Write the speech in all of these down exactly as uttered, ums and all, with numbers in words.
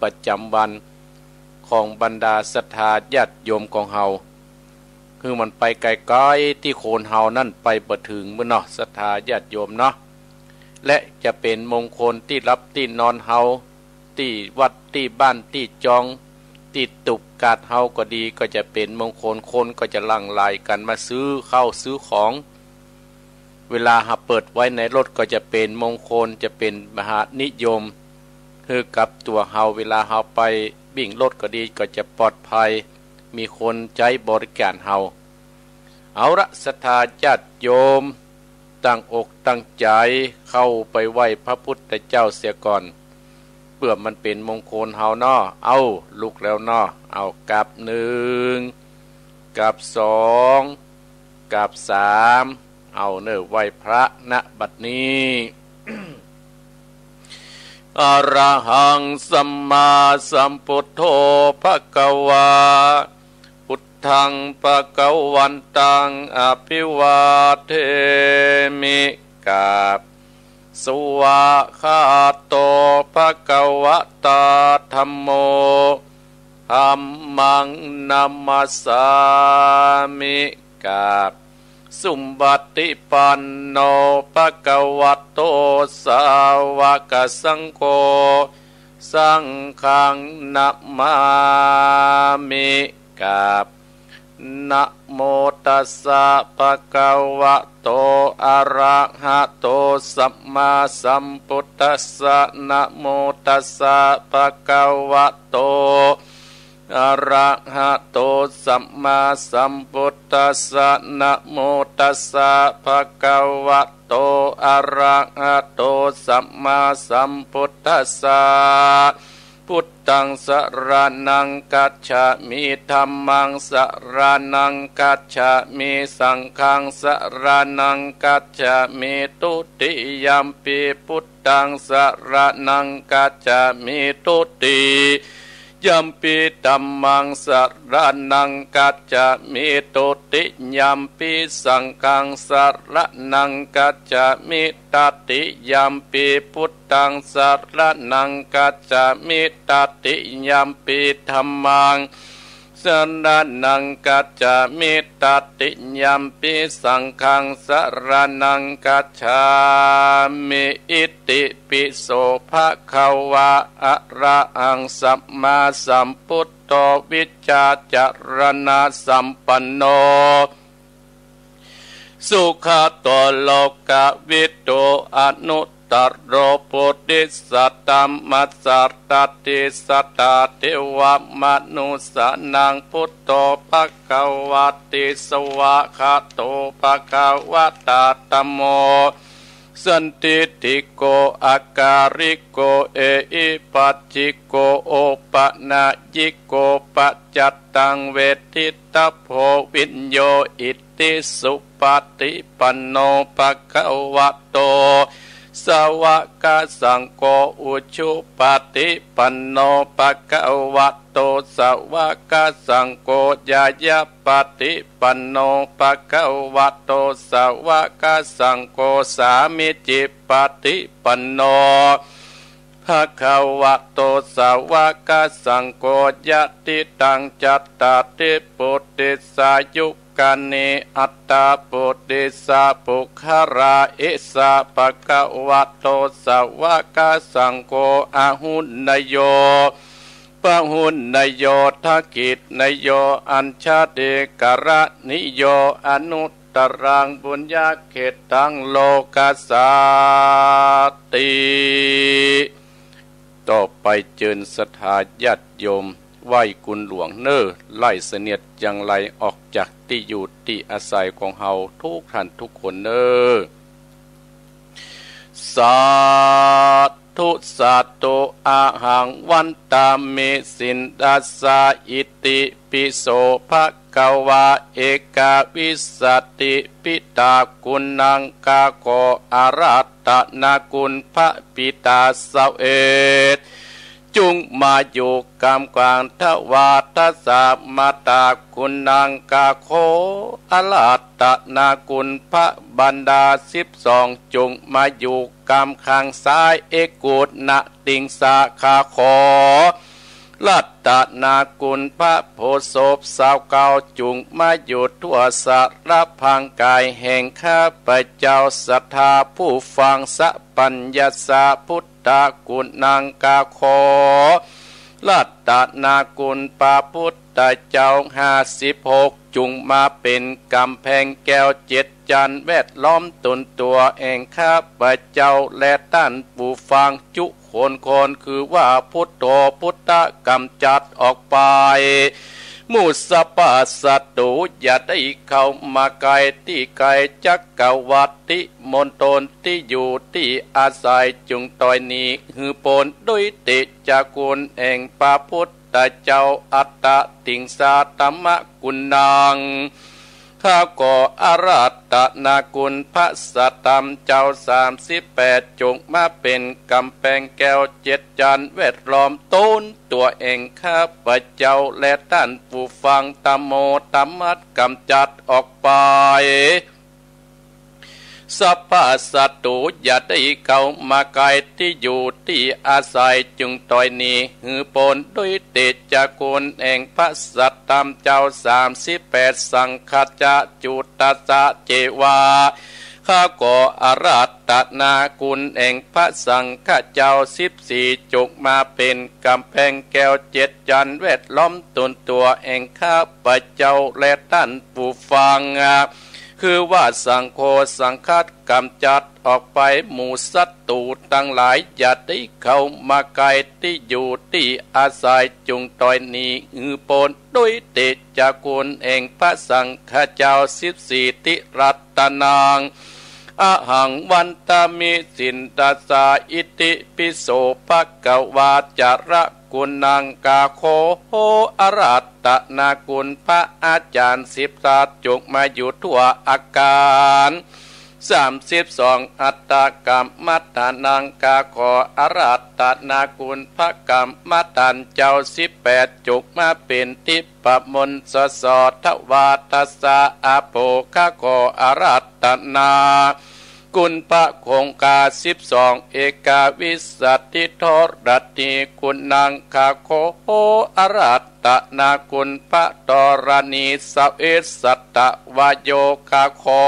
ประจ๋ำวันของบรรดาศรัทธาญาติโยมของเฮา คือมันไปไกลๆ ตี้คนเฮานั้นไปบ่เถิงปุ้นเนาะ ศรัทธาญาติโยมเนาะ และจะเป๋นมงคลตี้หลับตี้นอนเฮา ตี้วัดตี้บ้านตี้จอง ตี้ตูบกาดเฮาก็ดี ก็จะเป๋นมงคล คนก็จะหลั่งไหลกั๋นมาซื้อข้าวซื้อของ เวลาหากเปิดไว้ในรถก็จะเป๋นมงคล จะเป๋นมหานิยม หื้อกับตั๋วเฮา เวลาเฮาไปวิ่งรถก็ดี ก็จะปลอดภัย มีคนใจ๊บริการเฮา เอาละ ศรัทธาญาติโยม ตั้งอกตั้งใจ๋เข้าไปไหว้พระพุทธเจ้าเสียก่อน เปื้อมันเป๋นมงคลเฮาเนาะ เอา ลุกแล้วเนาะ เอา กราบหนึ่ง กราบสอง กราบสาม เอาเน่อ ไหว้พระ ณ บัดนี้ อะระหัง สัมมาสัมพุทโธ ภะคะวา พุทธัง ภะคะวันตัง อะภิวาเทมิ กราบ สวากขาโต ภะคะวะตา ธัมโม ธัมมัง นะมัสสามิ กราบ สุปฏิปันโน ภะคะวะโต สาวกสังโฆ สังฆัง นะมามิ กราบ นะโมตัสสะ ภะคะวะโต อะระหะโต สัมมาสัมพุทธัสสะ นะโมตัสสะ ภะคะวะโต อะระหะโต สัมมาสัมพุทธัสสะ นะโมตัสสะ ภะคะวะโต อะระหะโต สัมมาสัมพุทธัสสะ พุทธัง สะระณัง คัจฉามิ ธัมมัง สะระณัง คัจฉามิ สังฆัง สะระณัง คัจฉามิ ทุติยัมปิ พุทธัง สะระณัง คัจฉามิ ทุติยัมปิ ธัมมัง สะระณัง คัจฉามิ ทุติยัมปิ สังฆัง สะระณัง คัจฉามิ ตติยัมปิ พุทธัง สะระณัง คัจฉามิ ตติยัมปิ ธัมมัง สะระณัง คัจฉามิ ตติยัมปิ สังฆัง สะระณัง คัจฉามิ อิติปิโส ภะคะวะ อะระหัง สัมมาสัมพุทโธ วิชชาจารณะสัมปันโน สุขะโต โลกะวิทู อนุตตโร ปุริสะธัมมะสารถิ สัตตาเทวะมนุสสานัง พุทโธ ภะคะวะติ สวากขาโต ภะคะวะตา ธัมโม สันทิฏฐิโก อะกาลิโก เอหิปัสสิโก โอปะนะยิโก ปัจจัตตัง เวทิตถะโพ วิญโญ อิติสุปะฏิปันโน ภะคะวะโต สาวกสังโฆ อุจุปะฏิปันโน ภะคะวะโต สาวกสังโฆ ญาณปะฏิปันโน ภะคะวะโต สาวกสังโฆ สามีจิปะฏิปันโน ภะคะวะโต สาวกสังโฆ ยะทิตัง จัตตาริ ปุริสายุคานิ อัตถะปุริสะปุคคละ เอสะ ภะคะวะโต สาวกสังโฆ อาหุเนโย ปะหุเนโย ทักขิเนโย อัญชลีกรณิโย อนุตตรัง ปุญญะเขตตัง โลกัสสาติ ต่อไปเจิญศรัทธาญาติโยม ไหว้กุณหลวงเน่อ ไล่เสนียดจังไรออกจากตี้อยู่ตี้อาศัยของเฮาทุกท่านทุกคนเน่อ สาธุ สาธุ อะหัง วันตามิ สินธัสสะ อิติปิโส ภะคะวา เอกวิสสะติ ปิตากุณัง ข้าขออาราธนาคุณพระปิตาเสวต จุ่งมาอยู่กำกลางทวารทั้งสาม มาตากุณัง ข้าขออาราธนาคุณพระบรรดาสิบสอง จุ่งมาอยู่กำข้างซ้าย เอกุณะติงสา ข้าขอ รัตนกุณพระโพธิ์ศพซาวเก้า จุ่งมาอยู่ทั่วสารพรางกายแห่งข้าพเจ้าศรัทธาผู้ฟัง สัพพัญญาสาพุทธกุณัง ข้าขอ รัตนกุณพระพุทธเจ้าห้าสิบหก จุ่งมาเป๋นก๋ำแพงแก้วเจ็ดจั้นแวดล้อมตนตั๋วแห่งข้าพเจ้าและต้านผู้ฟังจุคนคน คือว่า พุทโธ พุทธะ ก๋ำจัดออกไป หมู่สัพพะศัตรู๋อย่าได้เข้ามาใก้ ตี้ใก้จักรวรรดิมณฑลตี้อยู่ตี้อาศัย จุ่งต้อยหนีหื้อป๊น ด้วยเตชะคุณแห่งพระพุทธเจ้า อัตถิงสาธรรมกุณัง ข้าขออาราธนาคุณพระสัตธรรมเจ้าสามสิบแปด จุ่งมาเป๋นก๋ำแพงแก้วเจ็ดจั้นแวดล้อมตนตั๋วแห่งข้าพเจ้าและต้านผู้ฟัง ธัมโม ธรรมะ ก๋ำจัดออกไป สัพพะศัตรู๋อย่าได้เข้ามาใก้ตี้อยู่ตี้อาศัย จุ่งต้อยหนีหื้อป๊น ด้วยเตชะคุณแห่งพระสัตธรรมเจ้าสามสิบแปด สังฆัสสะ จุตตัสสะ เจวา ข้าขออาราธนาคุณแห่งพระสังฆะเจ้าสิบสี่ จุ่งมาเป๋นก๋ำแพงแก้วเจ็ดจั้นแวดล้อมตนตั๋วแห่งข้าพเจ้าและต้านผู้ฟัง คือว่า สังโฆ สังฆะ ก๋ำจัดออกไป หมู่ศัตรู๋ตังหลายอย่าได้เข้ามาใก้ตี้อยู่ตี้อาศัย จุ่งต้อยหนีหื้อป๊น ด้วยเตชะคุณแห่งพระสังฆะเจ้าสิบสี่ ติรัตนัง อหัง วันทามิ สินทัสสา อิติปิโส ภะคะวา จาระกุณัง ข้าขออาราธนาคุณพระอาจารย์สิบทัศน์ จุ่งมาอยู่ทั่วอาคารสามสิบสอง อัฏฐกัมมัฏฐานัง ข้าขออาราธนาคุณพระกัมมัฏฐานเจ้าสิบแปด จุ่งมาเป๋นทิพย์มนต์สะสอถวาทัสสะ อาโป ข้าขออาราธนา คุณพระคงคาสิบสอง เอกวิสสติธรณีกุณัง ข้าขออาราธนาคุณพระธรณีสเวสสัตวโย ข้าขอ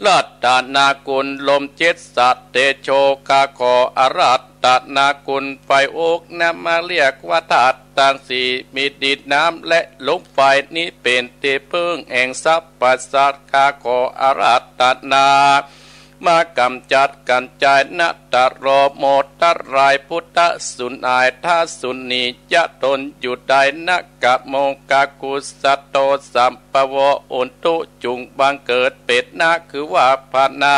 รัตนาคุณลมเจ็ดสัตว์เตโช ข้าขออาราธนาคุณไฟอก นำมาเรียกว่าธาตุตังสี่ มีดินน้ำและลมไฟ นี้เป๋นตี้เปิ้งแห่งสรรพสัตว์ ข้าขออาราธนา มาก๋ำจัดก๋ำจายนะตะโรโมทะลาย พุทธสุนายทสุนียะตนอยู่ได้นะ กะโมกะกุสโตสัมปโว อุนตุ จุ่งบังเกิดเป๋นนา คือว่าพระนา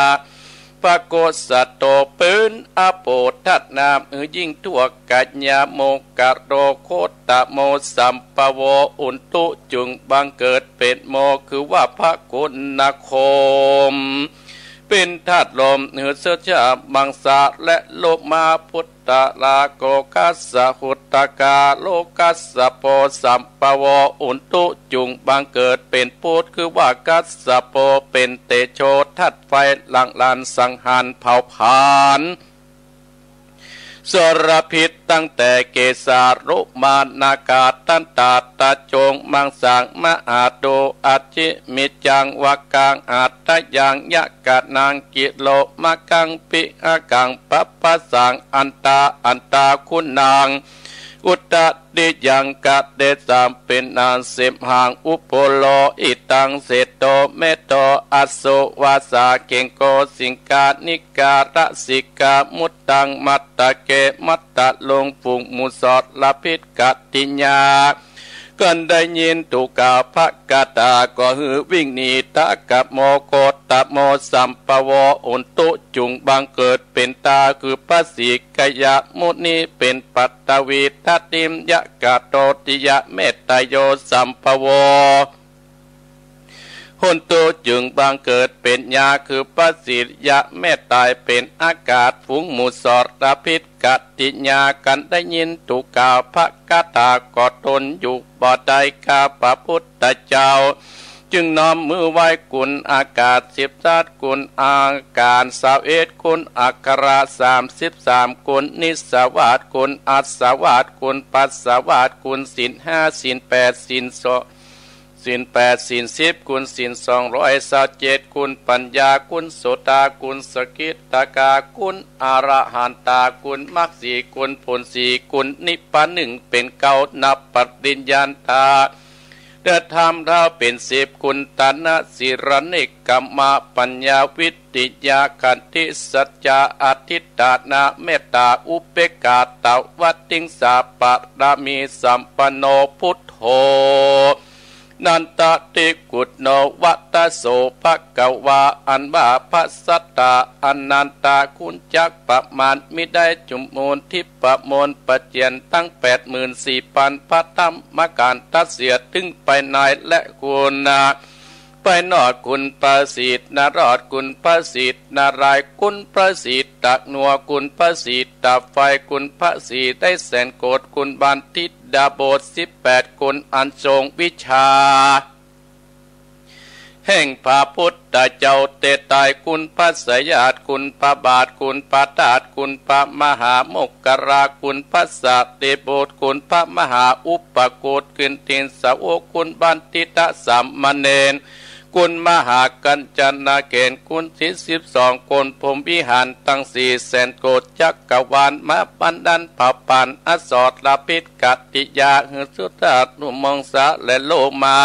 พระโกสโต เป๋นอโปธนา หื้อยิ่งทั่วกัญญา โมกะโรโคตโมสัมปโว อุนตุ จุ่งบังเกิดเป๋นโม คือว่าพระโคนคม เป๋นธาตุลม หื้อเสื้อชามังสาและโลมา พุทธลาโกคัสสะ หุตตกาโลคัสสโปสัมปโว อุนตุ จุ่งบังเกิดเป๋นพุทธ คือว่าคัสสโป เป๋นเตโชธาตุไฟ หลั่งหลั่นสังหารเผาผลาญ สารพิษตั้งแต่เกสา โลมา นาคา ทันตา ตะโจง มังสัง มหาดู อัจฉิ มิจจัง วะกัง หัตถยัง ยะกะนัง กิโลมะกัง ปิหะกัง ปัปปะสัง อันตา อันตาคุนัง อุตตะติยัง กะเตสัมปินัง สิมหัง อุปโลหิตัง เสโต เมโต อสุวาสา เกงโก สิงคานิกา รสิกา มุตตัง มัตตะเก มัตตะลุง ฝูงหมู่สรพิษ กัตติยา กันได้ยินถูกกล่าวพระคาถา ก็หื้อวิ่งหนี ทะกะโม โคตโม สัมปโว อุนตุ จุ่งบังเกิดเป๋นตา คือพระสีกยะมุนี เป๋นปัตตวี ทัตติมยะกะโตติยะ เมตตโย สัมปโว หุนตุ จึงบังเกิดเป๋นยา คือพระสิริยะ เมตตายเป๋นอากาศ ฝูงหมู่สรพิษ กัตติยา กันได้ยินถูกกล่าวพระคาถา ก็ทนอยู่บ่ได้ ข้าพระพุทธเจ้า จึงน้อมมือไหว้คุณอากาศสิบธาตุ คุณอาการซาวเอ็ด คุณอักขระสามสิบสาม คุณนิสวาส คุณอัสวาส คุณปัสสวาส คุณศีลห้า ศีลแปด ศีลสอง ศีลแปด ศีลสิบ คุณศีลสองร้อยซาวเจ็ด คุณปัญญา คุณโสตา คุณสกิตาคา คุณอรหันตา คุณมรรคสี่ คุณผลสี่ คุณนิพพานหนึ่ง เป๋นเก้า นับปริญญาตา เดินธรรมเท่าเป๋นสิบ คุณตนะ ศีลนิกรรมะ ปัญญา วิริยะ ขันติ สัจจะ อธิษฐานะ เมตตา อุเปกขา ตวติงสา ปารมีสัมปันโน พุทโธ นันทติกุณโณ วัตโส ภะคะวา อันว่าพระสัตตาอนันตาคุณจักประมาณมิได้ จุมมูลทิพย์ประมวลประเจียนตั้งแปดหมื่นสี่พันพระธรรมขันธ์ตัดเสียถึงภายใน และคุณภายนอก คุณพระศรีนารอด คุณพระศรีนารายณ์ คุณพระศรีตะนัว คุณพระศรีตะไฟ คุณพระศรีได้แสนโกฏ คุณบัณฑิตดาบทสิบแปด คุณอันทรงวิชา แห่งพระพุทธเจ้าเตไตร คุณพระสยาด คุณพระบาท คุณพระธาตุ คุณพระมหาโมคคัลลา คุณพระสารีบุตร คุณพระมหาอุปคุต คุณติสสาวก คุณบัณฑิตสามเณร คุณมหากัญจนาเขน คุณสี่สิบสอง คนพรหมวิหารตั้งสี่แสนโกฏจักรวาล มหาบัณฑิตพระปานอสรพิษกติยา หือสุทัศน์นุมงสาและโลมา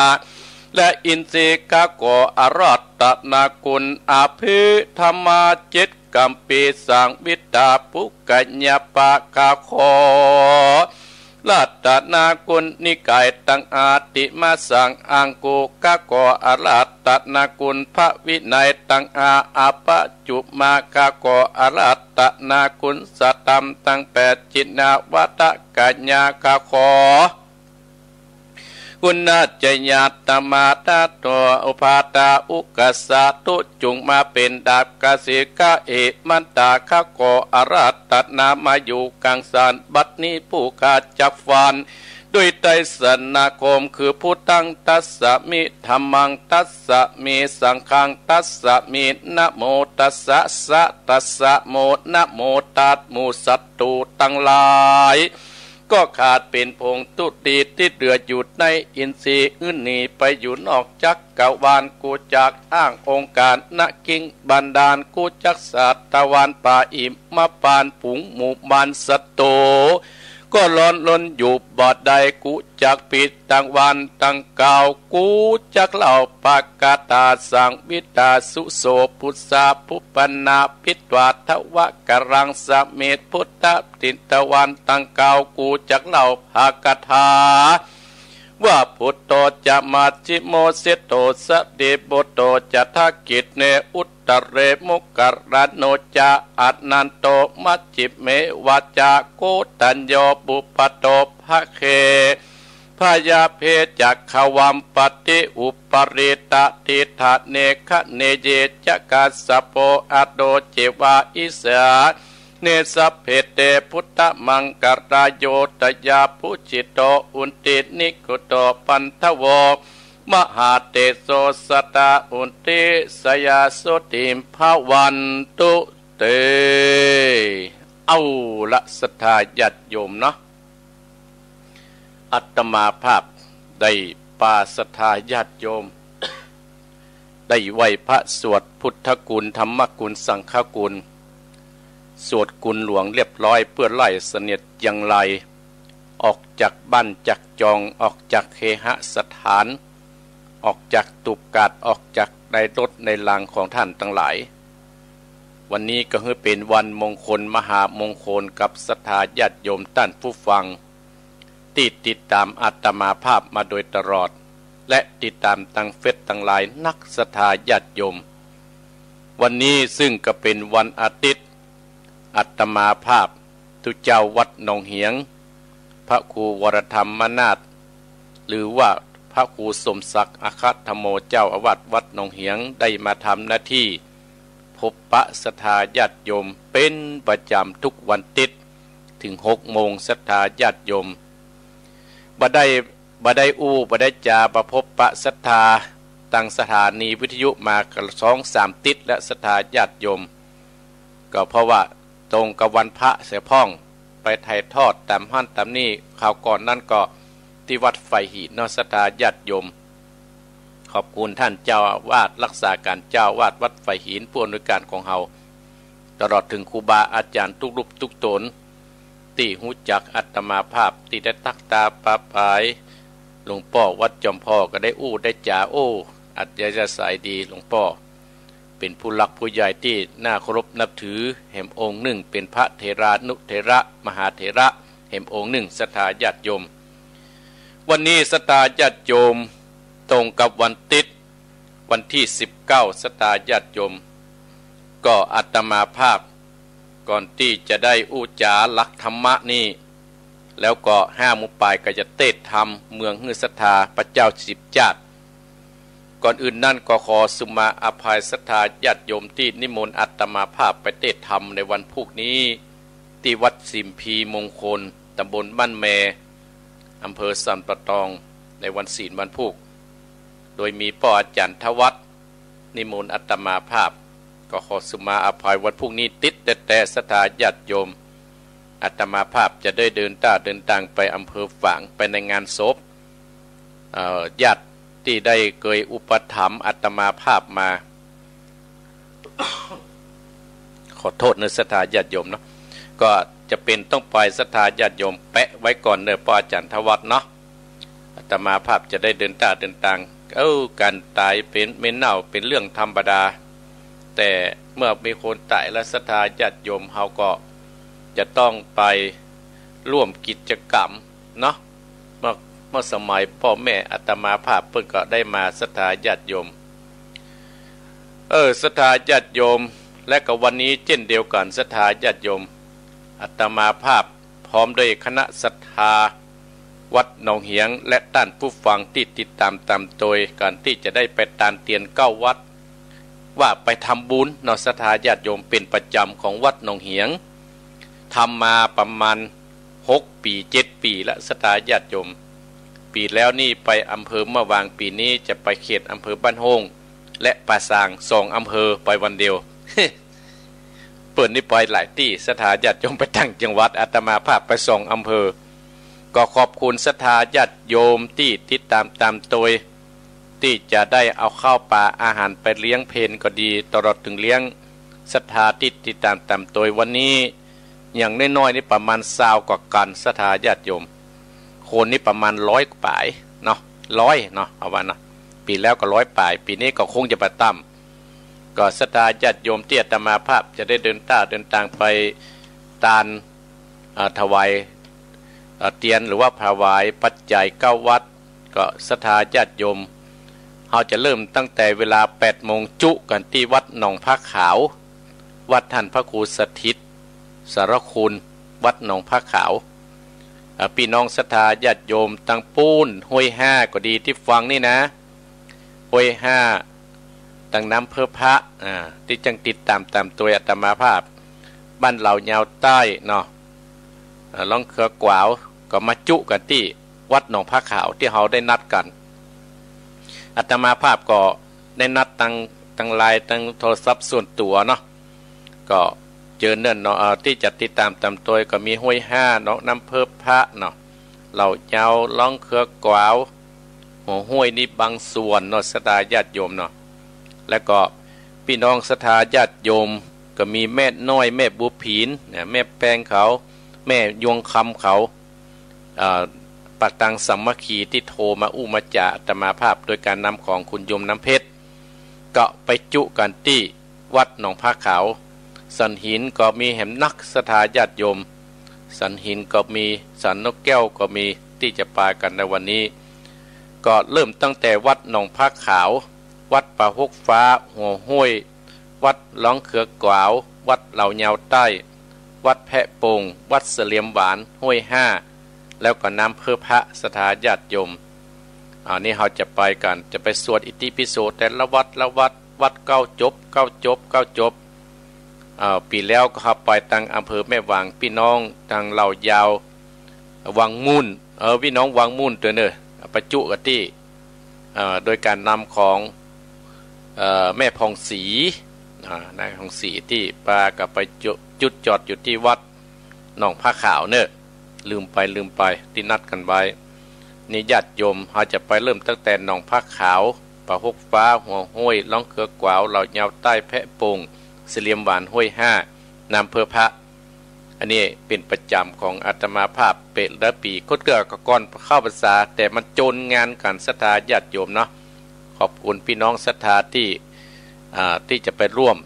และอินทรีย์ข้าขออาราธนาคุณ อภิธรรมาเจ็ดกัมพีสังวิตาปุกขยปา ข้าขออาราธนาคุณ นิกายตังอาติมาสังอังคุ ข้าขออาราธนาคุณ พระวินัยตังอาอาปจุมา ข้าขออาราธนาคุณ สัตธรรมตังแปด จินนาวตกญา ข้าขอ คุณนาจยาตมาตาตัวอุปาตาอุกสาตุ จุงมาเป๋นดาบกสิกะเอมันตา ข้าขออาราธนามาอยู่กลางสารบัดนี้ ผู้ข้าจักฟันด้วยไตรสรณคม คือพุทธังตัสสมิ ธัมมังตัสสมิ สังฆังตัสสมิ นะโมตัสสะ สะตัสสะโม นะโม ตัดหมู่ศัตรูตังหลาย ก็ขาดเป๋นผงทุลีย์ตี้เหลืออยู่ในอินทรีย์ อื่นหนีไปอยู่นอกจักรวาล กูจักอ้างองค์การนะกิงบันดาล กูจักสาธวานป่าอิมพานต์ ฝูงหมู่มารศัตรูก็ร้อนรนอยู่บ่ได้ กูจักผิดตังวันตังคาว กูจักเล่าปากาถาสังวิตา สุโสภุสสาภุปปนา ภิตวาทวกรังสมิต พุทธะ ผิดตังวันตังคาว กูจักเล่าปากาถา ว่า พุทโธจะมัชฌิโม เศษโธสะรีบุตโธจะทักขิเณ อุตตะเรมุคคัลลาโนจะ อนันโตมัชฌิเมวะจะ โกณฑัญโญปุพพะโตภะเข พยาเภจะ ขวัมปติ อุปริตะ ทิฏฐะเน ขะเนเยจะ คัสสะโป อโต เจวะ อิสา เน สัพเพ เต พุทธมังคลาโย ตยา ปุจฉิโต อุนติ นิกขุโต ปันทโว มหาเตโส สะตา อุนติ สยา โสติ ภวันตุ เต เอาละ ศรัทธาญาติโยมเนาะ อาตมาภาพได้ปาศรัทธาญาติโยม ได้ไหว้พระสวดพุทธคุณ ธรรมคุณ สังฆคุณ สวดคุณหลวงเรียบร้อย เปื้อไล่เสนียดจัญไร ออกจากบ้านจากจอง ออกจากเคหสถาน ออกจากตูบกาด ออกจากในรถในลางของท่านตังหลาย วันนี้ก็หื้อเป๋นวันมงคล มหามงคลกับศรัทธาญาติโยมต้านผู้ฟัง ตี้ติดต๋ามอาตมาภาพมาโดยตลอด และติดต๋ามตางเฟซตังหลายนักศรัทธาญาติโยม วันนี้ซึ่งก็เป๋นวันอาทิตย์ อาตมาภาพตุ๊เจ้าวัดหนองเหียง พระครูวรธรรมนาถ หรือว่าพระครูสมศักดิ์ อาคธรรมโม เจ้าอาวาสวัดหนองเหียง ได้มาทำหน้าตี้พบปะศรัทธาญาติโยมเป๋นประจ๋ำทุกวันอาทิตย์ เถิงหกโมง ศรัทธาญาติโยม บ่ได้ บ่ได้อู้ บ่ได้จ๋า บ่พบปะศรัทธา ตั้งสถานีวิทยุมาก็สองสามติ๊ดแล้ว ศรัทธาญาติโยม ก็เพราะว่าตรงกับวันพระเสียพ่อง ไปถ่ายทอดต๋ามหั้นต๋ามนี่ คราวก่อนนั้นก็ตี้วัดฝายหินเนาะ ศรัทธาญาติโยม ขอบคุณต้านเจ้าอาวาส รักษาก๋านเจ้าอาวาสวัดฝายหิน ผู้อำนวยก๋านของเฮา ตลอดเถิงครูบาอาจ๋ารย์กู้รูปกู้ต๋น ตี้ฮู้จักอาตมาภาพ ตี้ได้ตั๊กตาปาปาย หลวงป้อวัดจอมผ่อก็ได้อู้ได้จ๋า โอ้ อัธยาศัยดี หลวงป้อเป๋นผู้หลักผู้ใหญ่ตี้น่าเคารพนับถือ แหมองค์นึ่งเป๋นพระเถรานุเถระ มหาเถระ แหมองค์นึ่ง ศรัทธาญาติโยม วันนี้ศรัทธาญาติโยม ตรงกับวันติ๊ด วันตี้สิบเก้า ศรัทธาญาติโยม ก็อาตมาภาพ ก่อนตี้จะได้อู้จ๋าหลักธรรมะนี่ แล้วก็ห้าโมงป๋ายก็จะเตสน์ธรรมเมืองหื้อศรัทธาพระเจ้าสิบจ๊าด ก่อนอื่นนั้นก็ขอสุมาอภัยศรัทธาญาติโยมตี้นิมนต์อาตมาภาพไปเตสน์ธรรมในวันพูกนี้ ตี้วัดสิมพีมงคล ตำบลบ้านแม อำเภอสันป่าตอง ในวันศีลวันพูก โดยมีป้ออาจ๋ารย์ธวัฒน์ นิมนต์อาตมาภาพ ก็ขอสุมาอภัย วันพูกนี้ติ๊ดแต๊ๆ ศรัทธาญาติโยม อาตมาภาพจะได้เดินต้าเดินตางไปอำเภอฝาง ไปในงานศพ เอ่อ ญาติตี้ได้เกยอุปถัมภ์อาตมาภาพมา ขอโต้ษเนอะศรัทธาญาติโยมเนาะ ก็จะเป๋นต้องไป ศรัทธาญาติโยม แปะไว้ก่อนเนอะ ป้ออาจ๋ารย์ธวัฒน์เนาะ อาตมาภาพจะได้เดินต้าเดินตาง เอ้า ก๋านต๋ายเป๋นเมนเน่าเป๋นเรื่องธรรมดา แต่เมื่อมีคนต๋ายแล้ว ศรัทธาญาติโยมเฮาก็จะต้องไปร่วมกิจกรรมเนาะ เมื่อ เมื่อสมัยป้อแม่อาตมาภาพเปิ้นก็ได้มา ศรัทธาญาติโยม เออ ศรัทธาญาติโยม และก็วันนี้เจ้นเดียวกั๋น ศรัทธาญาติโยม อาตมาภาพพร้อมด้วยคณะศรัทธาวัดหนองเหียง และต้านผู้ฟังตี้ติดต๋ามต๋ามโตย ก๋านตี้จะได้ไปตานเตียนเก้าวัด ว่าไปทำบุญเนาะ ศรัทธาญาติโยม เป๋นประจ๋ำของวัดหนองเหียง ทำมาประมาณหกปี๋เจ็ดปี๋ละ ศรัทธาญาติโยม ปี๋แล้วนี่ไปอำเภอแม่วาง ปี๋นี้จะไปเขตอำเภอบ้านโฮ่ง และป่าซาง สองอำเภอไปวันเดียว เปิ้นนี่ไปหลายตี้ ศรัทธาญาติโยมไปต่างจังหวัด อาตมาภาพไปสองอำเภอ ก็ขอบคุณศรัทธาญาติโยมตี้ติดต๋ามต๋ามโตย ตี้จะได้เอาข้าวป๋าอาหารไปเลี้ยงเพลก็ดี ตลอดเถิงเลี้ยงศรัทธาตี้ติดต๋ามต๋ามโตย วันนี้อย่างน้อยๆ นี่ประมาณซาวกว่ากั๋น ศรัทธาญาติโยม คนนี่ประมาณร้อยป๋ายเนาะ ร้อยเนาะ เอาว่าเนาะ ปี๋แล้วก็ร้อยป๋าย ปี๋นี้ก็คงจะบ่ต่ำ ก็ศรัทธาญาติโยมตี้อาตมาภาพจะได้เดินต้าเดินตางไปตาน เอ่อ ถวาย เอ่อ เตียน หรือว่าถวายปัจจัยเก้าวัด ก็ศรัทธาญาติโยม เฮาจะเริ่มตั้งแต่เวลาแปดโมง จุกั๋นตี้วัดหนองผาขาว วัดต้านพระครูสถิตสารคุณ วัดหนองผาขาว เอ่อ ปี้น้องศรัทธาญาติโยมตางปู๊นห้วยห้าก็ดีตี้ฟังนี่นะ ห้วยห้า ตางน้ำเพิบพระ อ่า ตี้จั่งติดต๋ามต๋ามโตยอาตมาภาพ บ้านเหล่ายาวใต้เนาะ เอ่อ ล่องเขือกวาว ก็มาจุกั๋นตี้วัดหนองผาขาวตี้เฮาได้นัดกั๋น อาตมาภาพก็ได้นัดตาง ตางไลน์ ตางโทรศัพท์ส่วนตั๋วเนาะ ก็เจิญเนาะ เอ่อ ตี้จะติดต๋ามต๋ามโตยก็มีห้วยห้าเนาะ น้ำเพิบพระเนาะ เหล่ายาว ล่องเขือกวาว หัวห้วยนี่บางส่วนเนาะ ศรัทธาญาติโยมเนาะ แล้วก็ปี้น้องศรัทธาญาติโยม ก็มีแม่น้อย แม่บัวผิน เนี่ย แม่แปงเขา แม่ยวงคำเขา เอ่อ ปะตังสามัคคีตี้โทรมาอู้มาจ๋าอาตมาภาพ โดยก๋านนำของคุณโยมน้ำเพชร ก็ไปจุกั๋นตี้วัดหนองผาขาว สันหินก็มีแหมนัก ศรัทธาญาติโยม สันหินก็มี สันนกแก้วก็มี ตี้จะไปกั๋นในวันนี้ ก็เริ่มตั้งแต่วัดหนองผาขาว วัดป่าฮกฟ้า หัวห้วย วัดล่องเขือกวาว วัดเหล่ายาวใต้ วัดแพะโป่ง วัดเสลียมหวาน ห้วยห้า แล้วก็น้ำเพิบพระ ศรัทธาญาติโยม อ่า นี่เฮาจะไปกั๋น จะไปสวดอิติปิโสแต่ละวัดละวัด วัดเก้าจบ เก้าจบ เก้าจบ อ่า ปี๋แล้วก็เฮาไปตางอำเภอแม่วาง ปี้น้องตางเหล่ายาว วังมุ่น เออ ปี้น้องวังมุ่นตวยเน่อ ไปจุกั๋นตี้ เอ่อ โดยก๋านนำของ เอ่อ แม่ผ่องศรี อ่า นางผ่องศรีตี้ปากั๋นไปจุ จุดจอดอยู่ตี้วัดหนองผ้าขาวเน่อ ลืมไป ลืมไป ตี้นัดกั๋นไว้ นี่ญาติโยม เฮาจะไปเริ่มตั้งแต่หนองผ้าขาว ป่าฮกฟ้า หัวห้วย ล่องเขือขวาว เหล่ายาวใต้ แพะโป่ง สี่เหลี่ยมหวาน ห้วยห้า น้ำเพิงพระ อันนี้เป๋นประจ๋ำของอาตมาภาพเป๋นหลายปี๋ คดเกื้อก่อนเข้าพรรษา แต่มันโจนงานกั๋นศรัทธาญาติโยมเนาะ ขอบคุณพี่น้องศรัทธาตี้ อ่า ตี้จะไปร่วม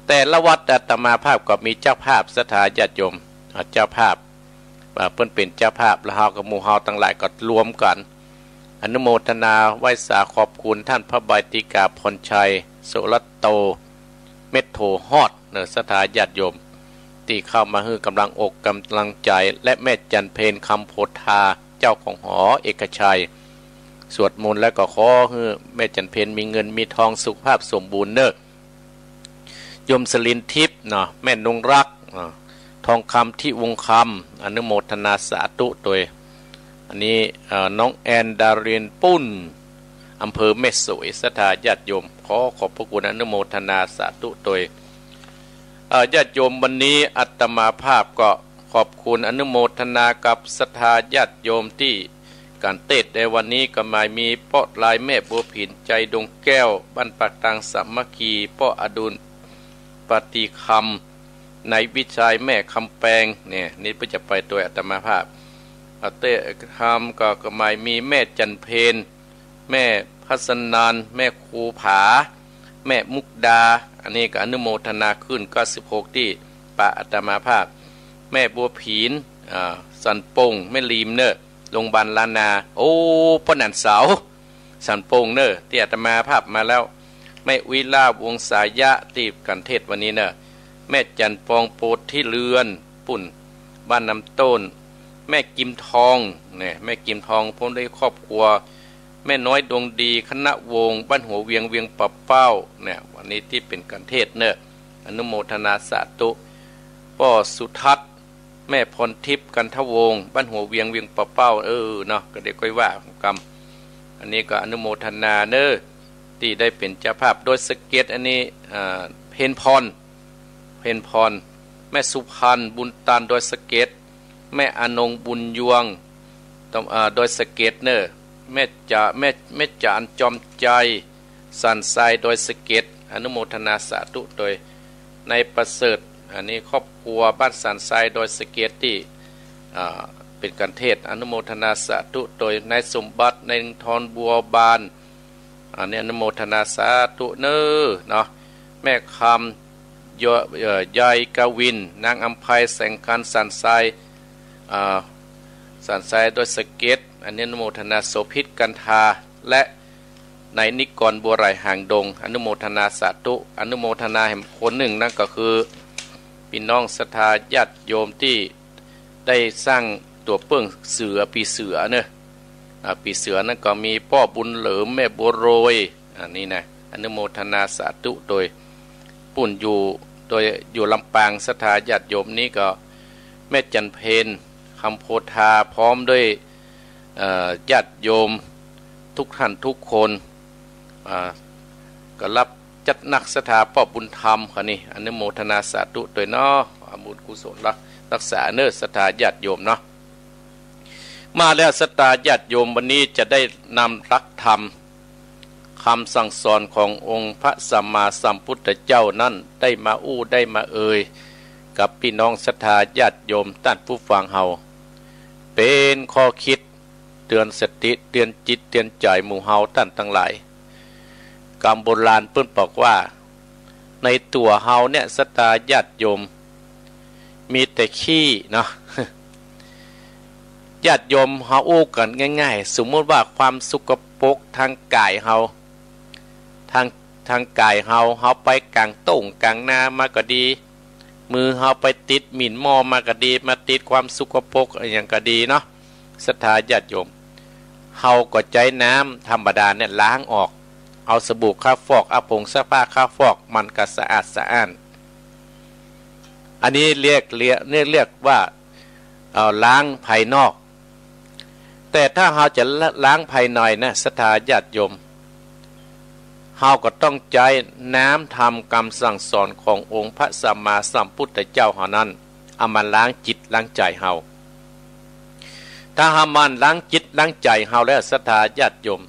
แต่ละวัดอาตมาภาพก็มีเจ้าภาพศรัทธาญาติโยม อ่า เจ้าภาพ อ่า เปิ้นเป๋นเจ้าภาพ แล้วเฮากับหมู่เฮาตังหลายก็รวมกั๋น อนุโมทนาไหว้สาขอบคุณต้านพระใบตีกาพรชัย โสรัตโต เม็ดโถฮอดเน่อ ศรัทธาญาติโยม ตี้เข้ามาหื้อก๋ำลังอกก๋ำลังใจ๋ และแม่จันเพญ คำโพธา เจ้าของหอเอกชัย สวดมนต์แล้วก็ขอหื้อแม่จันเพญมีเงินมีทองสุขภาพสมบูรณ์เน่อ โยมสลินทิพย์เนาะ แม่นงรักเนาะ ทองคำ ทิวงศ์คำ อนุโมทนาสาธุโตย อันนี้ เอ่อ น้องแอน ดารินปุ้น อำเภอแม่สวย ศรัทธาญาติโยม ขอขอบพระคุณ อนุโมทนาสาธุโตย เอ่อ ญาติโยม วันนี้อาตมาภาพก็ขอบคุณ อนุโมทนากับศรัทธาญาติโยมตี้ก๋านเตศน์ในวันนี้ ก็หมายมีป้อลาย แม่บัวผิน ใจดงแก้ว บ้านปากตางสามัคคี ป้ออดุล ปาฏิคำ นายวิชัย แม่คำแปง เนี่ย นี่เปิ้นจะไปโตยอาตมาภาพ อ่า เตศน์ธรรมก็ ก็หมายมีแม่จันเพญ แม่พัสนัน แม่ครูผา แม่มุกดา อันนี้ก็อนุโมทนาขึ้น เก้าสิบหก ตี้ปะอาตมาภาพ แม่บัวผิน อ่า สันป่ง แม่ลีมเน่อ โรงพยาบาลล้านนา โอ้ ป้อหนานเสา สันป่งเน่อ ตี้อาตมาภาพมาแล้ว แม่อุ๊ยล่า วงศายะ ตี้ก๋านเทศน์วันนี้เน่อ แม่จันปอง โพธิเรือน ปุ้น บ้านน้ำต้น แม่กิมทอง เนี่ย แม่กิมทอง พร้อมด้วยครอบครัว แม่น้อยดวงดี คณะวงศ์ บ้านหัวเวียง เวียงป่าเป้า เนี่ย วันนี้ตี้เป๋นก๋านเทศน์เน่อ อนุโมทนาสาธุ ป้อสุทัศน์ แม่พรทิพย์ กันทวงศ์ บ้านหัวเวียง เวียงป่าเป้า เออ เนาะ ก็ได้ค่อยว่าของกำ อันนี้ก็อนุโมทนาเน่อ ตี้ได้เป๋นเจ้าภาพ ดอยสะเก็ด อันนี้ อ่า เพ็ญพร เพ็ญพร แม่สุพรรณ บุญตาน ดอยสะเก็ด แม่อนง บุญยวง ตำ อ่า ดอยสะเก็ดเน่อ แม่จ๋า แม่ แม่จ๋าน จอมใจ สันทราย ดอยสะเก็ด อนุโมทนาสาธุโตย นายประเสริฐ อันนี้ครอบครัวบ้านสันทราย ดอยสะเก็ด ตี้ อ่า เป๋นก๋านเทศน์ อนุโมทนาสาธุโตย นายสมบัติ นายทร บัวบาน อันนี้อนุโมทนาสาธุเน่อ เนาะ แม่คำ ย- เอ่อ ยายกวิน นางอำไพ แสงคัน สันทราย อ่า สันทราย ดอยสะเก็ด อันนี้อนุโมทนา โสภิต กันทา และนายนิกร บัวไหล หางดง อนุโมทนาสาธุ อนุโมทนาแหมคนนึ่ง นั้นก็คือ ปี้น้องศรัทธาญาติโยมตี้ได้สร้างตั๋วเปิ้งเสือ ปี๋เสือเน่อ อ่า ปี๋เสือนั้นก็มีป้อบุญเหลิม แม่บัวโรย อันนี้นะ อนุโมทนาสาธุโตย ปุ้นอยู่ โตยอยู่ลำปาง ศรัทธาญาติโยมนี้ก็ แม่จันเพญ คำโพธา พร้อมด้วย เอ่อ ญาติโยมทุกท่านทุกคน อ่า ก็รับจัดนักศรัทธาป้อบุญธรรมค่ะนี่ อนุโมทนาสาธุโตยเนาะ อาบุญกุศลรัก- รักษาเน่อศรัทธาญาติโยมเนาะ มาแล้วศรัทธาญาติโยม วันนี้จะได้นำหลักธรรม คำสั่งสอนขององค์พระสัมมาสัมพุทธเจ้านั้น ได้มาอู้ได้มาเอ่ย กับปี้น้องศรัทธาญาติโยมต้านผู้ฟังเฮา เป๋นข้อคิดเตื๋อนสติ เตื๋อนจิต เตื๋อนใจ๋หมู่เฮาต้านตังหลาย กำโบราณเปิ้นบอกว่า ในตั๋วเฮาเนี่ยศรัทธาญาติโยม มีแต่ขี้เนาะ ญาติโยมเฮาอู้กั๋นง่ายๆ สมมุติว่าความสกปรกตางก๋ายเฮา ตาง ตางก๋ายเฮา เฮาไปก๋างโต้งก๋างนามาก็ดี มือเฮาไปติดหมิ่นหม้อมาก็ดี มาติดความสกปรกอะหยังก็ดีเนาะ ศรัทธาญาติโยม เฮาก็ใจ๊น้ำธรรมดาเนี่ยล้างออก เอาสบู่ฆ่าฟอก เอาผงซักผ้าฆ่าฟอก มันก็สะอาดสะอ้าน อันนี้เรียก เรียก เรียก เรียกว่า เอ่อ ล้างภายนอก แต่ถ้าเฮาจะละ- ล้างภายในนะ ศรัทธาญาติโยม เฮาก็ต้องใจ๊น้ำธรรมกำสั่งสอนขององค์พระสัมมาสัมพุทธเจ้าเฮานั้น เอามาล้างจิตล้างใจ๋เฮา ถ้าหากมันล้างจิตล้างใจ๋เฮาแล้ว ศรัทธาญาติโยม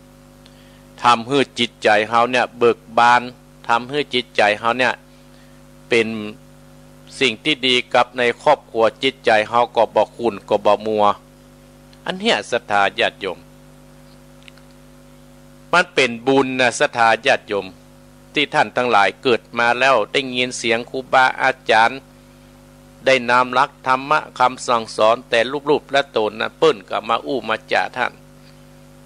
ทำหื้อจิตใจ๋เฮาเนี่ยเบิกบาน ทำหื้อจิตใจ๋เฮาเนี่ย เป๋นสิ่งตี้ดีกับในครอบครัว จิตใจ๋เฮาก็บ่ขุ่นก็บ่มัว อันเนี้ยศรัทธาญาติโยม มันเป๋นบุญนะศรัทธาญาติโยม ตี้ต้านตังหลายเกิดมาแล้วได้ยินเสียงครูบาอาจ๋ารย์ ได้นำหลักธรรมะกำสั่งสอนแต่รูปๆ และต๋นนะ เปิ้นก็มาอู้มาจ๋าต้าน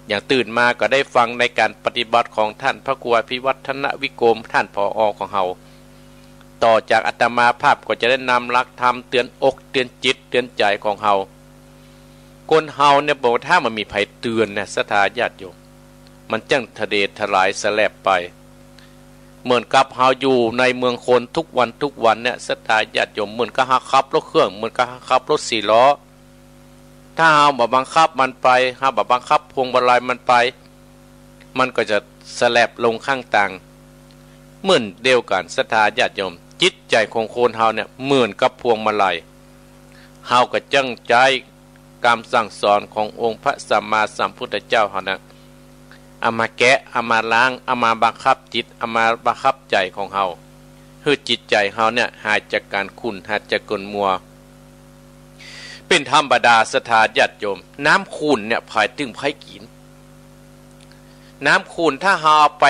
อย่างตื่นมาก็ได้ฟังในก๋านปฏิบัติของต้านพระครูอภิวัฒนวิกรม ต้าน ผอ ของเฮา ต่อจากอาตมาภาพก็จะได้นำหลักธรรมเตื๋อนอกเตื๋อนจิตเตื๋อนใจ๋ของเฮา คนเฮาเนี่ยบอกว่าถ้าบ่มีใผเตื๋อนนะศรัทธาญาติโยม มันจั้งทะเลทลายสะแลบไป เหมือนกับเฮาอยู่ในเมืองคนทุกวันทุกวันเนี่ยศรัทธาญาติโยม เหมือนกับเฮาขับรถเครื่อง เหมือนกับเฮาขับรถสี่ล้อ ถ้าเฮาบ่บังคับมันไป เฮาบ่บังคับพวงมาลัยมันไป มันก็จะสะแลบลงข้างตาง เหมือนเดียวกั๋นศรัทธาญาติโยม จิตใจ๋ของคนเฮาเนี่ยเหมือนกับพวงมาลัย เฮาก็จั้งใจ๊กำสั่งสอนขององค์พระสัมมาสัมพุทธเจ้าเฮานะ เอามาแกะ เอามาล้าง เอามาบังคับจิต เอามาบังคับใจ๋ของเฮา หื้อจิตใจ๋เฮาเนี่ยหายจากก๋านขุ่น หายจากก๋านมัว เป๋นธรรมดาศรัทธาญาติโยม น้ำขุ่นเนี่ยใผตึงใค่กิ๋น น้ำขุ่นถ้าเฮาเอาไป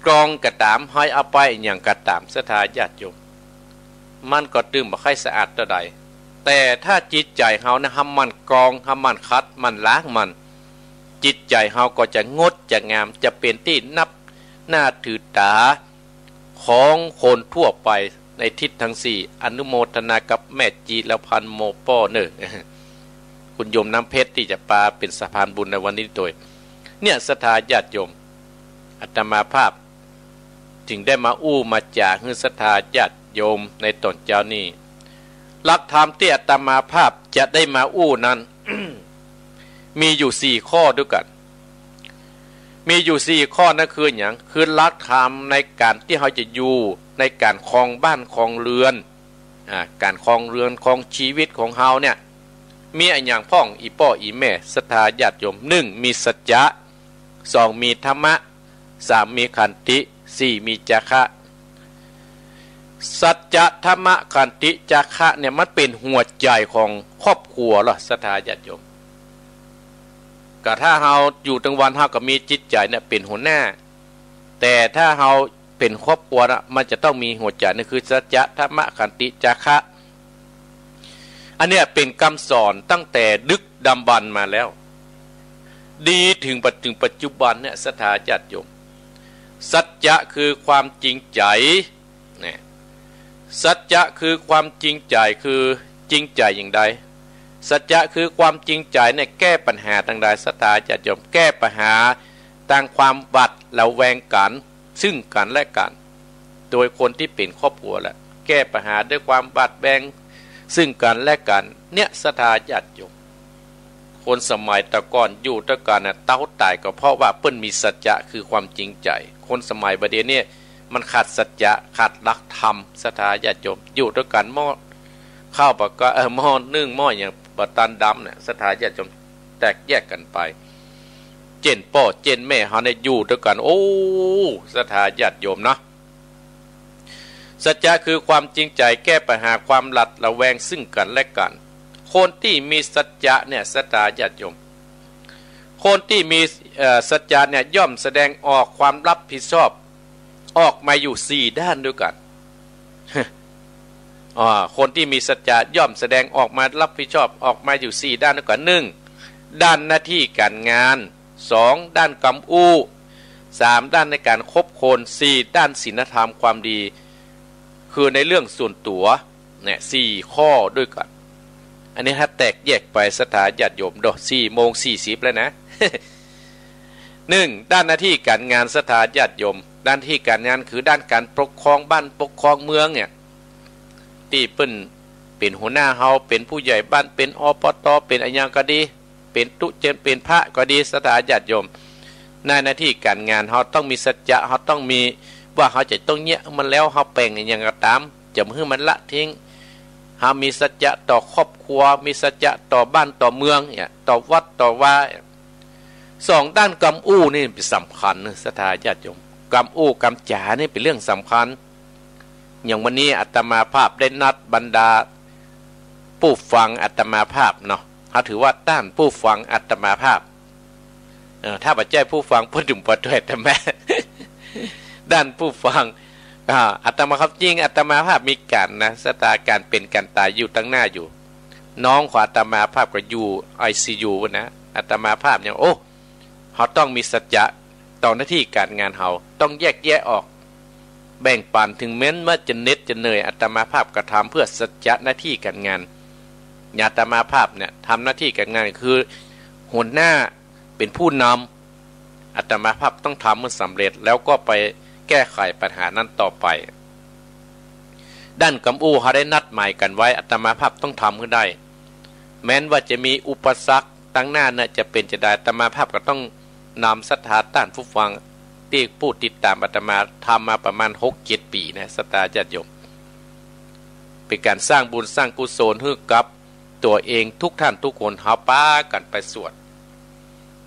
กรองก็ต๋าม เฮาเอาไปอะหยังก็ต๋ามศรัทธาญาติโยม มันก็ตึงบ่ใค่สะอาดเต้าใด แต่ถ้าจิตใจ๋เฮานะ หากมันกรอง หากมันขัด มันล้างมัน จิตใจ๋เฮาก็จะงดจะงาม จะเป๋นตี้นับหน้าถือต๋าของคนทั่วไปในทิศตังสี่ อนุโมทนากับแม่จีรพันธ์โมป้อเน่อ คุณโยมน้ำเพชรตี้จะปาเป๋นสะพานบุญในวันนี้โตย เนี่ยศรัทธาญาติโยม อาตมาภาพจึงได้มาอู้มาจ๋าหื้อศรัทธาญาติโยมในต๋อนเจ๊านี้ หลักธรรมตี้อาตมาภาพจะได้มาอู้นั้น มีอยู่สี่ข้อด้วยกั๋น มีอยู่สี่ข้อนั้นคือหยัง คือหลักธรรมในก๋านตี้เฮาจะอยู่ ในก๋านครองบ้านครองเรือน อ่า ก๋านครองเรือนครองชีวิตของเฮาเนี่ย มีอะหยังพ่อง อี่ป้ออี่แม่ศรัทธาญาติโยม หนึ่ง มีสัจจะ สอง มีธรรมะ สาม มีขันติ สี่ มีจาคะ สัจจะ ธรรมะ ขันติ จาคะเนี่ยมันเป๋นหัวใจ๋ของครอบครัวลอศรัทธาญาติโยม ก็ถ้าเฮาอยู่ตึงวันเฮาก็มีจิตใจ๋เนี่ยเป๋นหัวหน้า แต่ถ้าเฮาเป๋นครอบครัวนะ มันจะต้องมีหัวใจ๋ นั่นคือสัจจะ ธรรมะ ขันติ จาคะ อันเนี้ยเป๋นกำสอนตั้งแต่ดึกดำบรรพ์มาแล้ว ดีเถิงปัจ เถิงปัจจุบันเนี่ยศรัทธาญาติโยม สัจจะคือความจริงใจ๋ เนี่ย สัจจะคือความจริงใจ๋ คือจริงใจ๋อย่างใด สัจจะคือความจริงใจ๋เนี่ยแก้ปัญหาตางใดศรัทธาญาติโยม แก้ปัญหาตางความหวาดระแวงกั๋น ซึ่งกั๋นและกั๋น โดยคนตี้เป๋นครอบครัวแหละ แก้ปัญหาด้วยความหวาดระแวงซึ่งกั๋นและกั๋น เนี่ยศรัทธาญาติโยม คนสมัยตะก่อนอยู่ตวยกั๋นน่ะ เต้าต๋ายก็เพราะว่าเปิ้นมีสัจจะคือความจริงใจ๋ คนสมัยบ่าเดี่ยวนี้มันขาดสัจจะ ขาดหลักธรรม ศรัทธาญาติโยม อยู่ตวยกั๋นหม้อข้าวบ่าก็ เออ หม้อนึ่งหม้ออะหยังบ่าตันดำเนี่ย ศรัทธาญาติโยม แตกแยกกั๋นไป เจ้นป้อเจ้นแม่เฮาเนี่ยอยู่ตวยกั๋น โอ้ ศรัทธาญาติโยมเนาะ สัจจะคือความจริงใจ๋ แก้ปัญหาความหวาดระแวงซึ่งกั๋นและกั๋น คนตี้มีสัจจะเนี่ยศรัทธาญาติโยม คนตี้มี เอ่อ สัจจะเนี่ยย่อมแสดงออกความรับผิดชอบออกมาอยู่สี่ด้านตวยกั๋น อ่า คนตี้มีสัจจะย่อมแสดงออกมารับผิดชอบออกมาอยู่สี่ด้านตวยกั๋น หนึ่ง ด้านหน้าตี้ก๋านงาน สอง ด้านกำอู้ สาม ด้านในก๋านคบคน สี่ ด้านศีลธรรมความดี คือในเรื่องส่วนตั๋ว เนี่ย สี่ข้อตวยกั๋น อันนี้ถ้าแตกแยกไปศรัทธาญาติโยมเนาะ สี่โมงสี่สิบแล้วนะ หนึ่ง ด้านหน้าตี้ก๋านงานศรัทธาญาติโยม ด้านตี้ก๋านงานคือด้านก๋านปกครองบ้านปกครองเมืองเนี่ย ตี้เปิ้นเป๋นหัวหน้าเฮา เป๋นผู้ใหญ่บ้าน เป๋น อปต เป๋นอะหยังก็ดี เป๋นตุ๊เจน เป๋นพระก็ดี ศรัทธาญาติโยม ในหน้าตี้ก๋านงาน เฮาต้องมีสัจจะ เฮาต้องมีว่าเฮาจะต้องเยียะมัน แล้วเฮาแป๋งอะหยังก็ต๋าม จะบ่หื้อมันละทิ้ง เฮามีสัจจะต่อครอบครัว มีสัจจะต่อบ้านต่อเมืองเนี่ย ต่อวัดต่อวา สองด้านกำอู้นี่เป๋นสำคัญเน่อ ศรัทธาญาติโยม กำอู้กำจ๋านี่เป๋นเรื่องสำคัญ อย่างวันนี้อาตมาภาพได้นัดบรรดาผู้ฟังอาตมาภาพเนาะ เฮาถือว่าต้านผู้ฟังอาตมาภาพ เอ่อ ถ้าบ่ใจ้ผู้ฟัง เปิ้นบ่ต้องมาตวยอาตมา ด้านผู้ฟัง อ่า อาตมาภาพ จริงอาตมาภาพมีก๋านนะ ศรัทธา ก๋านเป๋นก๋านต๋ายอยู่ตังหน้าอยู่ น้องของอาตมาภาพก็อยู่ไอซียูนะ อาตมาภาพยัง โอ้ เฮาต้องมีสัจจะต่อหน้าตี้ก๋านงาน เฮาต้องแยกแยะออก แบ่งปัน เถิงแม้นว่าจะเหน็ดจะเหนื่อย อาตมาภาพก็ทำเพื่อสัจจะหน้าตี้ก๋านงาน อย่างอาตมาภาพเนี่ยทำหน้าตี้ก๋านงานคือหัวหน้า เป๋นผู้นำ อาตมาภาพต้องทำหื้อสำเร็จ แล้วก็ไปแก้ไขปัญหานั้นต่อไป ด้านกำอู้เฮาได้นัดหมายกั๋นไว้ อาตมาภาพต้องทำหื้อได้ แม้นว่าจะมีอุปสรรคตังหน้าเนี่ยจะเป๋นจะใด อาตมาภาพก็ต้องนำศรัทธาต้านผู้ฟังตี้ผู้ติดต๋ามอาตมาธรรมมาประมาณหกเจ็ดปี๋นะ ศรัทธาญาติโยม เป๋นก๋านสร้างบุญสร้างกุศลหื้อกับตั๋วเองทุกท่านทุกคน เฮาปากั๋นไปสวด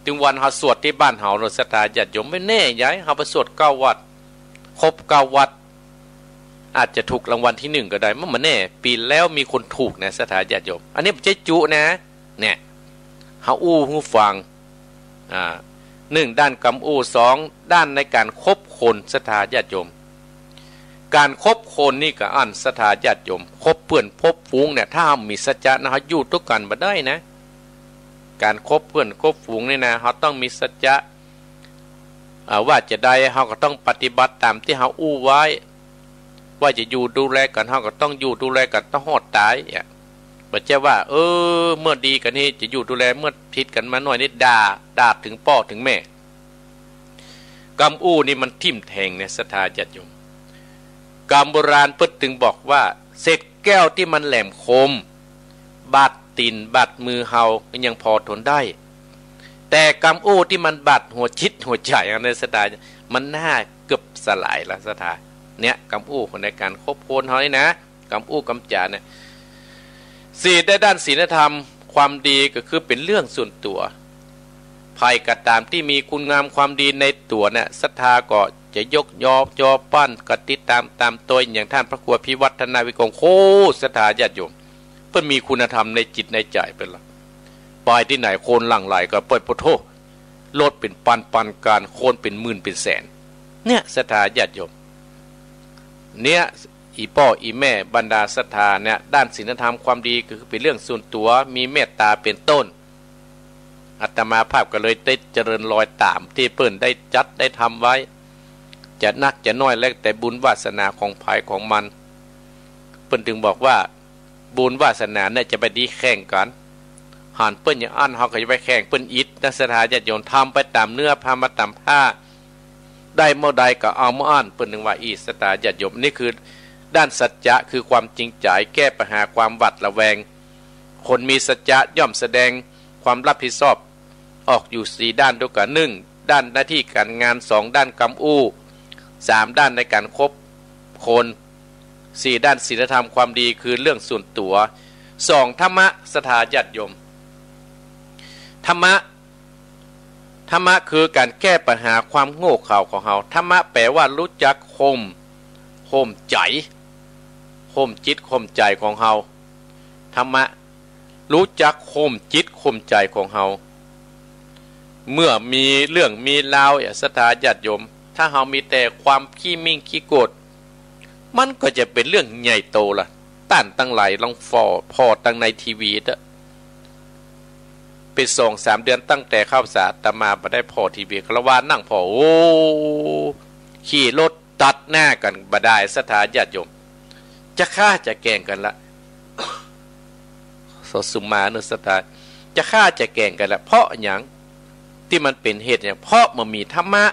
เถิงวันเฮาสวดตี้บ้านเฮาเนาะ ศรัทธาญาติโยม บ่แน่ใด เฮาไปสวดเก้าวัด ครบเก้าวัด อาจจะถูกรางวัลตี้หนึ่งก็ได้ มันบ่แน่ ปี๋แล้วมีคนถูกนะ ศรัทธาญาติโยม อันนี้บ่ใจ้จุนะ เนี่ย เฮาอู้หื้อฟัง อ่า หนึ่ง ด้านกำอู้ สอง ด้านในก๋านคบคน ศรัทธาญาติโยม ก๋านคบคนนี่ก็อั้น ศรัทธาญาติโยม คบเปื้อนคบฝูงเนี่ย ถ้าเฮาบ่มีสัจจะนะ เฮาอยู่ตวยกั๋นบ่ได้นะ ก๋านคบเปื้อนคบฝูงนี่นะ เฮาต้องมีสัจจะ อ่า ว่าจะใดเฮาก็ต้องปฏิบัติต๋ามตี้เฮาอู้ไว้ ว่าจะอยู่ดูแลกั๋น เฮาก็ต้องอยู่ดูแลกั๋นตลอดต๋ายเนี่ย บ่ใจ้ว่า เออ เมื่อดีกั๋นนี่จะอยู่ดูแล เมื่อผิดกั๋นมาหน่อยนี่ด่า ด่าเถิงป้อเถิงแม่ กำอู้นี่มันทิ่มแทงเนี่ย ศรัทธาญาติโยม กำโบราณเปิ้นตึงบอกว่า เศษแก้วตี้มันแหลมคม บาดตี๋นบาดมือเฮาก็ยังผ่อทนได้ แต่กำอู้ตี้มันบาดหัวจิตหัวใจ๋ อันนี้ศรัทธา มันน่าเกือบสลายละ ศรัทธา เนี่ย กำอู้ในก๋านคบคนเฮานี่นะ กำอู้กำจ๋าเนี่ย สี่ ได้ด้านศีลธรรมความดีก็คือเป๋นเรื่องส่วนตั๋ว ใผก็ต๋ามตี้มีคุณงามความดีในตั๋วเนี่ย ศรัทธาก็จะยกยอ ยอป้อน ก็ติดต๋ามต๋ามตวย อย่างต้านพระครูพิวัฒนวิกรม โอ้ ศรัทธาญาติโยม เปิ้นมีคุณธรรมในจิตในใจ๋เปิ้นละ ไปตี้ไหนคนหลั่งไหลกั๋นไป โอ้โธ่ รถเป๋นปันๆ คัน คนเป๋นหมื่นเป๋นแสน เนี่ย ศรัทธาญาติโยม เนี่ย อี่ป้ออี่แม่บรรดาศรัทธาเนี่ย ด้านศีลธรรมความดีก็คือเป๋นเรื่องส่วนตั๋ว มีเมตต๋าเป๋นต้น อาตมาภาพก็เลยได้เจริญรอยต๋ามตี้เปิ้นได้จัดได้ทำไว้ จะนักจะน้อยแล้วแต่บุญวาสนาของใผของมัน เปิ้นตึงบอกว่า บุญวาสนาเนี่ยจะไปดีแข่งกั๋น หันเปิ้นอย่างอั้น เฮาก็จะไปแข่งเปิ้นอิดนะ ศรัทธาญาติโยม ทำไปต๋ามเนื้อ พามาต๋ามผ้า ได้เมื่อใดก็เอาเมื่ออั้น เปิ้นตึงว่าอี้ ศรัทธาญาติโยม นี่คือด้านสัจจะ คือความจริงใจ๋ แก้ปัญหาความหวาดระแวง คนมีสัจจะย่อมแสดงความรับผิดชอบออกอยู่สี่ด้านตวยกั๋น หนึ่ง ด้านหน้าตี้ก๋านงาน สอง ด้านกำอู้ สาม ด้านในก๋านคบคน สี่ ด้านศีลธรรมความดี คือเรื่องส่วนตั๋ว สอง ธรรมะ ศรัทธาญาติโยม ธรรมะ ธรรมะคือก๋านแก้ปัญหาความโง่เขลาของเฮา ธรรมะแป๋ว่ารู้จักข่ม ข่มใจ๋ ข่มจิตข่มใจ๋ของเฮา ธรรมะ รู้จักข่มจิตข่มใจ๋ของเฮา เมื่อมีเรื่องมีราว ศรัทธาญาติโยม ถ้าเฮามีแต่ความขี้มิ่งขี้โกรธ มันก็จะเป๋นเรื่องใหญ่โตละ ต้านตังหลายลองผ่อ ผ่อตังในทีวีเต๊อะ เป๋นสองสามเดือนตั้งแต่เข้าพรรษา อาตมาบ่ได้ผ่อทีวี คารวาสนั่งผ่อ โอ้ ขี่รถตัดหน้ากั๋นบ่ดาย ศรัทธาญาติโยม จะฆ่าจะแกล้งกั๋นละ สอสุมาเนอะ ศรัทธา จะฆ่าจะแกล้งกั๋นละ เพราะหยัง ตี้มันเป๋นเหตุหยัง เพราะบ่มีธรรมะ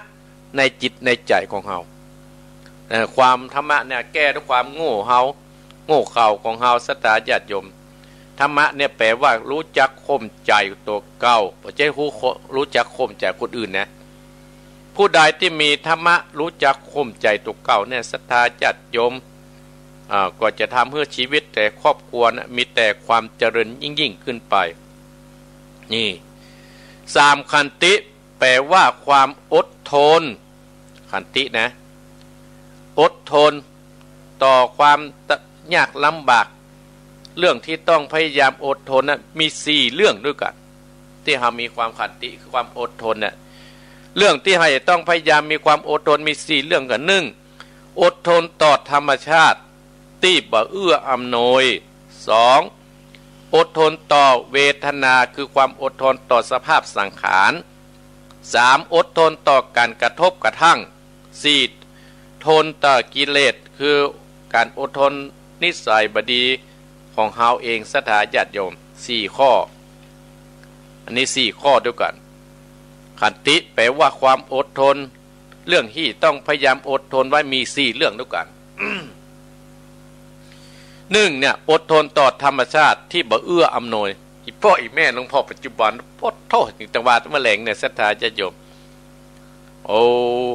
ในจิตในใจ๋ของเฮา เอ่อ ความธรรมะเนี่ยแก้ด้วยความโง่เฮา โง่เขลาของเฮา ศรัทธาญาติโยม ธรรมะเนี่ยแป๋ว่ารู้จักข่มใจ๋ตั๋วเก่า บ่ใจ้ฮู้ รู้จักข่มใจ๋คนอื่นนะ ผู้ใดตี้มีธรรมะ ฮู้จักข่มใจ๋ตั๋วเก่าเนี่ย ศรัทธาญาติโยม อ่า ก็จะทำหื้อจีวิตแต่ครอบครัวนะ มีแต่ความเจริญยิ่งๆ ขึ้นไป นี่ สาม ขันติ แปลว่าความอดทน ขันตินะ อดทนต่อความยากลำบาก เรื่องตี้ต้องพยายามอดทนนะ มีสี่เรื่องด้วยกั๋น ตี้เฮามีความขันติ คือความอดทนเนี่ย เรื่องตี้เฮาจะต้องพยายามมีความอดทนมีสี่เรื่องกั๋น หนึ่ง อดทนต่อธรรมชาติตี้บ่เอื้ออำนวย สอง อดทนต่อเวทนา คือความอดทนต่อสภาพสังขาร สาม อดทนต่อก๋านกระทบกระทั่ง สี่ ทนต่อกิเลส คือก๋านอดทนนิสัยบ่ดีของเฮาเอง ศรัทธาญาติโยม สี่ข้อ อันนี้สี่ข้อด้วยกั๋น ขันติแปลว่าความอดทน เรื่องตี้ต้องพยายามอดทนไว้มีสี่เรื่องด้วยกั๋น หนึ่ง เนี่ย อดทนต่อธรรมชาติตี้บ่เอื้ออำนวย อี่ป้ออี่แม่หลวงพ่อปัจจุบัน โพดโธ่ จังหวะมะแลงเนี่ย ศรัทธาญาติโยม โอ้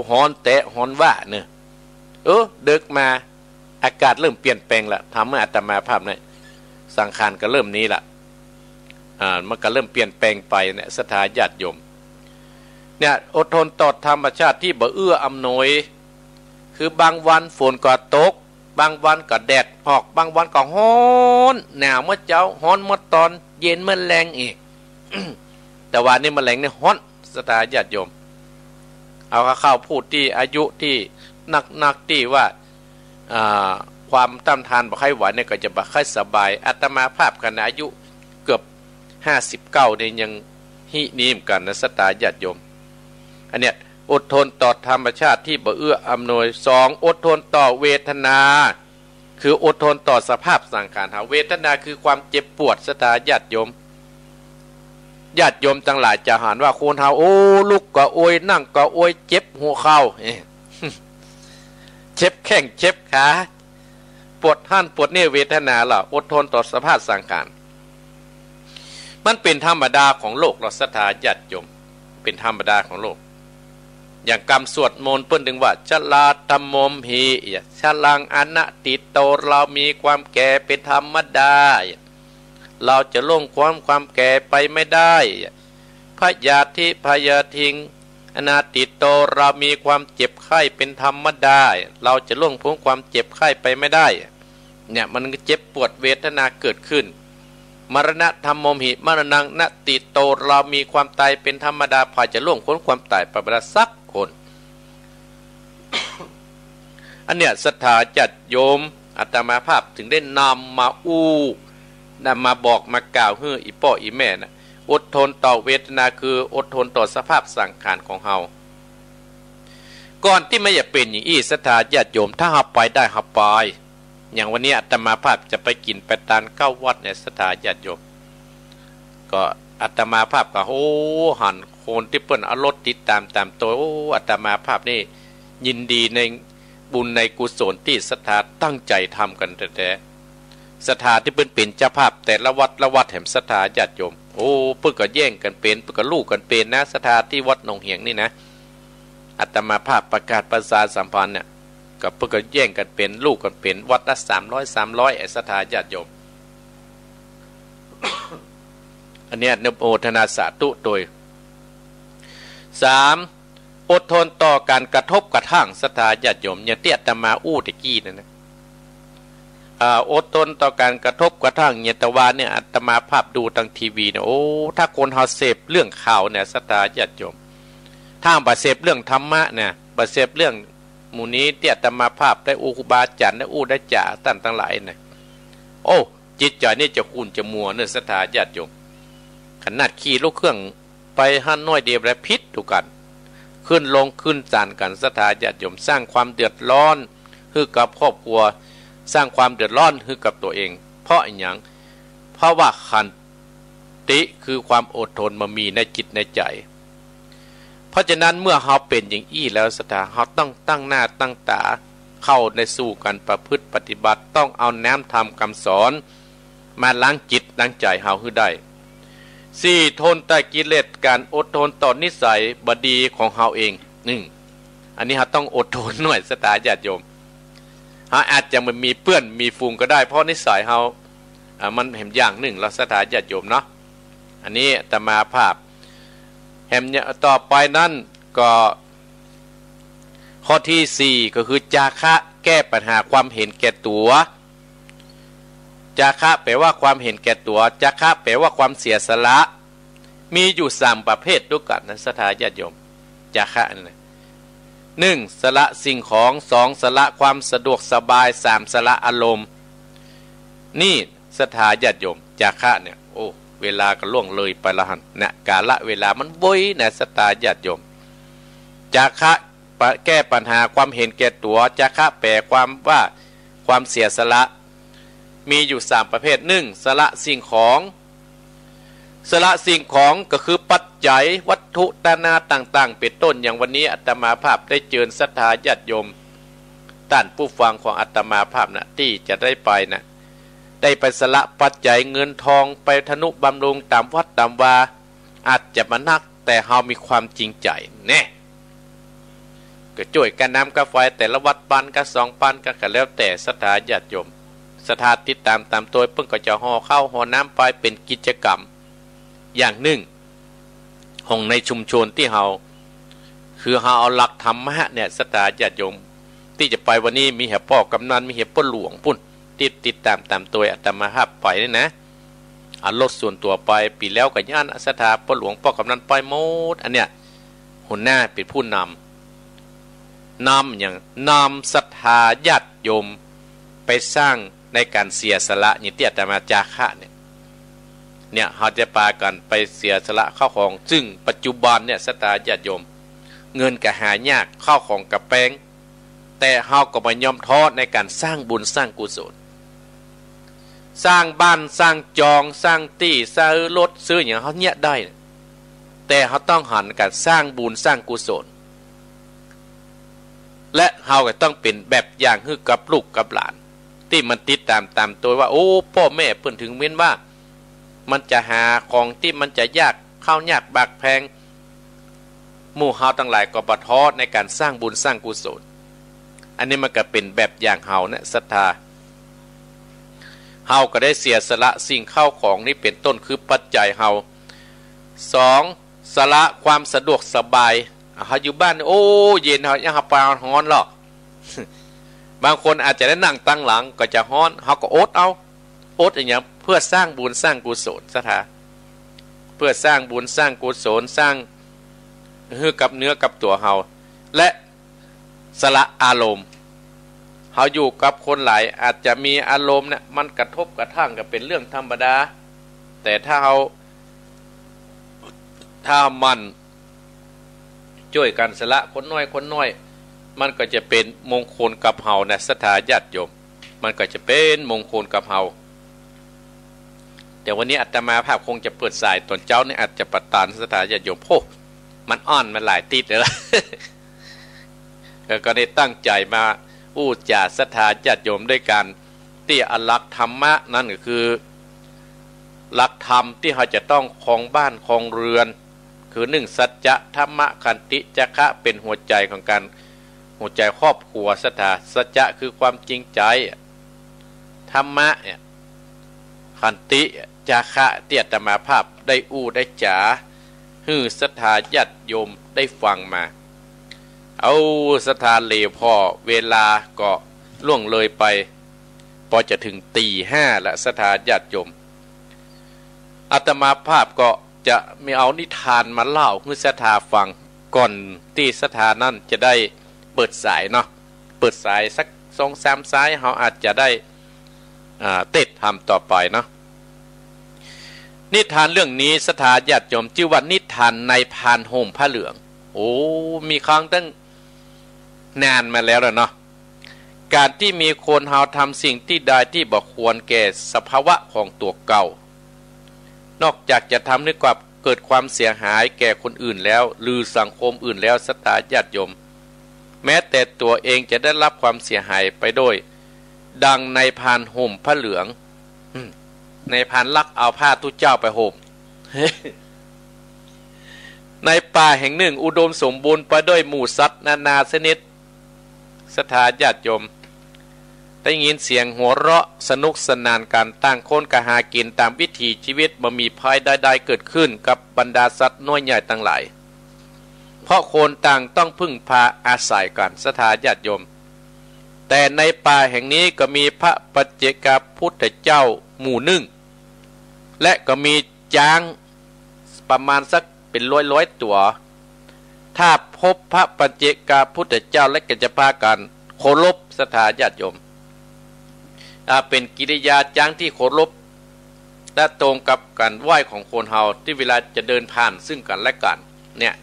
ฮ้อนแต๊ฮ้อนว่าเนาะ เออ เดิกมา อากาศเริ่มเปลี่ยนแปลงละ ถามเมื่ออาตมาภาพเนี่ย สังขารก็เริ่มนี้ละ อ่า มันก็เริ่มเปลี่ยนแปลงไปเนี่ย ศรัทธาญาติโยม เนี่ย อดทนต่อธรรมชาติตี้บ่เอื้ออำนวย คือบางวันฝนก็ตก บางวันก็แดดออก บางวันก็ฮ้อน หนาวเมื่อเจ๊า ฮ้อนเมื่อตอน เย็นเมื่อแลงอีก แต่ว่านี่มะแลงนี่ฮ้อน ศรัทธาญาติโยม เอาเข้าๆ ผู้ตี้อายุตี้นักๆ ตี้ว่า อ่า ความต้านทานบ่ใค่ไหวเนี่ย ก็จะบ่ใค่สบาย อาตมาภาพขนาดอายุเกือบห้าสิบเก้าเนี่ย ยังหินี้เหมือนกั๋นนะ ศรัทธาญาติโยม อันเนี้ย อดทนต่อธรรมชาติตี้บ่เอื้ออำนวย สอง อดทนต่อเวทนา คืออดทนต่อสภาพสังขารเฮา เวทนาคือความเจ็บปวด ศรัทธาญาติโยม ญาติโยมตังหลายจะหันว่าคนเฮา โอ้ ลุกก็โอย นั่งก็โอย เจ็บหัวเข่า เอ๊ะ เจ็บแข้ง เจ็บขา ปวดหั้นปวดนี่ เวทนาละ อดทนต่อสภาพสังขาร มันเป๋นธรรมดาของโลกละ ศรัทธาญาติโยม เป๋นธรรมดาของโลก อย่างกำสวดมนต์เปิ้นจึงว่า ชราธัมโมมหิ ชรังอนัตถิโต เรามีความแก่เป๋นธรรมดา เราจะล่วงพ้นความแก่ไปไม่ได้ พยาธิพยาธิง อนัตถิโต เรามีความเจ็บไข้เป๋นธรรมดา เราจะล่วงพ้นความเจ็บไข้ไปไม่ได้ เนี่ย มันเจ็บปวดเวทนาเกิดขึ้น มรณะธัมโมมหิ มรณังอนัตถิโต เรามีความตายเป๋นธรรมดา ใผจะล่วงพ้นความต๋ายไปบ่ได้สักคน อันเนี้ย ศรัทธาญาติโยม อาตมาภาพจึงได้นำมาอู้ นำมาบอกมากล่าวหื้ออี่ป้ออี่แม่นะ อดทนต่อเวทนา คืออดทนต่อสภาพสังขารของเฮา ก่อนตี้มันจะเป๋นอย่างอี้ ศรัทธาญาติโยม ถ้าเฮาไปได้เฮาไป อย่างวันนี้อาตมาภาพจะไปกิ๋นไปตานเข้าวัดเนี่ย ศรัทธาญาติโยม ก็อาตมาภาพก็ โอ้ หันคนตี้เปิ้นเอารถติดต๋ามต๋ามตั๋ว โอ้ อาตมาภาพนี่ยินดีในบุญในกุศลตี้ศรัทธาตั้งใจ๋ทำกั๋นแต๊ๆ ศรัทธาตี้เปิ้นเป๋นเจ้าภาพแต่ละวัดละวัดแหม ศรัทธาญาติโยม โอ้ เปิ้นก็แย่งกั๋นเป๋น เปิ้นก็ลู่กั๋นเป๋นนะ ศรัทธาตี้วัดหนองเหียงนี่นะ อาตมาภาพประกาศประชาสัมพันธ์เนี่ย ก็เปิ้นก็แย่งกั๋นเป๋น ลู่กั๋นเป๋น วัดละสามร้อย สามร้อย ไอ้ศรัทธาญาติโยม อันเนี้ยอนุโมทนาสาธุโตย สาม อดทนต่อก๋านกระทบกระทั่ง ศรัทธาญาติโยม อย่างตี้อาตมาอู้ตะกี้นั่นนะ อ่า อดทนต่อก๋านกระทบกระทั่ง อย่างตะวาเนี่ย อาตมาภาพดูตางทีวีเนี่ย โอ้ ถ้าคนเฮาเสพเรื่องข่าวเนี่ย ศรัทธาญาติโยม ถ้าบ่เสพเรื่องธรรมะเนี่ย บ่เสพเรื่องหมู่นี้ตี้อาตมาภาพได้อู้ ครูบาอาจ๋ารย์ได้อู้ได้จ๋าต้านตังหลายนะ โอ้ จิตใจ๋นี่จะขุ่นจะมัวเน่อ ศรัทธาญาติโยม ขนาดขี่รถเครื่องไปหั้นน้อยเดียวแล้วผิดตั๋วกั๋น ขึ้นลงขึ้นศาลกั๋น ศรัทธาญาติโยม สร้างความเดือดร้อนหื้อกับครอบครัว สร้างความเดือดร้อนหื้อกับตั๋วเอง เพราะอะหยัง เพราะว่าขันติคือความอดทนบ่มีในจิตในใจ๋ เพราะฉะนั้นเมื่อเฮาเป๋นอย่างอี้แล้ว ศรัทธา เฮาต้องตั้งหน้าตั้งต๋าเข้าในสู่ก๋านประพฤติปฏิบัติ ต้องเอาน้ำธรรมกำสอนมาล้างจิตล้างใจ๋เฮาหื้อได้ สี่ ทนต่อกิเลส ก๋านอดทนต่อนิสัยบ่ดีของเฮาเอง นึ่ง อันนี้เฮาต้องอดทนหน่อยศรัทธาญาติโยม เฮาอาจจะบ่มีเปื้อนมีฝูงก็ได้ เพราะนิสัยเฮา อ่า มันแหมอย่างนึ่งแล้วศรัทธาญาติโยมเนาะ อันนี้อาตมาภาพ แหมเนี่ย ต่อไปนั้นก็ ข้อที่สี่ก็คือ จาคะ แก้ปัญหาความเห็นแก่ตั๋ว จาคะ แปลว่าความเห็นแก่ตั๋ว จาคะ แปลว่าความเสียสละ มีอยู่สามประเภทด้วยกั๋นนะศรัทธาญาติโยม จาคะนี่นะ นึ่ง สละสิ่งของ สอง สละความสะดวกสบาย สาม สละอารมณ์ นี่ศรัทธาญาติโยม จาคะเนี่ย โอ้ เวลาก็ล่วงเลยไปแล้วหั้นนะ กาลเวลามันไวนะศรัทธาญาติโยม จาคะ ปะ- แก้ปัญหาความเห็นแก่ตั๋ว จาคะ แปลความว่าความเสียสละ มีอยู่สามประเภท นึ่ง สละสิ่งของ สละสิ่งของก็คือปัจจัยวัตถุนานาต่างๆ เป๋นต้น อย่างวันนี้อาตมาภาพได้เจิญศรัทธาญาติโยม ต้านผู้ฟังของอาตมาภาพนะ ตี้จะได้ไปนะ ได้ไปสละปัจจัยเงินทอง ไปทนุบำรุงต๋ามวัดต๋ามวา อาจจะบ่นัก แต่เฮามีความจริงใจ๋แน่ ก็จ้วยก้าน้ำก้าไฟแต่ละวัด ปันก้าสองปันก้า ก็แล้วแต่ศรัทธาญาติโยม ศรัทธาติดต๋ามต๋ามตวย เปิ้นก็จะห่อข้าวห่อน้ำไปเป๋นกิจกรรมอย่างนึ่งของในชุมชนตี้เฮา คือเฮาเอาหลักธรรมะเนี่ย ศรัทธาญาติโยม ตี้จะไปวันนี้มีเหียป้อกำนัน มีเหียป้อหลวงปู้น ตี้ติดต๋ามต๋ามตวยอาตมาภาพไปนี่นะ เอารถส่วนตั๋วไป ปี๋แล้วก็ย้านศรัทธาป้อหลวงป้อกำนันไปหมด อันเนี้ย หัวหน้าเป๋นผู้นำ นำหยัง นำศรัทธาญาติโยมไปสร้างในก๋านเสียสละ อย่างตี้อาตมาจาคะเนี่ย เนี่ย เฮาจะปากั๋นไปเสียสละข้าวของ ซึ่งปัจจุบันเนี่ยศรัทธาญาติโยม เงินก็หายาก ข้าวของก็แปง แต่เฮาก็บ่ยอมท้อในก๋านสร้างบุญสร้างกุศล สร้างบ้านสร้างจอง สร้างตี้ ซื้อรถ ซื้อหยังเฮาเยียะได้ แต่เฮาต้องหันก๋านสร้างบุญสร้างกุศล และเฮาก็ต้องเป๋นแบบอย่างหื้อกับลูกกับหลาน ตี้มันติดต๋ามต๋ามตวยว่า โอ้ ป้อแม่เปิ้นเถิงเว้นว่า มันจะหาของตี้มันจะยาก ข้าวยากหมากแพง หมู่เฮาตังหลายก็บ่ท้อในก๋านสร้างบุญสร้างกุศล อันนี้มันก็เป๋นแบบอย่างเฮาเนี่ยศรัทธา เฮาก็ได้เสียสละสิ่งข้าวของนี้เป๋นต้น คือปัจจัยเฮา สอง สละความสะดวกสบาย เฮาอยู่บ้าน โอ้ เย็น เฮายัง เฮาไปฮ้อนหรอก บางคนอาจจะได้นั่งตังหลังก็จะฮ้อน เฮาก็อดเอา อดอะหยัง เพื่อสร้างบุญสร้างกุศลศรัทธา เพื่อสร้างบุญสร้างกุศล สร้างหื้อกับเนื้อกับตั๋วเฮา และสละอารมณ์ เฮาอยู่กับคนหลาย อาจจะมีอารมณ์เนี่ย มันกระทบกระทั่งก็เป๋นเรื่องธรรมดา แต่ถ้าเฮา ถ้าหมั่นจ้วยกั๋นสละคนน้อยคนน้อย มันก็จะเป๋นมงคลกับเฮานะศรัทธาญาติโยม มันก็จะเป๋นมงคลกับเฮา แต่วันนี้อาตมาภาพคงจะเปิดสายต๋อนเจ๊านี่ อาจจะบ่ตานศรัทธาญาติโยม โอ้ มันอ่อนมาหลายติ๊ดแล้ว แล้วก็ได้ตั้งใจ๋มาอู้จ๋าศรัทธาญาติโยมด้วยกั๋น ตี้เอาหลักธรรมะ นั่นก็คือ หลักธรรมตี้เฮาจะต้องครองบ้านครองเรือน คือนึ่ง สัจจะ ธรรมะ ขันติ จาคะ เป๋นหัวใจ๋ของก๋าน หัวใจ๋ครอบครัวศรัทธา สัจจะคือความจริงใจ๋ ธรรมะเนี่ย ขันติ จาคะ ตี้อาตมาภาพได้อู้ได้จ๋า หื้อศรัทธาญาติโยมได้ฟังมา เอาศรัทธาเหลวผ่อ เวลาก็ล่วงเลยไป ปอจะเถิงตี๋ห้าละศรัทธาญาติโยม อาตมาภาพก็จะมีเอานิทานมาเล่าหื้อศรัทธาฟัง ก่อนตี้ศรัทธานั้นจะได้เปิดสายเนาะ เปิดสายสักสองสามสาย เฮาอาจจะได้ อ่า เตสน์ธรรมต่อไปเนาะ นิทานเรื่องนี้ศรัทธาญาติโยม จื้อว่านิทานนายพรานห่มผ้าเหลือง โอ้ มีครั้งตั้งนานมาแล้วล่ะเนาะ ก๋านตี้มีคนเฮาทำสิ่งตี้ใดตี้บ่ควรแก่สภาวะของตั๋วเก่า นอกจากจะทำหื้อเกิดความเสียหายแก่คนอื่นแล้ว หรือสังคมอื่นแล้ว ศรัทธาญาติโยม แม้แต่ตั๋วเองจะได้รับความเสียหายไปด้วย ดังนายพรานห่มผ้าเหลือง อืม นายพรานลักเอาผ้าตุ๊เจ้าไปห่ม ในป่าแห่งหนึ่งอุดมสมบูรณ์ไปด้วยหมู่สัตว์นานาชนิด ศรัทธาญาติโยม ได้ยินเสียงหัวเราะสนุกสนานกัน ต่างคนก็หากินตามวิถีชีวิต บ่มีภัยใดๆเกิดขึ้นกับบรรดาสัตว์น้อยใหญ่ทั้งหลาย เพราะคนต่างต้องพึ่งพาอาศัยกัน ศรัทธาญาติโยม แต่ในป่าแห่งนี้ก็มีพระปัจเจกพุทธเจ้าหมู่หนึ่ง และก็มีจ๊างประมาณสักเป็นร้อยๆตั๋ว ถ้าพบพระปัจเจกพุทธเจ้าและก็จะพากันเคารพ ศรัทธาญาติโยม อ่า เป็นกิริยาจ๊างที่เคารพ และตรงกับการไหว้ของคนเฮาที่เวลาจะเดินผ่านซึ่งกันและกัน เนี่ย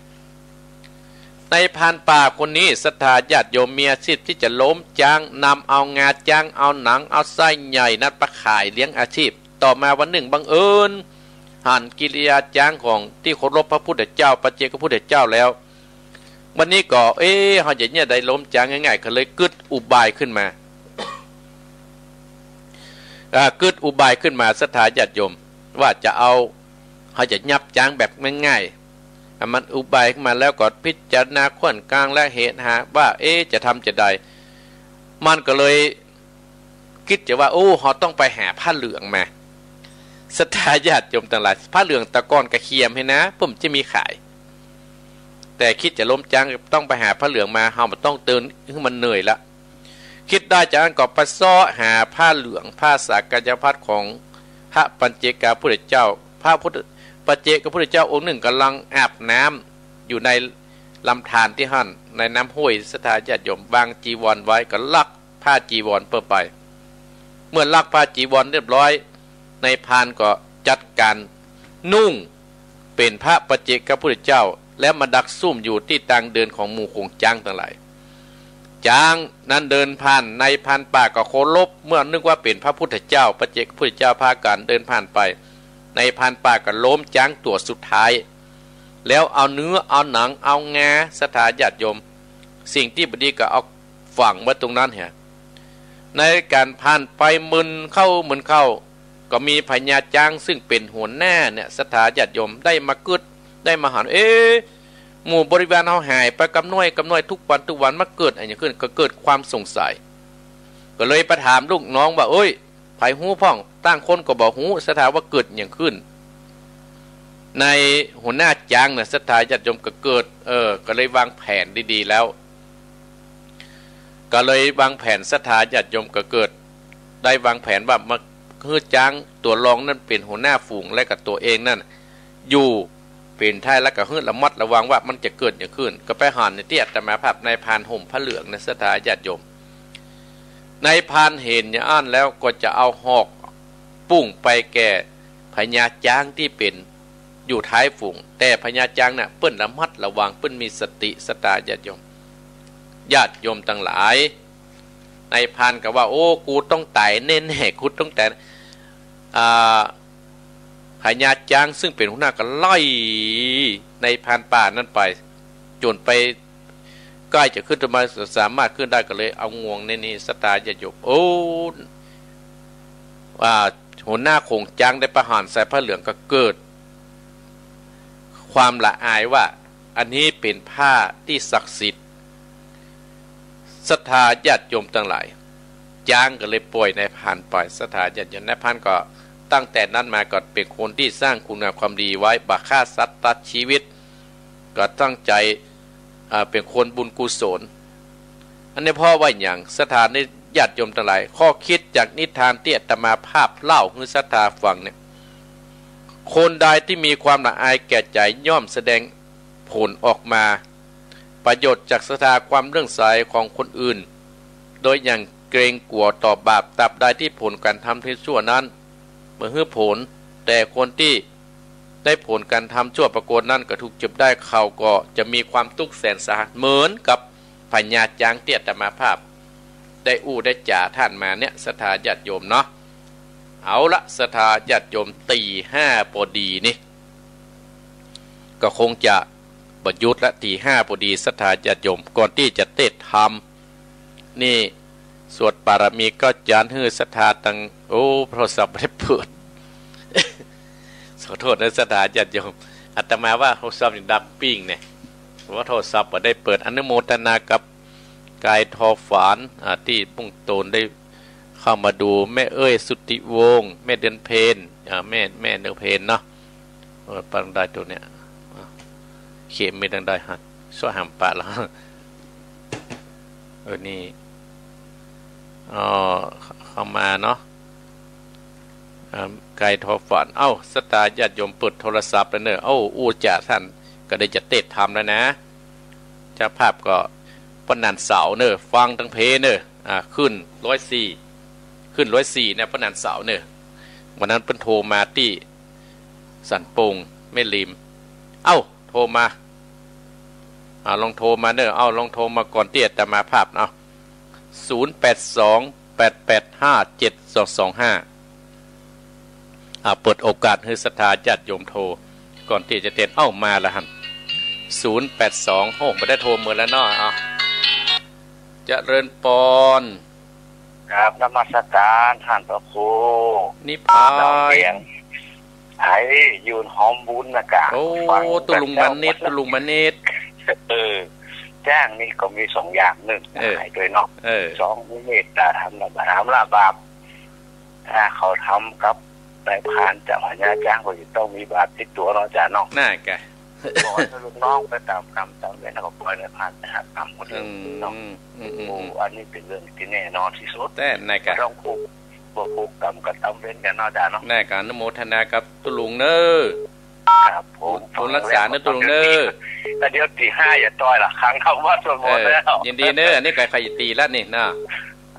นายพรานป่าคนนี้ ศรัทธาญาติโยม มีอาชีพที่จะล้มจ๊าง นำเอางาจ๊าง เอาหนัง เอาไส้ใหญ่นั้นไปขายเลี้ยงอาชีพ ต่อมาวันหนึ่งบังเอิญหันกิริยาจ๊างของที่เคารพพระพุทธเจ้า ปัจเจกพุทธเจ้าแล้ว วันนี้ก็ เอ๊ะ เฮาจะเนี่ยได้ล้มจ๊างง่ายๆ ก็เลยกึ๊ดอุบายขึ้นมา อ่า กึ๊ดอุบายขึ้นมา ศรัทธาญาติโยม ว่าจะเอา เฮาจะยับจ๊างแบบง่ายๆ อ่ะ มันอุบายขึ้นมาแล้วก็พิจารณาค่อนกลางและเหตุหาว่า เอ๊ะ จะทำจะใด มันก็เลยกึ๊ดจะว่า โอ้ เฮาต้องไปหาผ้าเหลืองมา ศรัทธาญาติโยมตังหลาย ผ้าเหลืองตะกอนกะเขียมหั้นนะ เปิ้นจะมีขาย แต่กึ๊ดจะล้มจ๊างต้องไปหาผ้าเหลืองมา เฮาบ่ต้องเดินหื้อมันเหนื่อยละ กึ๊ดได้จากนั้นก็ไปเซาะหาผ้าเหลือง ผ้าสักยพัสต์ของพระปัจเจกพุทธเจ้า พระพุทธ ปัจเจกพุทธเจ้าองค์หนึ่งกำลังอาบน้ำอยู่ในลำธารตี้หั้น ในน้ำห้วย ศรัทธาญาติโยม วางจีวรไว้ ก็ลักผ้าจีวรเปิ้นไป เมื่อลักผ้าจีวรเรียบร้อย นายพรานก็จัดการนุ่ง เป๋นพระปัจเจกพุทธเจ้า แล้วมาดักซุ่มอยู่ตี้ตางเดินของหมู่ขงจ๊างตังหลาย จ๊างนั้นเดินผ่าน นายพรานป่าก็เคารพ เมื่อนึกว่าเป๋นพระพุทธเจ้า ปัจเจกพุทธเจ้า พากันเดินผ่านไป นายพรานป่าก็ล้มจ๊างตั๋วสุดท้าย แล้วเอาเนื้อ เอาหนัง เอางา ศรัทธาญาติโยม สิ่งตี้บ่ดีก็เอาฝังไว้ตรงนั้นเหีย ในการผ่านไปมึนเข้ามึนเข้า ก็มีพญาจ๊างซึ่งเป๋นหัวหน้าเนี่ย ศรัทธาญาติโยม ได้มากึ๊ด ได้มาหัน เอ๊ะ หมู่บริวารเฮาหายไปกำน้อยกำน้อย ทุกวันทุกวัน มาเกิดอะหยังขึ้น ก็เกิดความสงสัย ก็เลยไปถามลูกน้องว่า เอ้ย ใผฮู้พ่อง ต่างคนก็บ่ฮู้ ศรัทธาว่าเกิดหยังขึ้น ในหัวหน้าจ๊างน่ะ ศรัทธาญาติโยม ก็เกิด เออ ก็เลยวางแผนดีๆแล้ว ก็เลยวางแผน ศรัทธาญาติโยม ก็เกิดได้วางแผนว่ามาหื้อจ๊างตั๋วรองนั้นเป๋นหัวหน้าฝูง และกับตั๋วเองนั้นอยู่เป๋นท้าย แล้วก็หื้อระมัดระวังว่ามันจะเกิดหยังขึ้น ก็ไปหันในตี้อาตมาภาพ นายพรานห่มผ้าเหลืองนะ ศรัทธาญาติโยม นายพรานหันอย่างอั้นแล้วก็จะเอาหอกปุ้งไปแก่พญาจ๊างตี้เป๋น อยู่ท้ายฝูง แต่พญาจ๊างน่ะเปิ้นระมัดระวัง เปิ้นมีสติ ศรัทธาญาติโยม ญาติโยมตังหลาย นายพรานก็ว่า โอ้ กูต้องต๋ายแน่ๆ กูต้องต๋าย อ่า พญาจ๊างซึ่งเป๋นหัวหน้าก็ไล่นายพรานป่านั้นไป จ๋นไปใก้จะขึ้นต้นไม้ สามารถขึ้นได้ ก็เลยเอางวงในนี้ ศรัทธาญาติโยม โอ้ อ่า หัวหน้าขงจ๊างได้ประหารใส่ผ้าเหลือง ก็เกิดความละอายว่า อันนี้เป๋นผ้าตี้ศักดิ์สิทธิ์ ศรัทธาญาติโยมตังหลาย จ๊างก็เลยป่อยนายพรานไป ศรัทธาญาติโยม นายพรานก็ตั้งแต่นั้นมาก็เป๋นคนตี้สร้างคุณงามความดีไว้ บ่ฆ่าสัตว์ตัดชีวิต ก็ตั้งใจ๋ อ่า เป๋นคนบุญกุศล อันนี้เพราะว่าหยัง ศรัทธาญาติโยมตังหลาย ข้อคิดจากนิทานตี้อาตมาภาพเล่าหื้อศรัทธาฟังเนี่ย คนใดตี้มีความละอายแก่ใจ๋ย่อมแสดงผลออกมา ประโยชน์จากศรัทธาความเลื่อมใสของคนอื่น โดยอย่างเกรงกลัวต่อบาป ตราบใดตี้ผลการทำที่ชั่วนั้นบ่หื้อผล แต่คนตี้ได้ผลการทำชั่วปรากฏนั้นก็ถูกจับได้ เขาก็จะมีความตุ๊กข์แสนสาหัสเหมือนกับพญาจ๊างตี้อาตมาภาพได้อู้ได้จ๋าต้านมาเนี่ย ศรัทธาญาติโยมเนาะ เอาละ ศรัทธาญาติโยม ตี๋ห้าปอดีนี่ ก็คงจะบ่หยุดละ ตี๋ห้าปอดี ศรัทธาญาติโยม ก่อนตี้จะเตศน์ธรรม นี่สวดปารมีเก้าจั๊นหื้อศรัทธาตัง โอ้ โทรศัพท์บ่ได้เปิด ขอโทษนะศรัทธาญาติโยม อาตมาว่าโทรศัพท์นี่ดับปิ้งเนี่ย เพราะว่าโทรศัพท์บ่ได้เปิด อนุโมทนากับกายทอฝาน อ่า ตี้ปุ้งโตนได้เข้ามาดู แม่เอ้ย สุทธิวงศ์ แม่เดือนเพ็ญ อ่า แม่ แม่เดือนเพ็ญเนาะ เออ ปังได้ตัวเนี้ย อ่ะ เข็มไม่ดังได้ฮะ ช่วยหามปะแล้ว เออ นี่ อ๋อ เข้ามาเนาะ อ่า กายทอฝาน เอ้า ศรัทธาญาติโยมเปิดโทรศัพท์แล้วเนอะ เอ้า อู้จ๋า ท่านก็ได้จะเตศน์ธรรมแล้วนะ เจ้าภาพก็ป้อหนานเสาเนอะ ฟังตังเพเนอะ อ่า ขึ้นร้อยสี่ ขึ้นร้อยสี่เนี่ย ป้อหนานเสาเนอะ วันนั้นเปิ้นโทรมาตี้สันป่ง แม่ริม เอ้า โทรมา อ่า ลองโทรมาเนอะ เอ้า ลองโทรมาก่อนตี้อาตมาภาพ เอ้า ศูนย์แปดสอง แปดแปดห้า เจ็ดสองสองห้า อ่า เปิดโอกาสหื้อศรัทธาญาติโยมโทร ก่อนตี้จะเตศน์ เอ้า มาแล้วหั่น ศูนย์แปดสอง โอ้ บ่ได้โทรเมินแล้วเนาะ เอ้า เจริญปอน กราบนมัสการท่านพระครู นิพพาน น้องเสียง ไอ้ยืนหอมบุญนะกะ โอ้ ฟัง ตุ๊ลุงมานิด ตุ๊ลุงมานิด เออ จ้างนี่ก็มีสองอย่าง นึ่ง เออ หายด้วยเนาะ เออ สอง มีเมตตาธรรม ธรรมละบาป ถ้าเขาทำกับนายพรานเจ้าพญาจ้างก็จะต้องมีบาปติดตั๋วเนาะอาจ๋ารย์เนาะ น่ากะ บอกว่าถ้าลูกน้องไปตามกรรมตามเวร แล้วก็ปล่อยนายพรานไปหากรรมคนเดียว อืม เนาะ อืม อืม โอ้ อืม อันนี้เป๋นเรื่องตี้แน่นอนตี้สุด แต่น่ากะ บ่ต้องผูก บ่ผูกกรรมกับตามเวรกั๋นเนาะอาจ๋ารย์เนาะ น่ากะ อนุโมทนากับตุ๊ลุงเนอะ ครับผม บุญ บุญรักษาเนอะตุ๊ลุงเนอะ แล้วเดี๋ยวตีห้าอย่าต่อยละ ค้างทำวัตรสวดมนต์แล้ว เออ ยินดีเนอะ อันนี้ก็ใค่อยจะตีละนี่นะ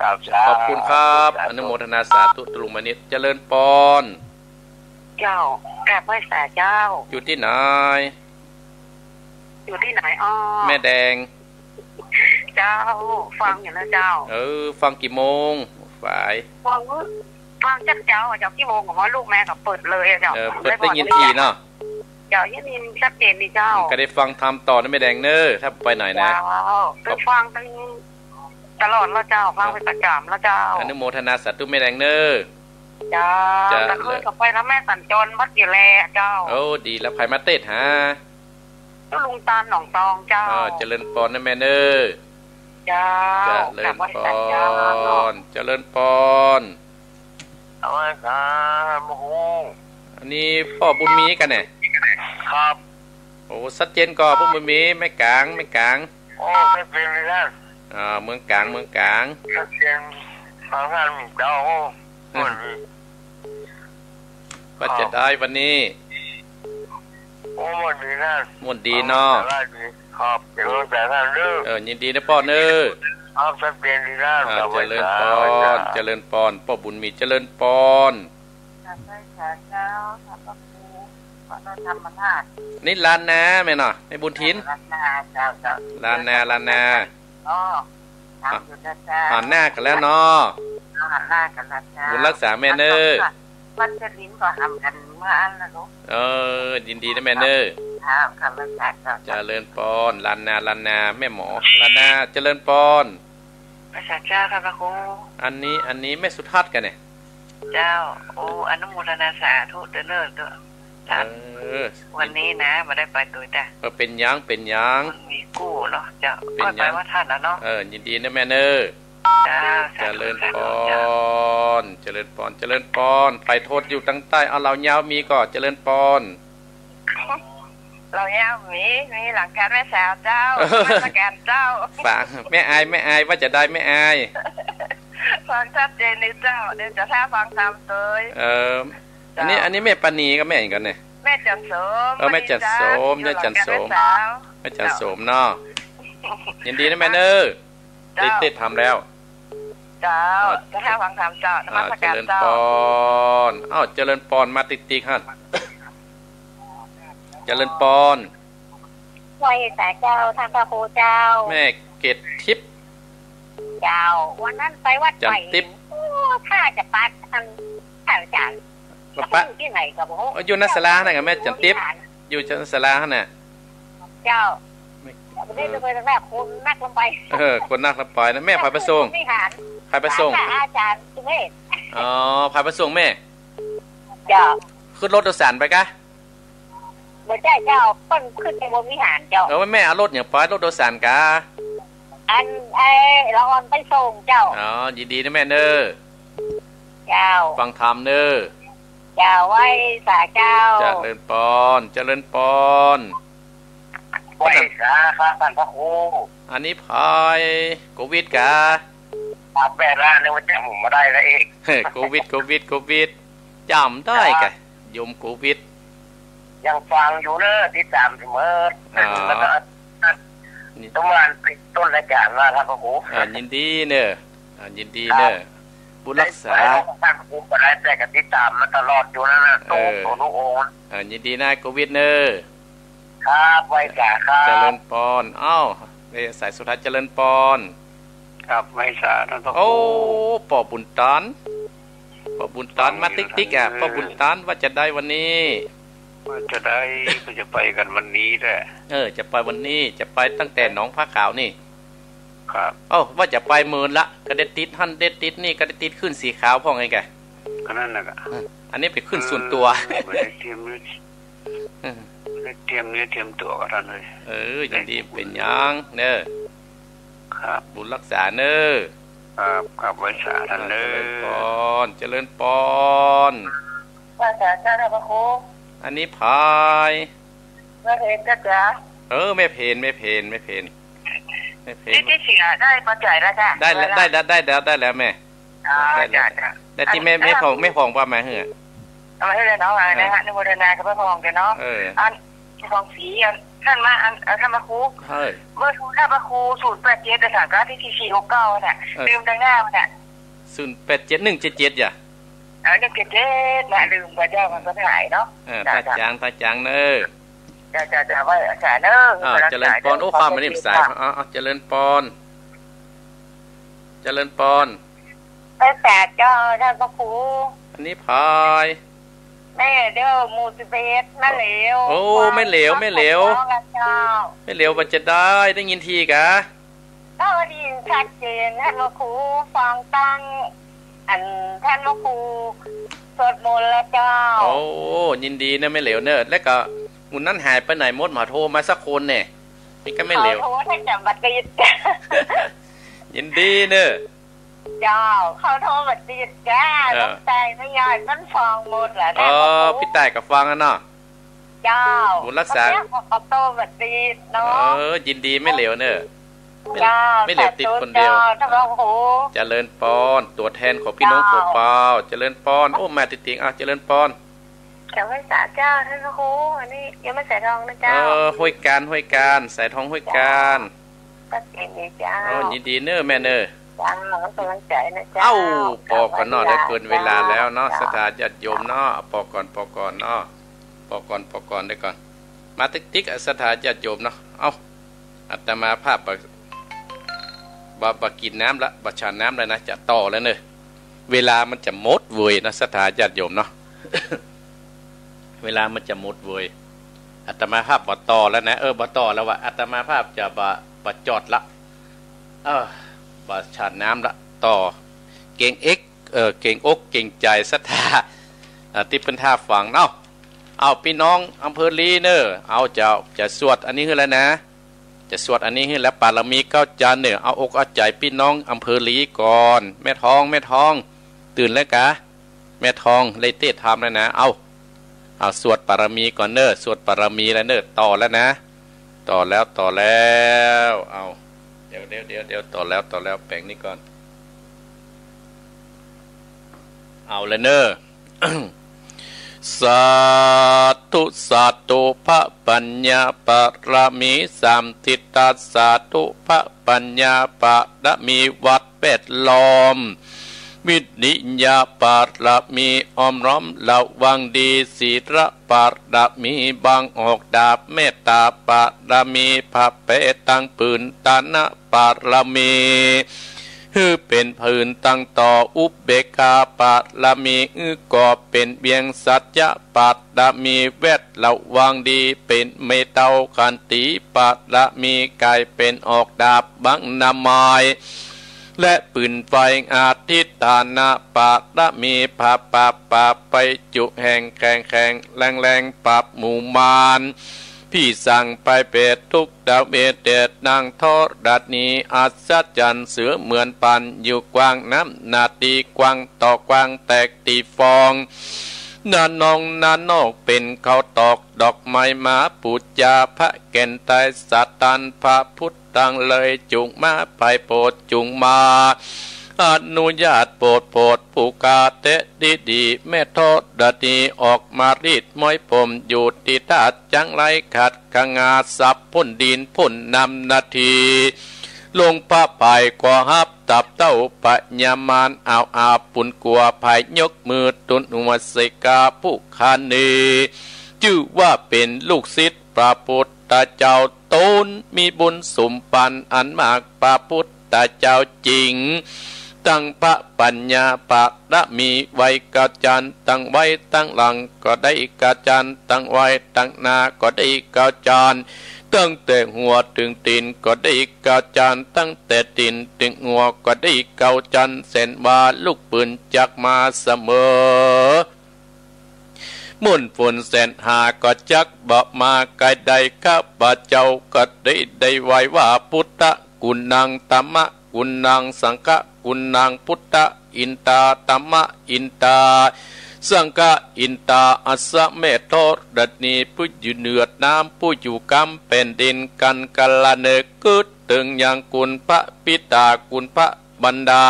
ครับ ขอบคุณครับ สาธุ อนุโมทนาสาธุ ตุ๊ลุงมานิด เจริญปอน เจ้า กราบไหว้สาเจ้า อยู่ตี้ไหน อยู่ตี้ไหนอ้อ แม่แดง เจ้า ฟังอยู่นะเจ้า เออ ฟังกี่โมง ฝาย ฟัง ฟังจักเจ้าอะเจ้า กี่โมงก็บ่ฮู้ ลูกแม่ก็เปิดเลยอะเจ้า เออ เปิดได้ยินดีเนาะ เจ้า ยินดีชัดเจนดีเจ้า ก็ได้ฟังธรรมต่อนะแม่แดงเนอะ ถ้าไปไหนนะ เจ้า ก็ฟังตั้งตลอดแล้วเจ้า ฟังเป็นประจำแล้วเจ้า อนุโมทนาสาธุแม่แดงเนอะ เจ้า เจ้า แต่คืนก็ไปนะแม่สัญจรวัดอยู่แลเจ้า โอ้ ดีแล้ว ใผมาเตศน์หา ตุ๊ลุงตาลหนองตองเจ้า อ่า เจริญปอนนะแม่เนอะ เจ้า เจริญปอน กราบไหว้สาเจ้า เจริญปอน เอาไว้ครับ พระครู อันนี้ป้อบุญมีกั๋นเนี่ย ครับ โอ้ ชัดเจนก่อ ป้อบุญมี แม่ก๋าง แม่ก๋าง โอ้ ชัดเจนเลยนะ อ่า เมืองก๋าง เมืองก๋าง ชัดเจน ทางด้านเจ้า อืม โอ้ย ว่าจะได้วันนี้ โอ้ ม่วนดีนะ ม่วนดีเนาะ สาระดี ครับ เดี๋ยวแต่ท่านเด้อ เออ ยินดีนะป้อเนอะ ครับ ชัดเจนดีนะ อ่า เจริญปอน เจริญปอน ป้อบุญมี เจริญปอน กราบไหว้สาเจ้า ท่านพระครู ขอต้อนรับมาลาด นี่ล้านนาแม่เนาะ แม่บุญถิ่น ล้านนาเจ้า เจ้า ล้านนา ล้านนา อ๋อ ถามอยู่นะเจ้า หันหน้ากั๋นแล้วเนาะ หันหน้ากั๋นแล้วเจ้า บุญรักษาแม่เนอะ วัดเจริญก็หำกั๋นเมื่ออั้นนะลูก เออ ยินดีนะแม่เนอะ ครับ ครับ รักษาเจ้า เจริญปอน ล้านนา ล้านนา แม่หมอ ล้านนา เจริญปอน ไหว้สาเจ้าค่ะพระครู อันนี้ อันนี้แม่สุทัศน์กั๋นเนี่ย เจ้า โอ้ อนุโมทนาสาธุเด้อเนอะ เออ วันนี้นะ บ่ได้ไปตวยจ้ะ เออ เป๋นหยัง เป๋นหยัง มันมีกู้เนาะ เจ้า เป๋นหยัง ค่อยไปวัดท่านแล้วเนาะ เออ ยินดีนะแม่เนอะ เจ้า สาธุ เจริญปอน สาธุเจ้า เจริญปอน เจริญปอน ใผโทรอยู่ตังใต้ เอาเหล่ายาวมีก่อ เจริญปอน เหล่ายาวมี มีหลังก๋านแม่สาวเจ้า นมัสก๋านเจ้า ฟัง แม่อาย แม่อาย ว่าจะได้แม่อาย ฟังชัดเจนเลยเจ้า เดี๋ยวจะถ้าฟังธรรมตวย เออ อันนี้ เจ้า อันนี้แม่ปานีกับแม่หยังกั๋นเนี่ย แม่จันโสม เออ แม่จันโสม อยู่หลังก๋านแม่สาว แม่จันโสม แม่จันโสมเนาะ ยินดีนะแม่เนอะ เจ้า ได้เตศน์ธรรมแล้ว เจ้า อ่า จะถ้าฟังธรรมเจ้า นมัสก๋านเจ้า อ่า เจริญปอน อ้าว เจริญปอนมาติดๆ ฮะ เจริญปอน ไหว้สาเจ้า ท่านพระครูเจ้า แม่เกตทิพย์ เจ้า วันนั้นไปวัดใหม่ จันทิพย์ โอ้ ถ้าจะปัดอัน ท่านอาจารย์ มาปะ อยู่ตี้ไหนก็บ่ฮู้ เออ อยู่หน้าศาลานั่นกับแม่จันทิพย์ อยู่หน้าศาลานั่นน่ะ เจ้า ไม่ บ่ได้ เออ ไปแรกคนนักลงไป เออ คนนักลงไปนะ แม่ผายไปส่ง วิหาร ผายไปส่ง ศาลาอาจารย์สุเมธ อ๋อ ผายไปส่งแม่ เจ้า ขึ้นรถโดยสารไปกะ บ่ใจ้เจ้า เปิ้นขึ้นไปบนวิหารเจ้า เออ แม่เอารถหยังไป รถโดยสารกา อัน ไอ้ละอ่อนไปส่งเจ้า อ๋อ ยินดีนะแม่เน่อ เจ้า ฟังธรรมเน่อ เจ้า ไหว้สาเจ้า เจริญปอน เจริญปอน ไหว้สาครับท่านพระครู อันนี้ใผ โควิดกา ครับ แม่ละ นึกว่าจ๋ำบ่ได้แล้วเอง โควิด โควิด โควิด จ๋ำได้กา ครับ โยมโควิด ยังฟังอยู่เน่อ ติดต๋ามเสมอ อ๋อ แล้วก็ นี่ ประมาณต้นรายการมาครับพระครู อ่า ยินดีเน่อ อ่า ยินดีเน่อ ครับ บุญรักษา ได้ฟังท่านพระครูก็ได้ แต่ก็ติดต๋ามมาตลอดอยู่นั่นน่ะ เออ ทุก ทุกองค์ อ่า ยินดีนะโควิดเน่อ ครับ ไหว้สาครับ เจริญปอน เอ้า เอ้ย สายสุดท้าย เจริญปอน ครับ ไหว้สาท่านพระครู โอ้ ป้อบุญตัน ป้อบุญตัน ฟังอยู่ มาติ๊กติ๊กอ่ะ ท่านเน่อ ป้อบุญตัน ว่าจะใดวันนี้ ว่าจะใด ก็จะไปกั๋นวันนี้แหละ เออ จะไปวันนี้ จะไปตั้งแต่หนองผาขาวนี่ ครับ เอ้า ว่าจะไปเมินละ ก็ได้ติดหั้น ได้ติดนี่ ก็ได้ติดขึ้นสีขาวพ่องไงแก ก็นั่นแหละก็ อืม อันนี้ไปขึ้นส่วนตั๋ว เออ บ่ได้เตรียมเนื้อ เออ บ่ได้เตรียมเนื้อเตรียมตั๋วกับท่านเลย เออ ยินดี บ่เป๋นหยังเน่อ ครับ บุญรักษาเน่อ ครับ ครับ ไหว้สาท่านเน่อ เจริญปอน เจริญปอน ไหว้สาเจ้าพระครู อันนี้ใผ แม่เพนเจ้าจ๋า เออ แม่เพน แม่เพน แม่เพน แม่เพน ตี้ ตี้เสียได้มาจ่ายแล้วจ้ะ ได้แล้ว ได้แล้ว ได้แล้ว ได้แล้วแม่ อ๋อ ได้แล้ว จ้ะ จ้ะ ได้ตี้แม่ อันนี้ แม่ผ่อง แม่ผ่องว่ามาหื้อ เอามาหื้อเลยเนาะ ว่าไงนะฮะ เออ อนุโมทนากับแม่ผ่องเจ้าเนาะ เออ อัน ผ่องศรี อัน ท่านมา อัน เอ่อ ท่านพระครู เฮ้ย เบอร์โทรท่านพระครู ศูนย์แปดเจ็ด สามเก้า สี่สี่หกเก้า น่ะ เออ ลืมตังหน้ามันน่ะ ศูนย์แปดเจ็ด หนึ่งเจ็ดเจ็ด จ้ะ เออ หนึ่งเจ็ดเจ็ด น่ะ ลืมไปเจ้า มันก็หายเนาะ เออ จ้ะ ตาจ๋าง จ้ะ ตาจ๋างเน่อ จ้ะ จ้ะ จ้ะ ไหว้อาจารย์เน่อ อ่า เจริญปอน โอ้ ข้ามมานี่สาย เอา เอา เจริญปอน เจริญปอน ไหว้สาเจ้าท่านพระครู อันนี้ใผ แม่เด้อ หมู่สิบเอ็ด แม่เหลว โอ้ แม่เหลว แม่เหลว เจ้า แม่เหลว ว่าจะใด ได้ยินทีกา ก็ได้ยินชัดเจน ท่านพระครูฟังตั้ง อัน ท่านพระครูสวดมนต์แล้วเจ้า โอ้ ยินดีเน่อแม่เหลวเน่อ แล้วก็หมู่นั้นหายไปไหนหมด บ่โทรมาสักคนแน่ นี่ก็แม่เหลว เขาโทรแทบจะบ่ติด ยินดีเน่อ เจ้า เขาโทรบ่ติดจ้า เออ น้องตายแม่ยายมันฟังหมดแหละ เออ แม่ก็ฟัง ปี้ตายก็ฟังอะเนาะ เจ้า บุญรักษา เขาโทรบ่ติดเนาะ เออ ยินดีแม่เหลวเน่อ เจ้า แม่เหลวติดคนเดียว สาธุเจ้า ท่านพระครู เจริญปอน ตั๋วแทนของปี้น้อง เจ้า ทั่วเปล่า เจริญปอน โอ้ มาติดๆ อ่ะ เจริญปอน เจ้า ไหว้สาเจ้า ท่านพระครู อันนี้โยมแม่สายทองนะเจ้า เออ ห้วยการ ห้วยการ สายทองห้วยการ เจ้า ก็เสียงดีเจ้า โอ้ ยินดีเน่อแม่เน่อ เจ้า ให้กำลังใจนะเจ้า เอ้า ปอก่อนเนาะ เดี๋ยวเกินเวลาแล้วเนาะ เจ้า ศรัทธาญาติโยมเนาะ ปอก่อน ปอก่อนเนาะ ปอก่อน ปอก่อน เดี๋ยวก่อน มาติ๊กติ๊ก ศรัทธาญาติโยมเนาะ เอ้า อาตมาภาพบ่ บ่ บ่กิ๋นน้ำละ บ่ฉันน้ำแล้วนะ จะต่อแล้วเน่อ เวลามันจะหมดเวยนะ ศรัทธาญาติโยมเนาะ เวลามันจะหมดเวย อาตมาภาพบ่ต่อแล้วนะ เออ บ่ต่อแล้ววะ อาตมาภาพจะบ่ บ่จอดละ เออ บ่ฉันน้ำละ ต่อ เกรงเอก เออ เกรงอกเกรงใจ๋ศรัทธา อ่า ตี้เปิ้นท่าฟังเนาะ เอา ปี้น้องอำเภอลีเน่อ เอา จะ จะสวดอันนี้หื้อแล้วนะ จะสวดอันนี้หื้อแล้ว ปารมีเก้าจันทร์เน่อ เอาอกเอาใจ๋ปี้น้องอำเภอลีก่อน แม่ทอง แม่ทอง ตื่นแล้วกา แม่ทอง ได้เตธรรมแล้วนะ เอา เอา สวดปารมีก่อนเน่อ สวดปารมีแล้วเน่อ ต่อแล้วนะ ต่อแล้ว ต่อแล้ว เอา เดี๋ยว เดี๋ยว เดี๋ยว เดี๋ยว ต่อแล้ว ต่อแล้ว แป๋งนี้ก่อน เอาแล้วเน่อ สาธุ สาธุ พระปัญญาปารมีสามทิศ สาธุ พระปัญญาปารมีวัดแวดล้อม วิริยะปารมีอ้อมล้อมระวังดี ศีลปารมีบังออกดาบ เมตตาปารมีพระแผ่ตั้งปืน ทานปารมี หื้อเป๋นปืนตั้งต่อ อุเบกขาปารมี หื้อก่อเป๋นเวียง สัจจะปารมีแวดระวังดี เป๋นเมตตาขันติปารมี ก๋ายเป๋นออกดาบบังน้ำมาย และปืนไฟอธิษฐานบารมี ผาบปราบปราบไปจุแห่งแข็งแข็งแรงแรง ปราบหมู่มาร ผีสางพยาเปรตทุกตระเวน เตดนางธรณีอัศจรรย์ เสือเหมือนปานอยู่กว้าง น้ำนาตีกว้างต่อกว้าง แตกตีฟอง นานองนานอกเป๋นข้าวตอก ดอกไม้มาปู๋จา พระแก่นไตรสาตาน พระพุทธังเลยจุ่งมา ไปโผดจุ่งมา อนุญาตโผดโผด ผู้ข้าแต๊ดีดี แม่ธรณีออกมารีดม้อยผม อยู่ตี้ธาตุจังไร ขัดขงาสับพ่นดินพ่นน้ำนาที ลงพระพายก็ฮับตับเต้าพญามาร เอาอาปุนกั๋วพายยกมือตุนหัวเสกา ผู้ข้านี้จื้อว่าเป๋นลูกศิษย์พระพุทธเจ้า ต๋นมีบุญสมปันอันมาก พระพุทธเจ้าจริง ตั้งพระปัญญาบารมีไว้เก้าจาน ตั้งไว้ตังหลังก็ได้เก้าจาน ตั้งไว้ตังหน้าก็ได้เก้าจาน ตั้งแต่หัวเถิงตี๋นก็ได้เก้าจาน ตั้งแต่ตี๋นเถิงหัวก็ได้เก้าจาน แสนว่าลูกปืนจักมาเสมอ มนต์ฝนแสนหาก็จักบ่มาใก้ได้ ข้าพเจ้าก็ได้ ได้ไหว้ว่า พุทธะกุณัง ธัมมะกุณัง สังฆะกุณัง พุทธะอินทา ธัมมะอินทา สังฆะอินทา อัสสะ แม่ธรณีผู้อยู่เหนือน้ำ ผู้อยู่กำแผ่นดิน กันกาละเนก กึ๊ดเถิงยังคุณพระปิดา คุณพระ บรรดา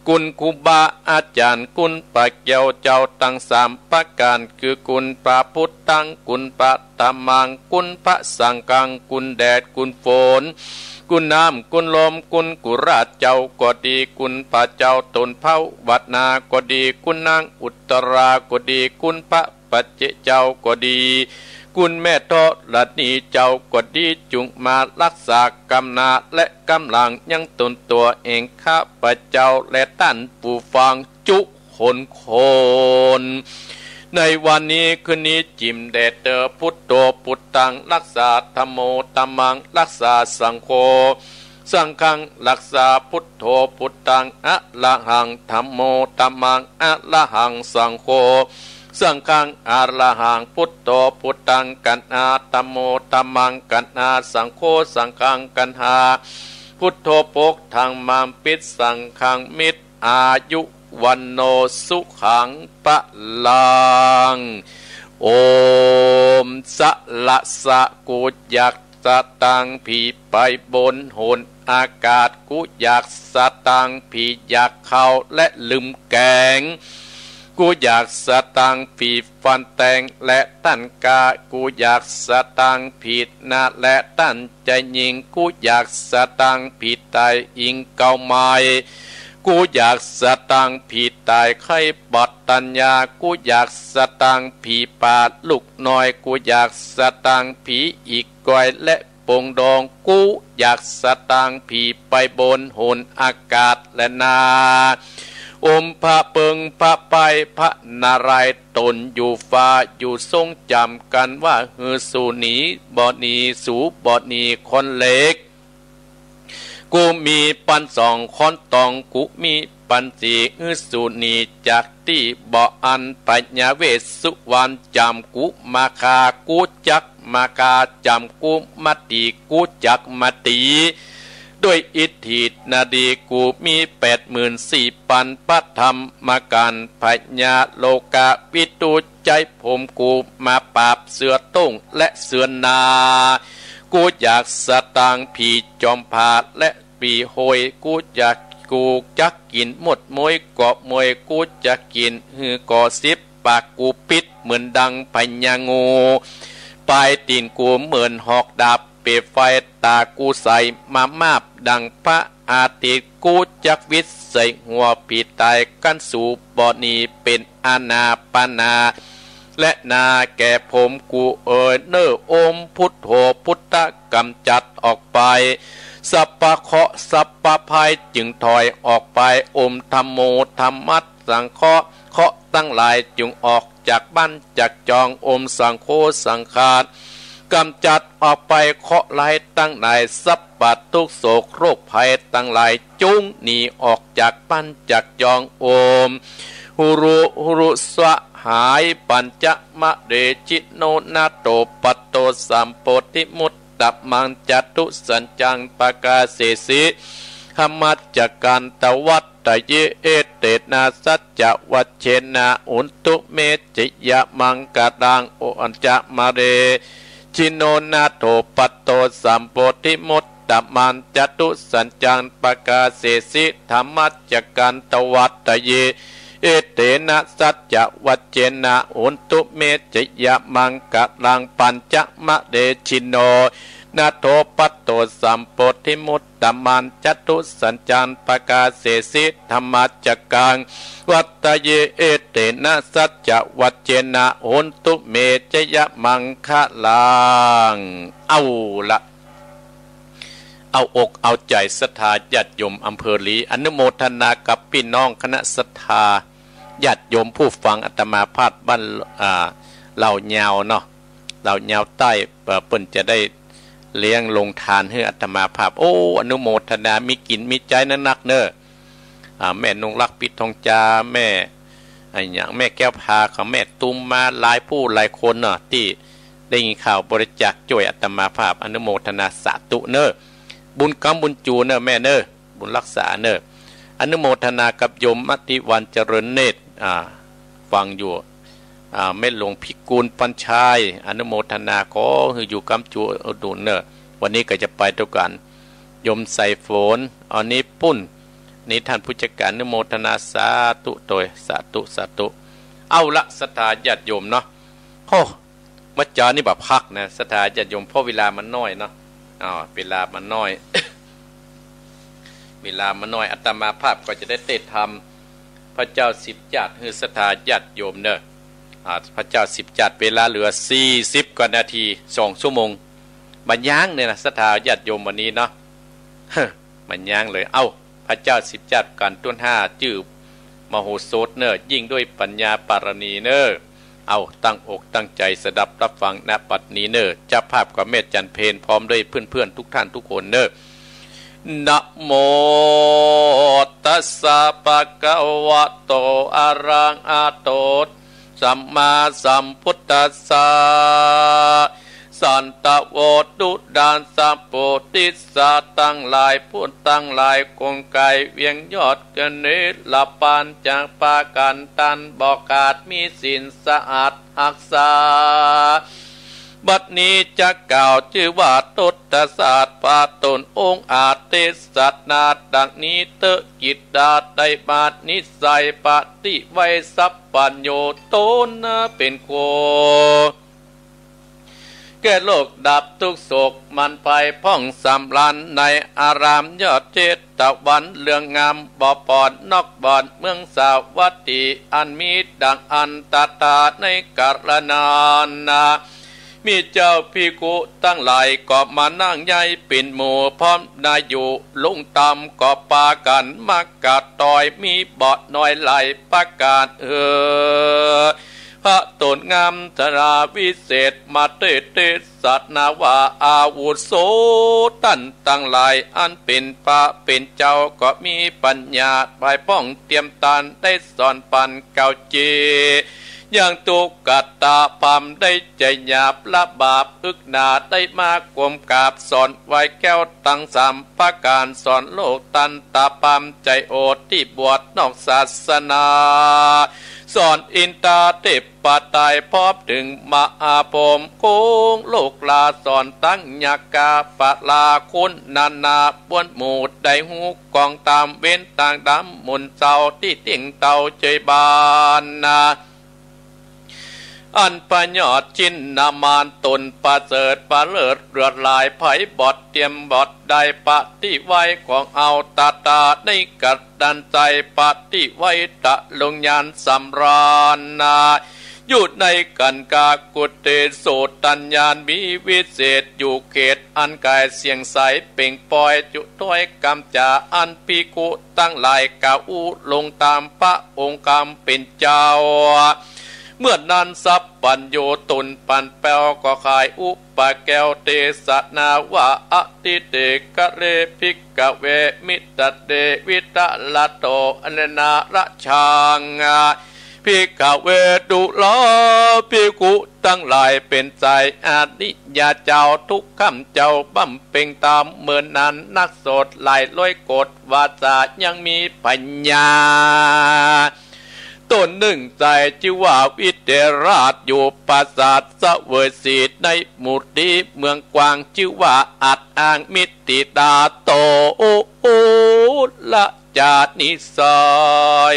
คุณครูบาอาจ๋ารย์ คุณพระแก้วเจ้าตังสามประก๋าน คือคุณพระพุทธัง คุณพระธัมมัง คุณพระสังฆัง คุณแดด คุณฝน คุณน้ำ คุณลม คุณกุราชเจ้าก็ดี คุณพระเจ้าตนเผาวัดนาก็ดี คุณนางอุตตราก็ดี คุณพระ ปัจเจกเจ้าก็ดี คุณแม่ธรณีเจ้าก็ดี จุ่งมาฮักษากำหน้าและกำหลังยังตนตั๋วเอง ข้าพเจ้าและต้านผู้ฟังจุคนคน ในวันนี้คืนนี้จิ่มแด่เต๊อะ พุทโธพุทธังฮักษา ธัมโมธัมมังฮักษา สังโฆ สังฆังฮักษา พุทโธพุทธังอะระหัง ธัมโมธัมมังอะระหัง สังโฆสังฆังอะระหัง พุทโธพุทธังกัณหา ธัมโมธัมมังกัณหา สังโฆสังฆังกัณหา พุทโธโภคธัมมังปิด สังฆังมิตร อายุวัณโณสุขังพะลัง โอม สะละสะ กูอยาก สตางค์ผีไปบนหนอากาศ กูอยากสตางค์ผีอยากเข้าและลืมแกง กูอยากสตางค์ผีฟันแตงและต้านกล้า กูอยากสตางค์ผีหน้าและต้านจะยิง กูอยากสตางค์ผีต๋ายอิงเก่าใหม่ กูอยากสตางค์ผีต๋ายไข้บาดตัญญา กูอยากสตางค์ผีป่าลูกน้อย กูอยากสตางค์ผีอีก กอยและปงดอง กูอยากสตางค์ผีไปบนหนอากาศแลนา อมพระเปิงพระปายพระนารายณ์ ต๋นอยู่ฟ้าอยู่ทรงจ๋ำกั๋นว่า หื้อสูหนีบ่หนี สูบ่หนีคนเล็ก กูมีปันสอง คนตองกูมีปันสี่ หื้อสูหนีจากตี้บ่อั้น พญาเวสสุวรรณจ๋ำกูมาฆ่า กูจักมาฆ่า จ๋ำกูมาตี๋ กูจักมาตี๋ ด้วยอิทธินาดี กูมีแปดหมื่นสี่ปันพระธรรมกัณฑ์ พญาโลกาวิทูใจ๊ผมกูมาปราบเสือโต้งและเสือนา กูอยากสตางค์ผีจอมผาและผีโหย กูอยาก กูจักกิ๋นหมดมวยเกาะมวย กูจักกิ๋นหื้อก่อสิบปาก กูปิ๊ดเหมือนดังพญางู ปลายตี๋นกูเหมือนหอกดาบ เปรียบไฟต๋ากูใสมามาบดังพระอาทิตย์ กูจักวิดใส่หัวผีต๋าย กั๋นสูบ่หนีเป๋นอานาปานา และนาแก่ผมกูเอยเน่อ อมพุทโธพุทธะก๋ำจัดออกไป สัพพะเคราะห์สัพพะภัยจึงถอยออกไป อมธัมโมธัมมัสสังเคราะห์ เคราะห์ตังหลายจึงออกจากบ้านจากจอง อมสังโฆสังฆาส ก๋ำจัดออกไปเคราะห์ร้ายตังหลาย สัพ ปัตย์ ตุ๊กข์โศกโรคภัยตังหลาย จุ่งหนีออกจากบ้านจากจอง โอม หุรุหุรุสวะหาย ปัญจมะเร จิโนนาโถ ปัตโต สัมโพธิมุตตมัง จตุสัจจัง ปะกาเสสิ ธัมมัจจกัณตวัตตะเย เอเตนะ สัจจวัจเจนะ โหนตุ เม จยะมังคะลัง โอ ปัญจมะเร จิโนนาโถ ปัตโต สัมโพธิมุตตมัง จตุสัจจัง ปะกาเสสิ ธัมมัจจกัณตวัตตะเย เอเตนะ สัจจวัจเจนะ โหนตุ เม จยะมังคะลัง ปัญจมะเร จิโนนาโถ ปัตโต สัมโพธิมุตตมัง จตุสัจจัง ปะกาเสสิ ธัมมัจจกัณวัตตะเย เอเตนะ สัจจวัจเจนะ โหนตุ เม จยะมังคะลัง เอาละ เอาอกเอาใจ๋ศรัทธาญาติโยมอำเภอลี อนุโมทนากับปี้น้องคณะศรัทธาญาติโยมผู้ฟังอาตมาภาพบ้าน อ่า เหล่ายาวเนาะ เหล่ายาวใต้ เอ่อ เปิ้นจะได้เลี้ยงโฮงตานหื้ออาตมาภาพ โอ้ อนุโมทนา มีกิ๋นมีใจ๊นักๆ เน่อ อ่า แม่นงรัก ปิดทองจา แม่ อะหยัง แม่แก้วพา ของแม่ตุ้มมา หลายผู้หลายคนเนาะ ตี้ได้ยินข่าวบริจาคจ้วยอาตมาภาพ อนุโมทนาสาธุเน่อ บุญกำบุญจู๋เน่อแม่เน่อ บุญรักษาเน่อ อนุโมทนากับโยมมติวรรณเจริญเนตร อ่า ฟังอยู่ อ่า แม่หลวงพิกูลปัญชาย อนุโมทนา ขอหื้ออยู่กำจู๋อุดหนุนเน่อ วันนี้ก็จะไปตวยกั๋น โยมสายฝน อันนี้ปุ้น นี่ท่านผู้จัดการ อนุโมทนา สาธุโตย สาธุ สาธุ เอาละ ศรัทธาญาติโยมเนาะ โอ้ เมื่อเจ๊านี่บ่พักนะ ศรัทธาญาติโยม เพราะเวลามันน้อยเนาะ อ่า เวลามันน้อย เวลามันน้อย อาตมาภาพก็จะได้เตสน์ธรรม พระเจ้าสิบจาติ หื้อศรัทธาญาติโยมเน่อ อ่า พระเจ้าสิบจาติ เวลาเหลือสี่สิบกว่านาที สองชั่วโมง บ่ยังเนี่ยนะ ศรัทธาญาติโยม วันนี้เนาะ บ่ยังเลย เอ้า พระเจ้าสิบจาติ กันต้นห้า จื้อมโหสถเน่อ ยิ่งด้วยปัญญาปารมีเน่อ เอาตั้งอกตั้งใจ๋สดับฮับฟัง ณ บัดนี้เน่อ เจ้าภาพก็แม่จันเพญ พร้อมด้วยเปื้อนๆ ทุกท่านทุกคนเน่อ นะโมตัสสะ ภะคะวะโต อะระหะโต สัมมาสัมพุทธัสสะ สันตะโว ตุดัสสะ โพธิสัตว์ตังหลาย ผู้ตังหลาย กงไกรเวียงยอด กะเนระปาน จักปากั๋นตัน บ่ขาด มีศีลสะอาดฮักษา บัดนี้จะกล่าวจื้อว่า ทศสาสน์ พระตนองค์อาจ เตสนาดังนี้เต๊อะ กิตตาได้มานิสัย ปฏิไว้สัพพัญญู ต๋นเป๋นครู แก้โรคดับตุ๊กข์โศก มันไปพ่องสำราญ ในอารามยอดเจตวัน เรืองงามบ่บอดนอกบ่อน เมืองสาวัตถี อันมีดังอันตถาในกาลนั้นนา มีเจ้าภิกขุตังหลาย ก็มานั่งใหญ่เป๋นหมู่ พร้อมนาอยู่ ลงธรรมก็ปากั๋นมากราบตวย มีบ่น้อยหลายประก๋าน เออ พระตนงามธราวิเศษ มาเตสน์เตสนาว่า อาวุโสต้านตังหลาย อันเป๋นพระเป๋นเจ้า ก็มีปัญญาไปพ่องเตรียมตาน ได้สอนปันเก่าเจ ยังตุกตะพราหมณ์ได้ใจ๋หยาบละบาป อึกหนาได้มากรมกราบ สอนไหว้แก้วตังสามประก๋าน สอนโลกตันตะพราหมณ์ใจ๋โอด ตี้บวชนอกศาสนา สอนอินทาเทพไตร พร้อมเถิงมหาพรหมโกงโลกลา สอนตังยักขาพราคุณนานา ปวนหมู่ได้ฮู้กองตาม เว้นตางดำมนเศร้า ตี้เตี้ยงเต้าเจยบานนา อันประยอดจินนามาน ตนประเสริฐประเลิศเลือดหลาย ไผบอดเตรียมบอดได้ ปฏิไว้ของเอาตถาในกัดดันใจ ปฏิไว้ตะลงญาณสำราญนา อยู่ในกันกากุเตโส ตัญญามีวิเศษ อยู่เขตอันไก๋เสียงใส เปล่งปอยจุถ้อยกำจ๋า อันภิกขุตังหลายกล่าวอู้ลงตามพระองค์คำเป๋นเจ้า เมื่อนั้นสัพพัญญูตุนปันแปวก็ขายอุปแก้วเตสนาว่า อทิเตกะเร ภิกขเว มิตเต วิตรโต อเนนะ ราชัง ภิกขเว ดูรา ภิกขุตังหลาย เป๋นใจ๋อริยะเจ้าทุกค่ำเจ้าบำเพ็งต๋าม เมื่อนั้นนักโสตหลายร้อยโกฏ วาสายังมีพญา ต๋นนึ่งใจ๋จื้อว่าวิเทหราช อยู่ปราสาทเสวยสีในหมู่ตี้เมืองกวาง จื้อว่าอัฏฐางมิตติตาโต อุระจานิสัย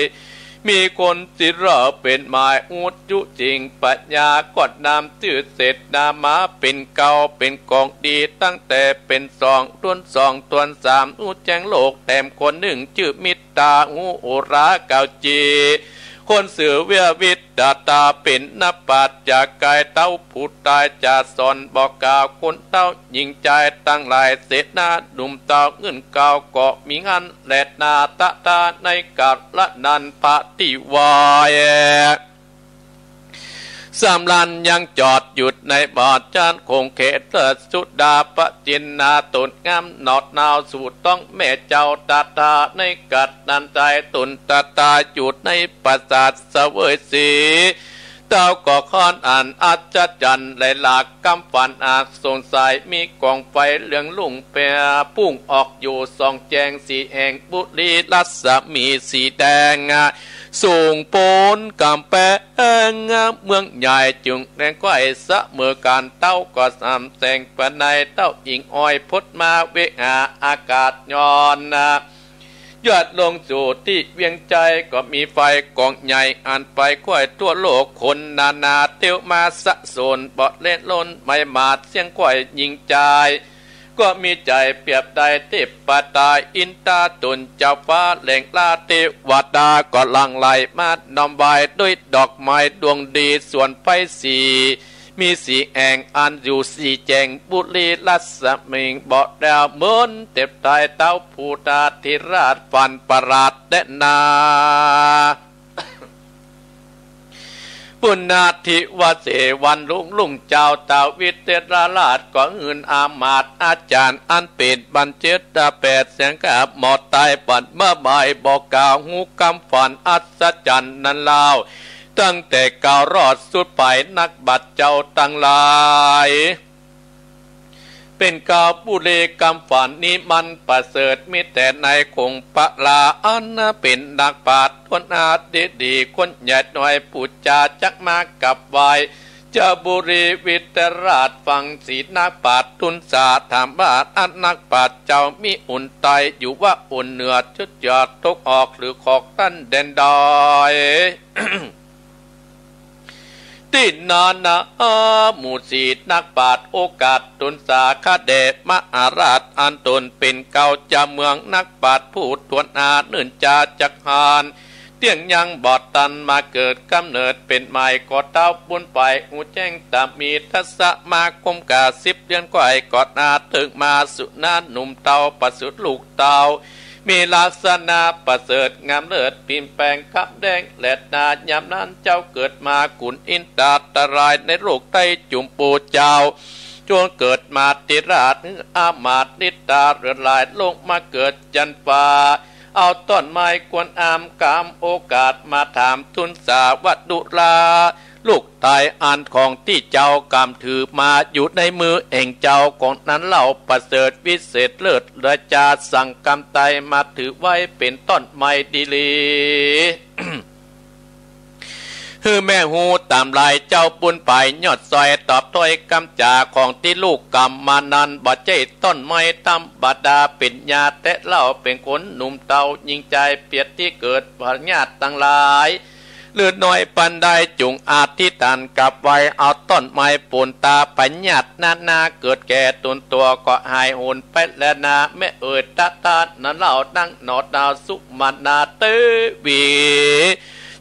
มีคนสิระเป๋นหมาย อุจุจริงปัญญาก็นำจื้อเสนามาเป๋นเก่า เป๋นของดีตั้งแต่เป๋นสอง ต้นสอง ต้นสาม ฮู้แจ้งโลกแถมคนนึ่งจื้อมิต ตา ฮู้อุราเก่าจี คนซื่อเวียวิตตาตา เป๋นนักปราชญ์จากกายเต้าผู้ต๋าย จะสอนบอกกล่าวคนเฒ่าหญิงจายตังหลาย เสนาหนุ่มเฒ่าเงินเก่าก็มีหั้นแลนา ตถาในกาละนั้นพระตี้ไหว้ สำราญยังจอดอยู่ในบ่อจันทน์คงเขตเลิศ สุดาปจินนาตุนงามหนอดหนาว สู่ต้องแม่เจ้าตถาในกัดนั้นใจ๋ ตุนตถาอยู่ในปราสาทเสวยสี เต้าก็ค้อนอันอัศจรรย์ หลายหลากกำฝันอันสงสัย มีกองไฟเหลืองลุ่งแผ่พุ่งออกอยู่ส่องแจ้ง สีแห่งบุรีรัศมีสีแดง สูงป๊นก๋ำแปงเมืองใหญ่ จึงแลไขว้เสมอกั๋น เต้าก็สำแสงภายใน เต้าอิงอ้อยพดมาเวหาอากาศย้อน ยอดลงสู่ตี้เวียงใจ๋ ก็มีไฟก๋องใหญ่อันไปไขว้ทั่วโลก คนนานาเตียวมาสะสน บ่เล่นล้นไหม้หมาดเสี้ยงไขว้หญิงจาย ก็มีใจ๋เปรียบดังเทพดาอินทราตุล เจ้าฟ้าแหล่งลาเทวดาก็หลั่งไหลมาน้อมไหว้ ด้วยดอกไม้ดวงดีสวนไพรสี มีสีแอ่งอันอยู่สีแจ้ง บุรีรัศมีบ่แดวเหมือนเทพไทย เต้าผู้ตาธิราชฝันประหลาดแต๊นา ปุณณาธิวเสสวันรุ่งรุ่งเจ้า ท้าววิเทหราชก็หื้ออามาตย์อาจารย์ อันเป๋นบัณฑิตแปดเสียงกับหมอตาย ปัดมาบ่ายบอกกล่าวฮู้กำฝันอัศจรรย์นั้นเล่า ตั้งแต่กล่าวรอดสุดไป นักปราชญ์เจ้าตังหลาย เป๋นกล่าวบุรีกำฝันนี้มันประเสริฐ มีแต่ในคงพระราอันเป๋นนักปราชญ์ คนอาทิดี คนใหญ่น้อย ผู้จาจักมากราบไหว้ เจ้าบุรีวิเทหราชฟัง สีนักปราชญ์ทูลสาถามว่า อันนักปราชญ์เจ้ามีอุ่นใต้ อยู่ว่าอุ่นเหนือ จุดยอดตกออกหรือขอกตันแดนดอย ตี้นานาหมู่สีนักปราชญ์โอกาสทูลสาข้าแด่มหาราช อันตนเป๋นเก่าเจ้าเมือง นักปราชญ์ผู้ทวนอาเนินจาจักหาน เตี้ยงยังบ่ตันมาเกิดกำเนิดเป๋นใหม่ ก็เต้าบุญไปฮู้แจ้งตามี ทัศมาคมกาสิบเดือนไขว้ ก็นาเถิงมาสุนาหนุ่มเฒ่าประสูติลูกเต้า มีลักษณะประเสริฐงามเลิศ พิมพ์แปลงคำแดงแลดนายามนั้น เจ้าเกิดมาขุนอินทราตราย ในโลกไต้จุมปูเจ้า จวนเกิดมาธิราชอามาตย์นิตราเลิศหลาย ลงมาเกิดจันฟ้า เอาต้นไม้ควรอามกำโอกาสมาถามทูลสาว่า ดูรา ลูกไต้อันของตี้เจ้ากำถือมาอยู่ในมือแห่งเจ้าของนั้นเล่า ประเสริฐวิเศษเลิศ ราชาสั่งกำไต้มาถือไว้เป๋นต้นไม้ดีหลี หื้อแม่ฮู้ต๋ามลาย เจ้าบุญไปยอดซอย ตอบถ้อยกำจ๋าของตี้ลูกกำมานั้น บ่ใจ้ต้นไม้ธรรมดา เป๋นยาแต๊เล่า เป๋นคนหนุ่มเฒ่าหญิงจาย เปียดตี้เกิดพญาติตังหลาย เลือดน้อยปานใดจุ่งอธิษฐานกราบไหว้ เอาต้นไม้ปูนตา พญาตินานาเกิดแก่ตนตัว ก็หายหนไปแลนา แม่เอ๋ย ตถานั้นเล่า ดังหนอดาวสุมาณาเตวี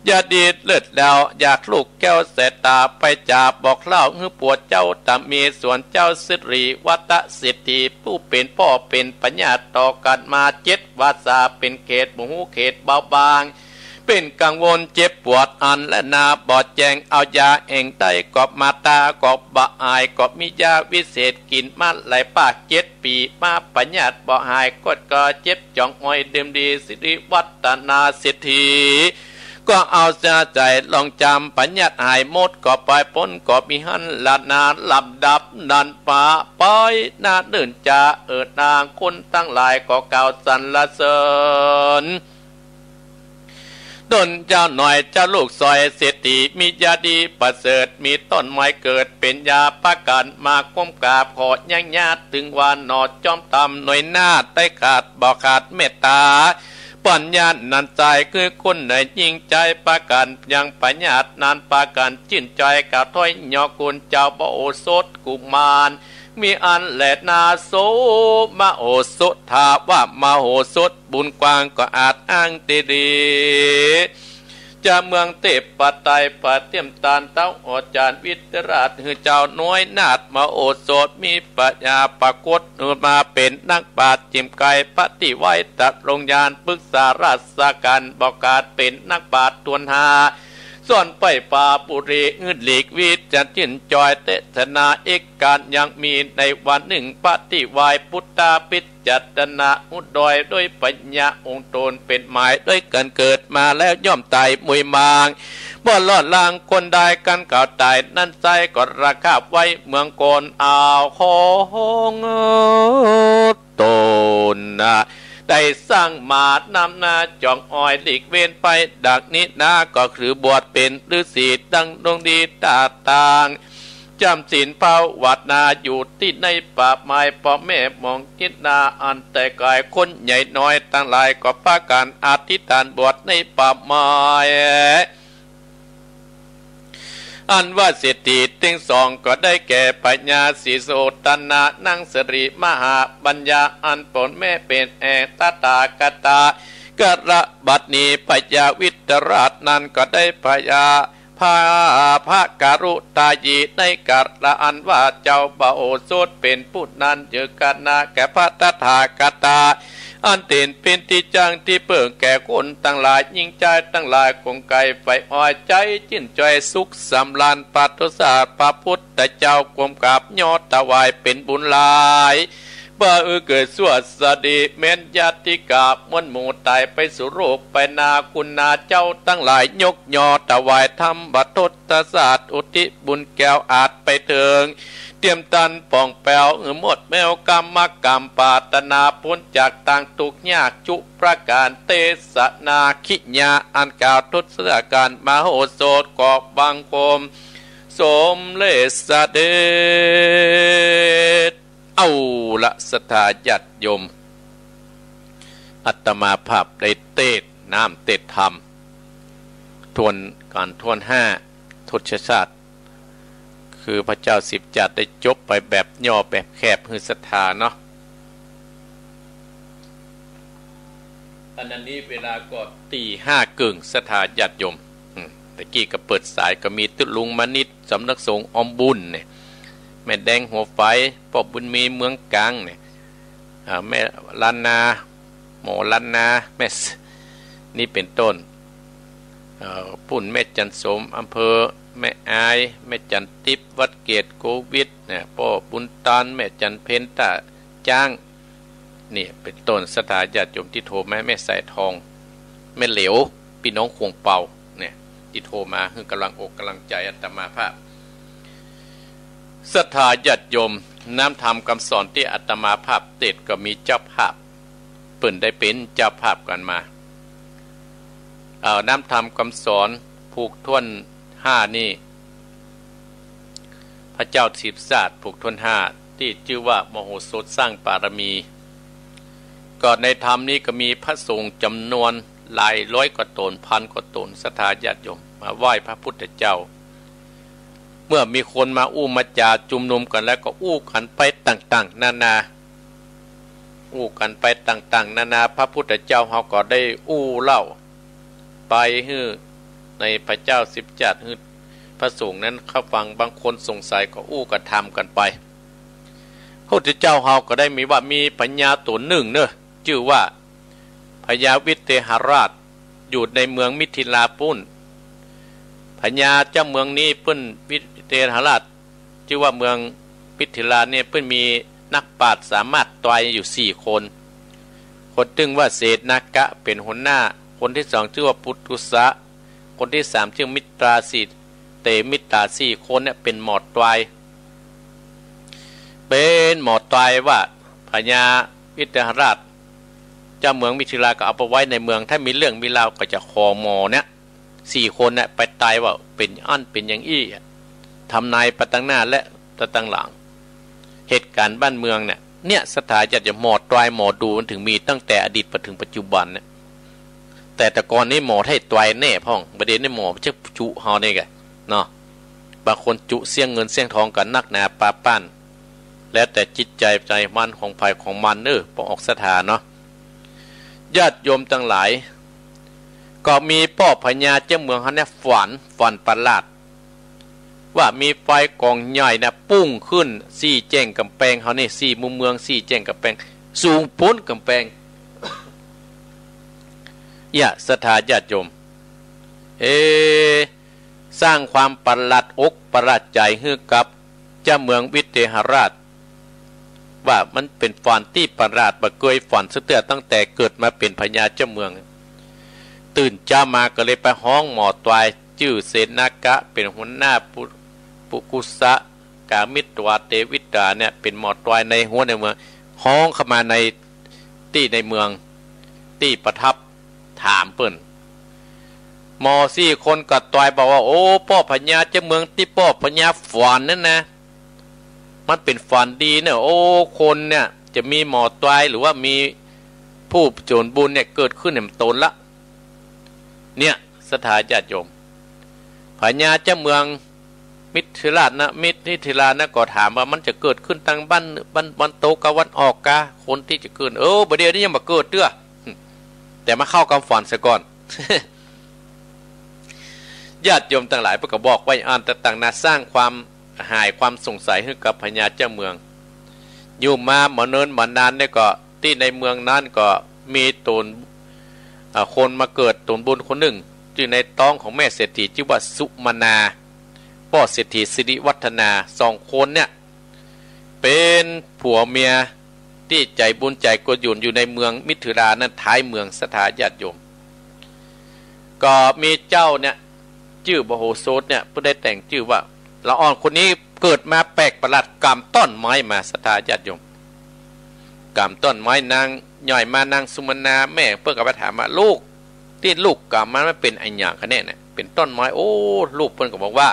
ยาดีเลิศแล้ว อยากลูกแก้วแสตา ไปจ๋าบอกเล่าหื้อผัวเจ้าต๋ามี ส่วนเจ้าสิริวัฒน์เศรษฐี ผู้เป๋นพ่อเป๋นพญาติต่อกั๋นมาเจ็ดวาสา เป๋นเขตบ่ฮู้เขตเบาบาง เป๋นกังวลเจ็บปวดอันแลนา บ่แจ้งเอายาแห่งใด ก็มาตาก็บ่หาย ก็มียาวิเศษกิ๋นมาหลายปากเจ็ดปี๋ มาพยาธิบ่หาย กดก็เจ็บจ๋องอ้อย ดื่มดีสิริวัฒนาเศรษฐี ก็เอาเสียใจ๋ลองจ๋ำ พยาธิหายหมดก็ปล่อยป๊น ก็มีหั้นแลนา ลำดับนั้นปาไปหน้าเนิ่นจา เออ นางคนตังหลายก็กล่าวสรรเสริญ ต้นเจ้าหน่อยเจ้าลูกสอยเศรษฐี มียาดีประเสริฐ มีต้นไม้เกิดเป๋นยา ปากั๋นมาก้มกราบ ขอยังญาติ เถิงวันหนอ จอมต๋ำหน่วยนาฏ ได้ขาดบ่ขาดเมตต๋า ปัญญานั้นใจ๋ คือคนไหนยิ่งใจ๋ ปากั๋นยังพยาธินั้น ปากั๋นจื้นจอย กล่าวถ้อยยอคุณเจ้า มโหสถกุมาร มีอันแลนา โสมโหสถาวะ มโหสถบุญกว้าง ก็อาจอ้างตี้ดี จาเมืองเทพไตรย ประเตียมตานเต้าอาจ๋ารย์วิทยาราช หื้อเจ้าหน่วยนาฏ มโหสถมีปัญญาปรากฏ หื้อมาเป๋นนักปราชญ์ จิ่มไกปฏิไว้ ตะลงญาณปรึกษาราชกั๋น บ่ขาดเป๋นนักปราชญ์ถ้วนห้า ซ่อนไปป่าปุรี หื้อหลีกวิสัญจื้นจอย เตสนาเอกการยังมี ในวันนึ่งปฏิไว้ ปุตตาปิจจารณา อุดอยโดยปัญญาองค์ต๋น เป๋นหมายโดยกั๋นเกิดมาแล้วย่อมต๋ายมุยมาง บ่รอดลางคนได้ กั๋นกล่าวต๋ายนั้นไส้ ก็ระคาบไว้เมืองโกน เอาของต๋นนะ ได้สร้างมานำหน้าจ๋องอ้อย หลีกเว้นไปดังนี้นา ก็คือบวชเป๋นฤๅษี ดังดวงดีตาต่าง จ๋ำศีลภาวนาอยู่ตี้ในป่าไม้ ป้อแม่มองเห็นนา อันแต่ไก๋ คนใหญ่น้อยตังหลาย ก็ปากั๋นอธิษฐานบวชในป่าไม้ อันว่าเศรษฐีตึงสอง ก็ได้แก่พญาสีโสตนะ นางสิริมหาปัญญา อันเป๋นแม่เป๋นแอ่งตถาคตา กะละบัดนี้พญาวิทยาราชนั้น ก็ได้พญา พระ พระกรุณายีในกาละอันว่าเจ้ามโหสถเป๋นผู้นั้น เยือกนาแก่พระตถาคตา อันเป๋น เป๋นตี้จั้งตี้เปิ้งแก่คนตังหลาย ญิงจายตังหลาย คงใค่ใฝ่อ้อย ใจ๋จื้นจอยสุขสำราญ ประทุษร้ายพระพุทธเจ้า ก้มกราบย่อถวายเป๋นบุญหลาย บ่หื้อเกิดซั่วสดี แม้นญาติกา มวลหมู่ต๋ายไปสู่โลกไปนา คุณนาเจ้าตังหลาย ยกย่อถวายธรรมทศสาสน์ อุทิศบุญแก้วอาจไปเถิง เตียมตันป่องแป๋ว หื้อหมดแม้วกรรมกรรม ปรารถนาป๊นจากตางตุ๊กข์ยากจุประก๋าน เตสนาคิญญา อันกล่าวทศกัณฐ์มโหสถ ก็บังคมสมเร็จเสด็จ เอาละศรัทธาญาติโยม อาตมาภาพได้เตสน์น้ำเตสน์ธรรม ถ้วน ก๋านถ้วนห้า ทศชาติ คือพระเจ้าสิบจักรได้จบไปแบบย่อแบบแคบหื้อศรัทธาเนาะ อันนี้เวลาก็ตีห้าเกิ่ง ศรัทธาญาติโยม อืม ตะกี้ก็เปิดสายก็มีตุ๊ลุงมณิษฐ์ สำนักสงฆ์ออมบุญเนี่ย แม่แดงหัวฝาย ป้อบุญมีเมืองก๋างเนี่ย อ่า แม่ล้านนา หมอล้านนา แม่ส- นี่เป๋นต้น เอ่อ ปุ้นแม่จันสม อำเภอแม่อาย แม่จันติ๊บ วัดเกตโกวิทเนี่ย ป้อบุญตาน แม่จันเพ็ญ ต้าจ๊าง นี่เป๋นต้น ศรัทธาญาติโยมตี้โทรมา แม่สายทอง แม่เหลียว ปี้น้องขวงเปาเนี่ย ตี้โทรมาหื้อกำลังอกกำลังใจ๋อาตมาภาพ ศรัทธาญาติโยม น้ำธรรมกำสอนตี้อาตมาภาพเตสน์ก็มีเจ้าภาพ เปิ้นได้เป๋นเจ้าภาพกั๋นมา เอ่อ น้ำธรรมกำสอนผูกถ้วนห้านี่ พระเจ้าสิบจักรผูกถ้วนห้า ตี้จื้อว่ามโหสถสร้างบารมี ก็ในธรรมนี้ก็มีพระสงฆ์จ๋ำนวนหลายร้อยกว่าต๋น พันกว่าต๋น ศรัทธาญาติโยม มาไหว้พระพุทธเจ้า เมื่อมีคนมาอู้มาจ๋าจุมนุมกั๋นแล้วก็อู้กั๋นไปต่างๆ นานา อู้กั๋นไปต่างๆ นานา พระพุทธเจ้าเฮาก็ได้อู้เล่าไปหื้อในพระเจ้าสิบจักร หื้อพระสงฆ์นั้นเขาฟัง บางคนสงสัยก็อู้กั๋นถามกั๋นไป พระพุทธเจ้าเฮาก็ได้มีว่ามีพญาต๋นนึ่งเนาะ จื้อว่าพญาวิเทหราช อยู่ในเมืองมิถิลาปู้น พญาเจ้าเมืองนี้เปิ้น วิเทหราช จื้อว่าเมืองมิถิลาเนี่ย เปิ้นมีนักปราชญ์สามารถตวยอยู่สี่คน คนตึงว่าเสนากะเป๋นหัวหน้า คนตี้สองจื้อว่าปุตุสะ คนตี้สามจื้อมิตราสิ เตมิตรา สี่คนเนี่ยเป๋นหมอตวย เป๋นหมอตวยว่า พญาวิเทหราช เจ้าเมืองมิถิลาก็เอาไปไว้ในเมือง ถ้ามีเรื่องมีราวก็จะขอหมอเนี่ย สี่คนเนี่ยไปตวยว่าเป๋นอั้นเป๋นอย่างอี้ ทำนายไปตังหน้าและตังหลัง เหตุก๋ารณ์บ้านเมืองเนี่ย เนี่ยศรัทธาญาติโยม หมอตวยหมอดูมันถึงมีตั้งแต่อดีตมาถึงปัจจุบันเนี่ย แต่แต่ก่อนนี้หมอใค่ตวยแน่พ่อง บ่าเดี่ยวนี้หมอจะจุเฮานี่กะเนาะ บางคนจุเสี้ยงเงินเสี้ยงทองกั๋นนักหนาปาป้าน แล้วแต่จิตใจ๋ใจ๋มันของใผของมันเน่อ ปอออกศรัทธาเนาะ ญาติโยมตังหลาย ก็มีป้อพญาเจ้าเมืองเฮาเนี่ยฝัน ฝันประหลาด ว่ามีไฟก๋องใหญ่นะปุ้งขึ้น สี่แจ้งก๋ำแปงเฮานี่ สี่มุมเมือง สี่แจ้งก๋ำแปง สูงป๊นก๋ำแปง เยียะศรัทธาญาติโยม เอ สร้างความประหลาดอกประหลาดใจ๋หื้อกับเจ้าเมืองวิเทหราช ว่ามันเป๋นฝันตี้ประหลาด บ่เกยฝันสักเตื้อตั้งแต่เกิดมาเป๋นพญาเจ้าเมือง ตื่นเจ๊ามาก็เลยไปฮ้องหมอตวย จื้อเสนากะเป๋นหัวหน้า ปุ ปุกุสะ กามิตรา เตวิตราเนี่ยเป๋นหมอตวยในหัวในเมือง ฮ้องเข้ามาในตี้ในเมือง ตี้ประทับ ถามเปิ้น หมอสี่คนก็ตวยบอกว่า โอ้ ป้อพญาเจ้าเมืองตี้ป้อพญาฝันนั่นนะ มันเป๋นฝันดีเน่อ โอ้ คนเนี่ยจะมีหมอตวยหรือว่ามีผู้ผจญบุญเนี่ยเกิดขึ้นแหมตนละ เนี่ยศรัทธาญาติโยม พญาเจ้าเมืองมิถิราชนะ มิถิราชนะก็ถามว่ามันจะเกิดขึ้นตางบ้าน บ้าน บ้านตกกาวันออกกา คนตี้จะเกิด เออ บ่าเดี่ยวนี้ยังบ่เกิดเตื้อ แต่มาเข้ากำฝันเสียก่อน ญาติโยมตังหลาย เปิ้นก็บอกไว้อั้นต่างๆ นา สร้างความหายความสงสัยหื้อกับพญาเจ้าเมือง อยู่มาบ่เนินบ่นานเนี่ยก็ ตี้ในเมืองนั้นก็มีตน อ่า คนมาเกิดตนบุญคนนึ่ง อยู่ในต๊องของแม่เศรษฐีจื้อว่าสุมนา ป้อเศรษฐีสิริวัฒนา สองคนเนี่ย เป๋นผัวเมียตี้ใจ๋บุญใจ๋กุศลอยู่ในเมืองมิถิรานั้น ท้ายเมืองศรัทธาญาติโยม ก็มีเจ้าเนี่ย จื้อมโหสถเนี่ย เปิ้นได้แต่งจื้อว่า ละอ่อนคนนี้เกิดมาแปลกประหลาด ก๋ำต้นไม้มา ศรัทธาญาติโยม ก๋ำต้นไม้ นางย่อยมานางสุมนาแม่เปิ้นก็ไปถามว่า ลูก ตี้ลูกก๋ำมามันเป๋นอะหยังกะแน่เนี่ย เป๋นต้นไม้ โอ้ ลูกเปิ้นก็บอกว่า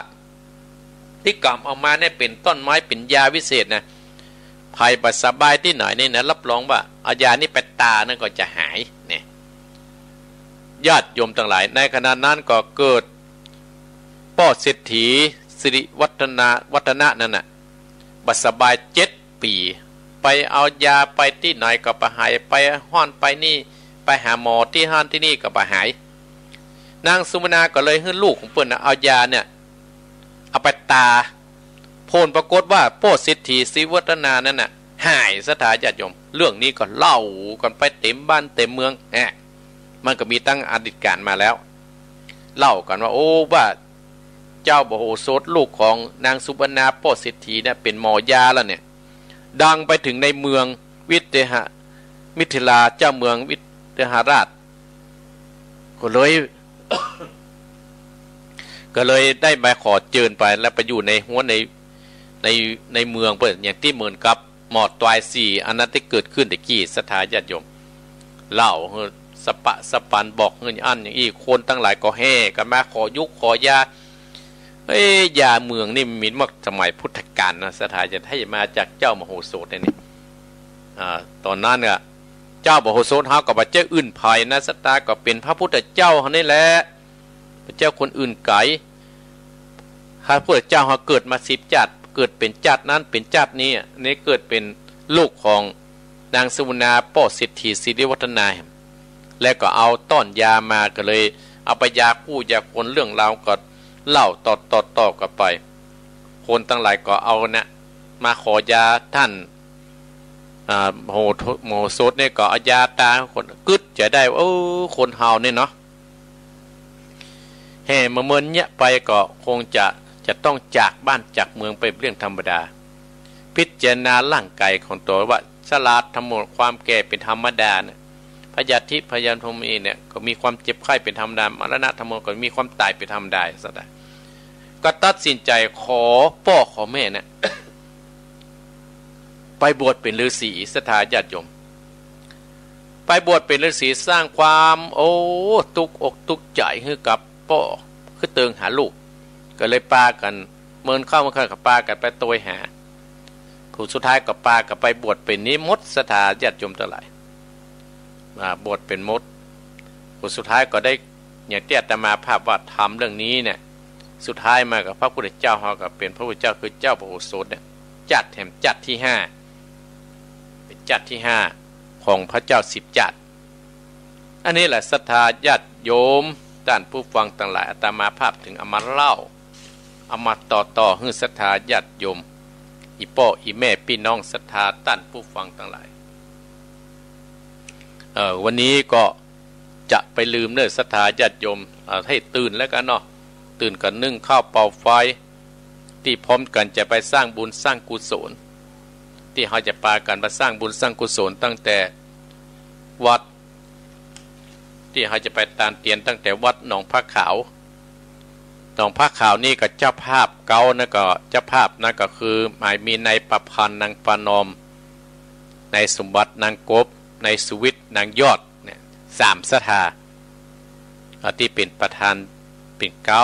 ตี้ก๋ำเอามาเนี่ยเป๋นต้นไม้ เป๋นยาวิเศษนะ ใผบ่สบายตี้ไหนนี่นะ รับรองว่าเอายานี้ไปตานั่นก็จะหายเนี่ย ญาติโยมตังหลาย ในขณะนั้นก็เกิดป้อเศรษฐีสิริวัฒนา วัฒนะนั่นน่ะ บ่สบายเจ็ดปี๋ ไปเอายาไปตี้ไหนก็บ่หาย ไปฮ้อนไปนี่ ไปหาหมอตี้หั้นตี้นี่ก็บ่หาย นางสุมนาก็เลยหื้อลูกของเปิ้นน่ะเอายาเนี่ย เอาไปตา ผลปรากฏว่าป้อเศรษฐีสิริวัฒนานั่นน่ะ หาย ศรัทธาญาติโยม เรื่องนี้ก็เล่ากั๋นไปเต๋มบ้านเต๋มเมือง แหม มันก็มีตั้งอดีตก๋าลมาแล้ว เล่ากั๋นว่า โอ้ ว่าเจ้ามโหสถลูกของนางสุมนาป้อเศรษฐีเนี่ยเป๋นหมอยาแล้วเนี่ย ดังไปเถิงในเมืองวิเทหะ มิถิลา เจ้าเมืองวิเทหราช ก็เลย ก็เลยได้มาขอเจิญไป แล้วไปอยู่ในฮั้วใน ใน ในเมืองเปิ้น อย่างตี้เหมือนกับหมอตวยสี่อันนั้นตี้เกิดขึ้นตะกี้ ศรัทธาญาติโยม เล่าหื้อสะปะสะปัน บอกหื้ออั้นอย่างอี้ คนตังหลายก็แห่กั๋นมาขอยุกขอยา เอ้ย ยาเมืองนี่มันมีมาสมัยพุทธกาลนะ ศรัทธาญาติ ถ้าจะมาจากเจ้ามโหสถเนี่ยนี่ อ่า ต๋อนนั้นเนี่ย เจ้ามโหสถเฮาก็บ่ใจ้อื่นใผนะ ศรัทธา ก็เป๋นพระพุทธเจ้าเฮานี่แหละ บ่ใจ้คนอื่นไกล พระพุทธเจ้าเฮาเกิดมาสิบจาติ เกิดเป๋นจาตินั้นเป๋นจาตินี้ อันนี้เกิดเป๋นลูกของนางสุมนาป้อเศรษฐีสิริวัฒนา แล้วก็เอาต้อนยามา ก็เลยเอาไปยาคู่ยาคน เรื่องราวก็เล่าต่อๆๆ กั๋นไป คนตังหลายก็เอาเนี่ยมาขอยาต้าน อ่า โห โหสถเนี่ยก็เอายาตา คนกึ๊ดใจ๋ได้ว่า เออ คนเฮาเนี่ยเนาะ แห่มาเมินเยียะไปก็คงจะ จะต้องจากบ้านจากเมืองไปเรื่องธรรมดา พิจารณาร่างกายของตนว่า ชราธรรมโม ความแก่เป๋นธรรมดาเนี่ย พยาธิพยาธรรมโมเนี่ย ก็มีความเจ็บไข้เป๋นธรรมดา มรณะธรรมโม ก็มีความต๋ายเป๋นธรรมดา สัตว์ ก็ตัดสินใจ๋ขอป้อขอแม่เนี่ย ไปบวชเป๋นฤๅษี ศรัทธาญาติโยม ไปบวชเป๋นฤๅษี สร้างความ โอ้ ตุ๊กอกตุ๊กใจ๋หื้อกับป้อ คือเติงหาลูก ก็เลยปากั๋น เมินเข้าเมินเข้าก็ปากั๋นไปโตยหา ผลสุดท้ายก็ปากั๋นไปบวชเป๋นนี้หมด ศรัทธาญาติโยมตังหลาย อ่า บวชเป๋นหมด ผลสุดท้ายก็ได้ อย่างตี้อาตมาภาพว่าธรรมเรื่องนี้เนี่ย สุดท้ายมาก็พระพุทธเจ้าเฮาก็เป๋นพระพุทธเจ้าคือเจ้าพระโอสถเนี่ย จัดแถมจัดตี้ห้า เป๋นจัดตี้ห้าของพระเจ้าสิบจัด อันนี้แหละศรัทธาญาติโยมต้านผู้ฟังตังหลาย อาตมาภาพจึงเอามาเล่า เอามาต่อต่อหื้อศรัทธาญาติโยม อี่ป้ออี่แม่ปี้น้องศรัทธาต้านผู้ฟังตังหลาย เอ่อ วันนี้ก็จะไปลืมเน่อศรัทธาญาติโยม เอ่อ หื้อตื่นแล้วกั๋นเนาะ ตื่นกั๋นนึ่งข้าวเป่าไฟ ตี้พร้อมกั๋นจะไปสร้างบุญสร้างกุศล ตี้เฮาจะปากั๋นมาสร้างบุญสร้างกุศลตั้งแต่วัด ตี้เฮาจะไปตานเตียนตั้งแต่วัดหนองผาขาว หนองผาขาวนี่ก็เจ้าภาพเก๊านั้นก็ เจ้าภาพนั้นก็คือหมายมีนายประพันธ์นางประนอม นายสมบัตินางกบ นายสุวิทย์นางยอดเนี่ย สามศรัทธา อ่า ตี้เป๋นประธานเป๋นเก๊า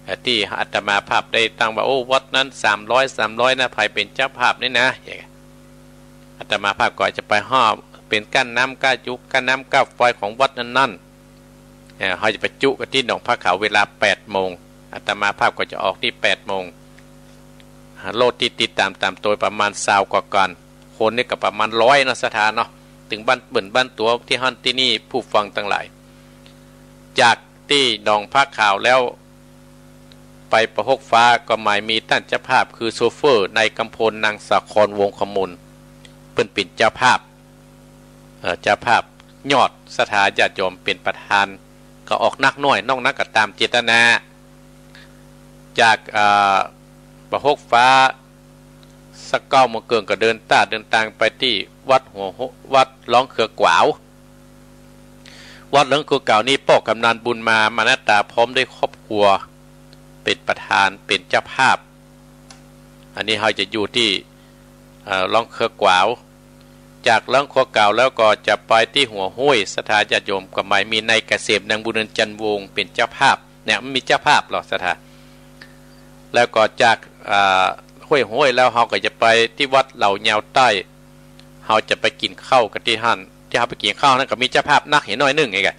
อ่า ตี้อาตมาภาพได้ตั้งว่า โอ้ วัดนั้นสามร้อย สามร้อยนะ ใผเป๋นเจ้าภาพนี่นะ อย่างเงี้ย อาตมาภาพก็จะไปฮอด เป๋นก้านน้ำก้านจุ ก้านน้ำก้านไฟของวัดนั้นๆ เอ่อ เฮาจะไปจุกั๋นตี้หนองผาขาวเวลาแปดโมง อาตมาภาพก็จะออกตี้แปดโมง รถตี้ติดต๋ามต๋ามโตยประมาณซาวกว่าคัน คนนี่ก็ประมาณร้อยเนาะ ศรัทธาเนาะ ตึงบ้านเปิ้นบ้านตั๋วตี้หั้นตี้นี่ ผู้ฟังตังหลาย จากตี้หนองผาขาวแล้ว ไปป่าฮกฟ้าก็หมายมีต้านเจ้าภาพคือโชเฟอร์นายกำพลนางสาครวงศ์ขมล เปิ้นเป๋นเจ้าภาพ เอ่อ เจ้าภาพยอดศรัทธาญาติโยมเป๋นประธาน ก็ออกนักน้อย นอกนั้นก็ต๋ามเจตนา จาก เอ่อ ป่าฮกฟ้า สักเก้าโมงเกิ่งก็เดินต้าเดินตางไปตี้วัดหัวโฮ- วัดหลองเขือก๋วาว วัดหลองเขือก๋วาวนี่ป้อกำนันบุญมา มานะตา พร้อมด้วยครอบครัว เป๋นประธาน เป๋นเจ้าภาพ อันนี้เฮาจะอยู่ตี้ เอ่อ หลองเขือก๋วาว จากหลองเขือก๋วาวแล้วก็จะไปตี้หัวห้วย ศรัทธาญาติโยม ก็หมายมีนายเกษมนางบุญเรือนจันทร์วงศ์เป๋นเจ้าภาพ เนี่ย มันมีเจ้าภาพเนาะ ศรัทธา แล้วก็จาก อ่า ห้วยห้วยแล้วเฮาก็จะไปตี้วัดเหล่ายาวใต้ เฮาจะไปกิ๋นข้าวกั๋นตี้หั้น ตี้เฮาไปกิ๋นข้าวนั้นก็มีเจ้าภาพนักเหียน้อยนึ่งไงกะ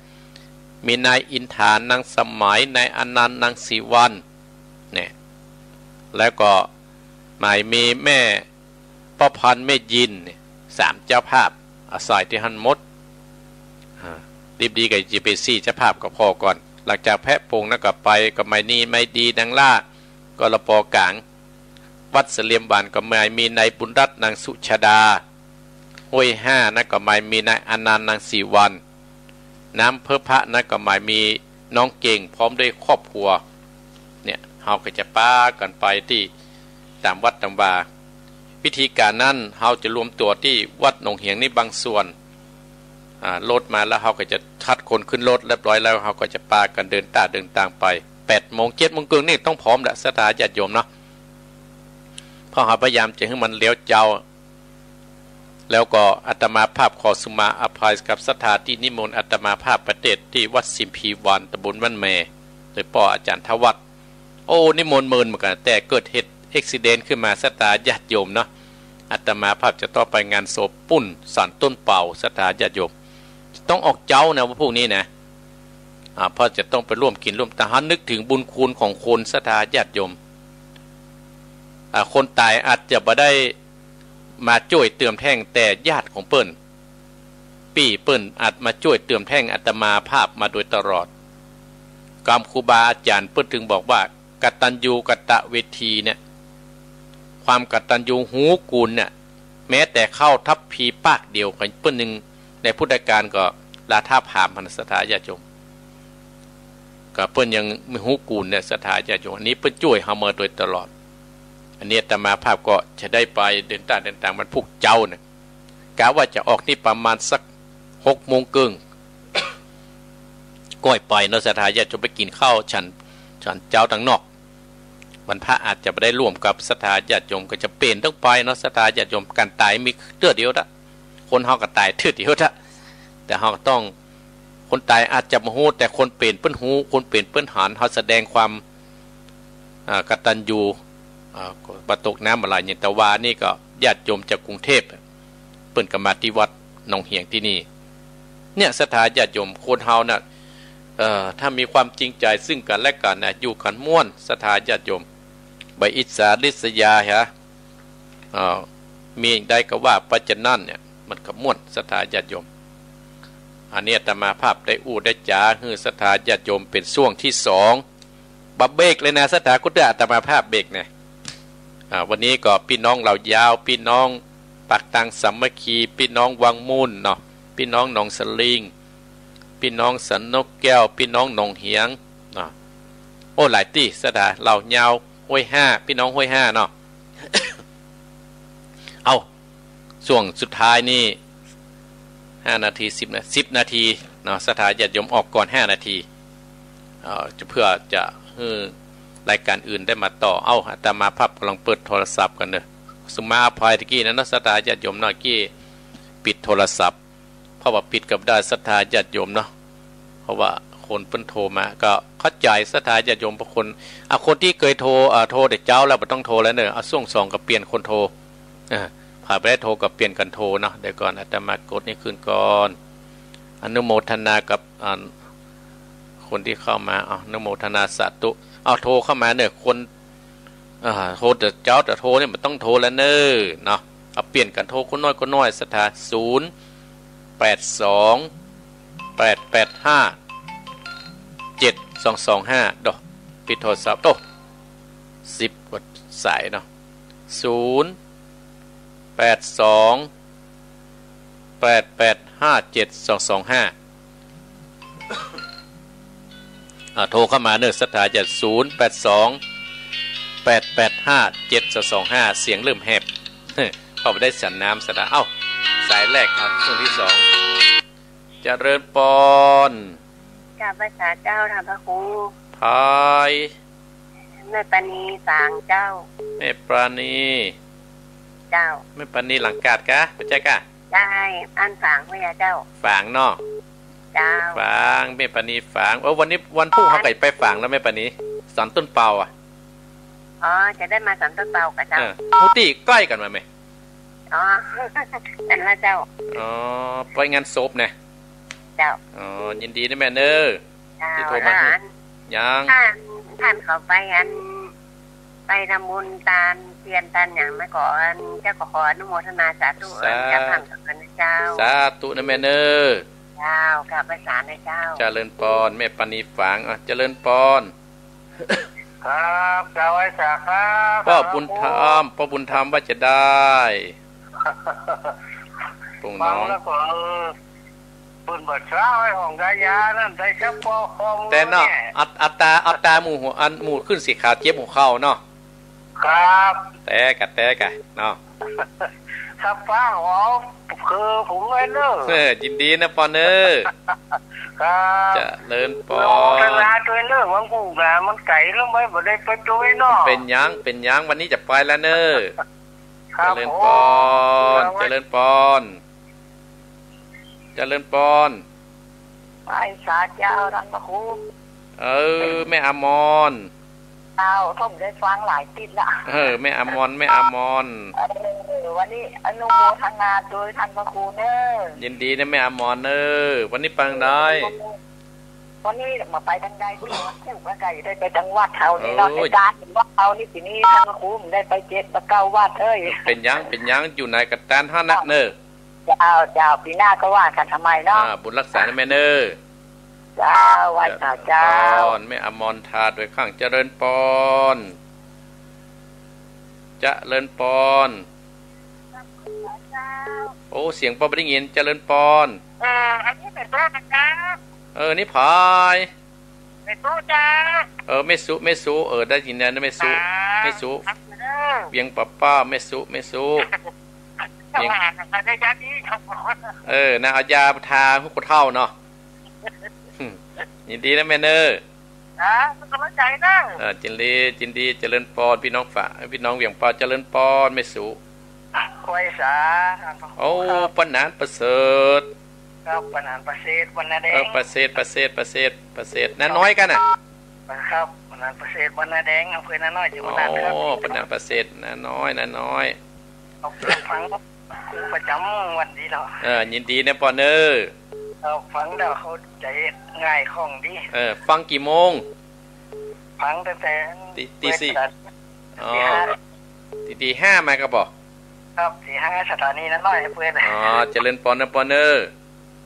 มีนายอินถานางสมัย นายอนันต์นางศรีวรรณ เนี่ย แล้วก็หมายมีแม่ป้อพันธุ์แม่ยิน เนี่ย สามเจ้าภาพ อาศัยตี้หั้นหมด อ่า ดิบดีก็จะเป๋นสี่เจ้าภาพก็พอก่อน หลังจากแพะปงนั้นก็ไป ก็หมายมี หมายดีนางล่า กรป.กลาง วัดเสลียมหวานก็หมายมีนายบุญรัตน์นางสุชาดา ห้วยห้านั้นก็หมายมีนายอนันต์นางศรีวรรณ น้ำเพิบพระนั้นก็หมายมีน้องเก่งพร้อมด้วยครอบครัว เนี่ย เฮาก็จะปากั๋นไปตี้ต๋ามวัดต๋ามวา วิธีก๋านนั้นเฮาจะรวมตั๋วตี้วัดหนองเหียงนี่บางส่วน อ่า รถมาแล้วเฮาก็จะคัดคนขึ้นรถเรียบร้อยแล้ว เฮาก็จะปากั๋นเดินต้าเดินตางไป แปดโมง เจ็ดโมงเกิ่งนี่ต้องพร้อมแล้ว ศรัทธาญาติโยมเนาะ เพราะเฮาพยายามจะหื้อมันเลี้ยวเจ๊า แล้วก็อาตมาภาพขอสุมาอภัยกับศรัทธาตี้นิมนต์อาตมาภาพไปเตศน์ตี้วัดสิมพีวรรณ ต๋ำบลบ้านแม โดยป้ออาจ๋ารย์ทวัฒน์ โอ้ นิมนต์เมินเหมือนกั๋น แต่เกิดเหตุอุบัติเหตุขึ้นมา ศรัทธาญาติโยมเนาะ อาตมาภาพจะต้องไปงานศพปุ้นศาลต้นเปา ศรัทธาญาติโยม ต้องออกเจ๊านะ วันพรุ่งนี้นะ อ่า เพราะจะต้องไปร่วมกิ๋นร่วมตาง นึกถึงบุญคุณของคน ศรัทธาญาติโยม อ่า คนต๋ายอาจจะบ่ได้มาจ้วยเติมแท่ง แต่ญาติของเปิ้น ปี้เปิ้นอาจมาจ้วยเติมแท่งอาตมาภาพมาโดยตลอด กำครูบาอาจ๋ารย์เปิ้นจึงบอกว่า กตัญญูกตเวทีเนี่ย ความกตัญญูฮู้กูณเนี่ย แม้แต่เข้าทัพพีปากเดียวกั๋นเปิ้นยัง ในพุทธกาลก็ลาทาบหามหั้น ศรัทธาญาติโยม ก็เปิ้นยังมีฮู้กู๋นเนี่ย ศรัทธาญาติโยม อันนี้เปิ้นจ้วยเฮามาโดยตลอด อันนี้อาตมาภาพก็จะได้ไปเดินตางเดินตางวันพูกเจ๊าเนี่ย กะว่าจะออกนี่ประมาณสักหกโมงเกิ่ง ก้อยไปเนาะ ศรัทธาญาติโยม ไปกิ๋นข้าวฉัน ฉันเจ๊าตังนอก วันพระอาจจะบ่ได้ร่วมกับศรัทธาญาติโยม ก็จะเป๋นต้องไปเนาะ ศรัทธาญาติโยม ก๋านต๋ายมีเตื้อเดียวละ คนเฮาก็ต๋ายเตื้อเดียวละ แต่เฮาก็ต้อง คนต๋ายอาจจะบ่ฮู้ แต่คนเป๋นเปิ้นฮู้ คนเป๋นเปิ้นหัน เฮาแสดงความ อ่า กตัญญู อ่า บ่ตกน้ำบ่ไหล อย่างตะวานี่ก็ญาติโยมจากกรุงเทพฯ เปิ้นก็มาตี้วัดหนองเหียงตี้นี่ เนี่ย ศรัทธาญาติโยม คนเฮาน่ะ เอ่อ ถ้ามีความจริงใจ๋ซึ่งกั๋นและกั๋นนะ อยู่กั๋นม่วน ศรัทธาญาติโยม บ่อิจฉาริษยาฮะ เอ่อ มีอันใดก็ว่าไป จะนั้นเนี่ย มันก็ม่วน ศรัทธาญาติโยม อันนี้อาตมาภาพได้อู้ได้จ๋าหื้อศรัทธาญาติโยมเป๋นช่วงตี้สอง บ่เบรกเลยนะ ศรัทธา กุเตื้ออาตมาภาพเบรกเนี่ย อ่า วันนี้ก็ปี้น้องเหล่ายาว ปี้น้องปากตางสามัคคี ปี้น้องวังมุ่นเนาะ ปี้น้องหนองสะลิง ปี้น้องสันนกแก้ว ปี้น้องหนองเหียง อ่า โอ้ หลายตี้ ศรัทธา เหล่ายาว ห้วยห้า ปี้น้องห้วยห้าเนาะ เอ้า ช่วงสุดท้ายนี่ ห้านาที สิบนา สิบนาทีเนาะ ศรัทธาญาติโยม ออกก่อนห้านาที เอ่อ จะ เพื่อจะหื้อรายก๋านอื่นได้มาต่อ เอ้า อาตมาภาพก่ำลังเปิดโทรศัพท์ก่อนเนาะ สุมาอภัยตะกี้นะเนาะ ศรัทธาญาติโยมเนาะ กี้ปิดโทรศัพท์ เพราะว่าปิดก็บ่ได้ ศรัทธาญาติโยมเนาะ เพราะว่าคนเปิ้นโทรมา ก็เข้าใจ๋ศรัทธาญาติโยม บางคน อ่ะ คนตี้เกยโทร อ่า โทรแต่เจ๊าแล้ว บ่ต้องโทรแล้วเนาะ เอาช่วงสองก็เปลี่ยนคนโทร อ่า ใผบ่ได้โทรก็เปลี่ยนกั๋นโทรเนาะ เดี๋ยวก่อน อาตมากดนี่คืนก่อน อนุโมทนากับ อ่า คนตี้เข้ามา เอา อนุโมทนาสาธุ เอา โทรเข้ามาเนาะ คน อ่า โทรแต่เจ๊าแต่โทรเนี่ย บ่ต้องโทรแล้วเนาะ เนาะ เอาเปลี่ยนกั๋นโทร คนน้อยคนน้อย ศรัทธา ศูนย์ แปด สอง แปด แปด ห้า เจ็ด สอง สอง ห้า ดอก ปิดโทรศัพท์ โอ้ สิบกว่าสายเนาะ ศูนย์ แปด สอง แปด แปด ห้า เจ็ด สอง สอง ห้า อ่า โทรเข้ามาเนาะ ศรัทธาญาติ ศูนย์ แปด สอง แปด แปด ห้า เจ็ด สอง สอง ห้า เสียงเริ่มแหบ เข้าไปได้สันน้ำศรัทธา เอ้า สายแรก อ่ะ ช่วงตี้สอง เจริญปอน กราบไหว้สาเจ้า ท่านพระครู พาย แม่ปราณีฝางเจ้า แม่ปราณี เจ้า แม่ปราณีหลังกาดกะ บ่ใจ้กะ ใจ้ อันฝางเวียเจ้า ฝางเนาะ เจ้า ฝาง แม่ปราณีฝาง เออ วันนี้วันพูกเฮาก็ไปฝางแล้ว แม่ปราณี สันต้นเปาอ่ะ อ๋อ จะได้มาสันต้นเปากับเจ้า เออ ฮู้ตี้ใก้กั๋นบ่แม่ อ๋อ นั่นละเจ้า อ๋อ ไปงานศพนะ เจ้า อ๋อ ยินดีนะแม่เนาะ เจ้า ตี้โทรมา แล้วอัน ยัง ต้าน ต้านเขาไปอัน ไปทำบุญตานเตียนตานหยังมาก่อน เจ้าก็ขออนุโมทนาสาธุ สา อันเจ้าภาพกับคณะเจ้า สาธุนะแม่เนาะ เจ้า กราบไหว้สานะเจ้า เจริญปอน แม่ปราณีฝาง อ่ะ เจริญปอน ครับ กราบไหว้สาครับ ป้อบุญธรรม ป้อบุญธรรมว่าจะได้ ปงน้อง ฟังแล้วก็ เออ เปิ้นบ่าช้าไอ้ของกายานั่น ได้เฉพาะข้อมูล แต่เนาะ เนี่ย อัต อัตตา อัตตาหมู่หัว อันหมู่ขึ้นสีขาวเจ็บหัวเข่าเนาะ ครับ แต่กะ แต่กะ เนาะ ถ้าฟังออก คือผมเลยเนอะ เออ ยินดีนะปอนเนอะ ครับ เจริญปอน อนุโมทนาตวยเนอะ หลวงปู่นะ มันไก๋แล้วไม่ บ่ได้ไปตวยเนาะ เป๋นหยัง เป๋นหยัง วันนี้จะไปแล้วเนอะ ครับ เจริญปอน ผม เจริญปอน เจริญปอน ไหว้สาเจ้า ท่านพระครู เออ แม่อมร เจ้า ผมได้ฟังหลายติดละ เออ แม่อมร แม่อมร เออ วันนี้อนุโมทนาตวยท่านพระครูเนอะ ยินดีนะแม่อมรเนอะ วันนี้ไปตางใด วันนี้บ่ไปตางใด วันพูกก็ได้ไปตางวัดเฮานี่เนาะ โอ้ย ในตานวัดเฮานี่ ปี๋นี้ท่านพระครูได้ไปเจ็ดไปเก้าวัดเอ้ย เป๋นหยัง เป๋นหยัง อยู่ไหนก็ตานหั้นนะเนอะ เจ้า เจ้า ปี๋หน้าก็ว่ากั๋นใหม่เนาะ อ่า บุญรักษานะแม่เนอะ เจ้า ไหว้สาเจ้า เจริญปอน แม่อมรทาตวยข้าง เจริญปอน เจริญปอน โอ้ เสียงป้อบ่ได้ยิน เจริญปอน เออ อันนี้เป๋นเปิ้นนะครับ เออ นี่ผาย แม่สุจ้า เออ แม่สุ แม่สุ เออ ได้ยินแล้วนะ แม่สุ ครับ แม่สุ ครับ เวียงป่าป้า แม่สุ แม่สุ เวียง อ่านอะไรได้ย้านนี้ครับ เออ นะ เอายาทาหื้อคนเฒ่าเนาะ ยินดีนะแม่เนอ นะ เป็นกำลังใจนะ เออ ยินดี ยินดี เจริญปอน พี่น้องฝา พี่น้องเวียงป่า เจริญปอน แม่สุ ควยสา โอ้ ครับ ป้าหนานประเสริฐ ครับ ป้าหนานประเสริฐ วันนาแดง เออ ประเสริฐ ประเสริฐ ประเสริฐ ประเสริฐ น้าน้อยกั๋นน่ะ ครับ ป้าหนานประเสริฐ วันนาแดง อำเภอนาน้อย จังหวัดน่านครับ โอ้ ป้าหนานประเสริฐ น้าน้อย น้าน้อย ครับ ฟังครูประจ๋ำวันนี้เนาะ เออ ยินดีนะปอนเนอ ครับ ฟังแล้วเข้าใจ๋ง่ายคล่องดี เออ ฟังกี่โมง ฟังตั้งแต่ ตี ตีสี่ เปิดสถานี อ๋อ ตีห้า ตี ตีห้ามาก็บอก ครับ ตีห้า สถานีนาน้อยเปิ้น อ๋อ เจริญปอนนะปอนเนอ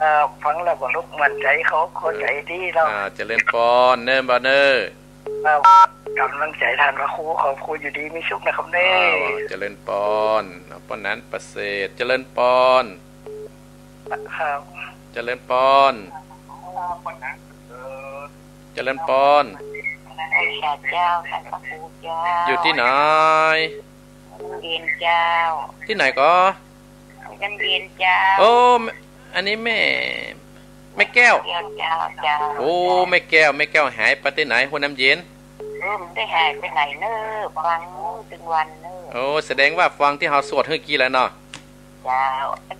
เอ่อ ฟังแล้วก็ลุกมั่นใจ๋ เข้า เข้าใจ๋ดีเนาะ อ่า เจริญปอนเนอ ปอนเนอ ครับ กำลังใจ๋ต้านพระครู ขอบคุณ อยู่ดีมีสุขนะครับเนอ อ้าว เจริญปอน ป้าหนานประเสริฐ เจริญปอน ครับ เจริญปอน เจริญปอน เจ้า ท่านพระครูเจ้า อยู่ตี้ไหน เย็นเจ้า ตี้ไหนก็ น้ำเย็นเจ้า โอ้ แม่ อันนี้แม่ แม่แก้ว แม่แก้วเจ้า เจ้า โอ้ แม่แก้ว แม่แก้วหายไปตี้ไหน ห้วยน้ำเย็น เออ บ่ได้หายไปไหนเนอ ฟังตึงวันเนอ โอ้ แสดงว่าฟังตี้เฮาสวดหื้อกี้แล้วเนาะ เจ้า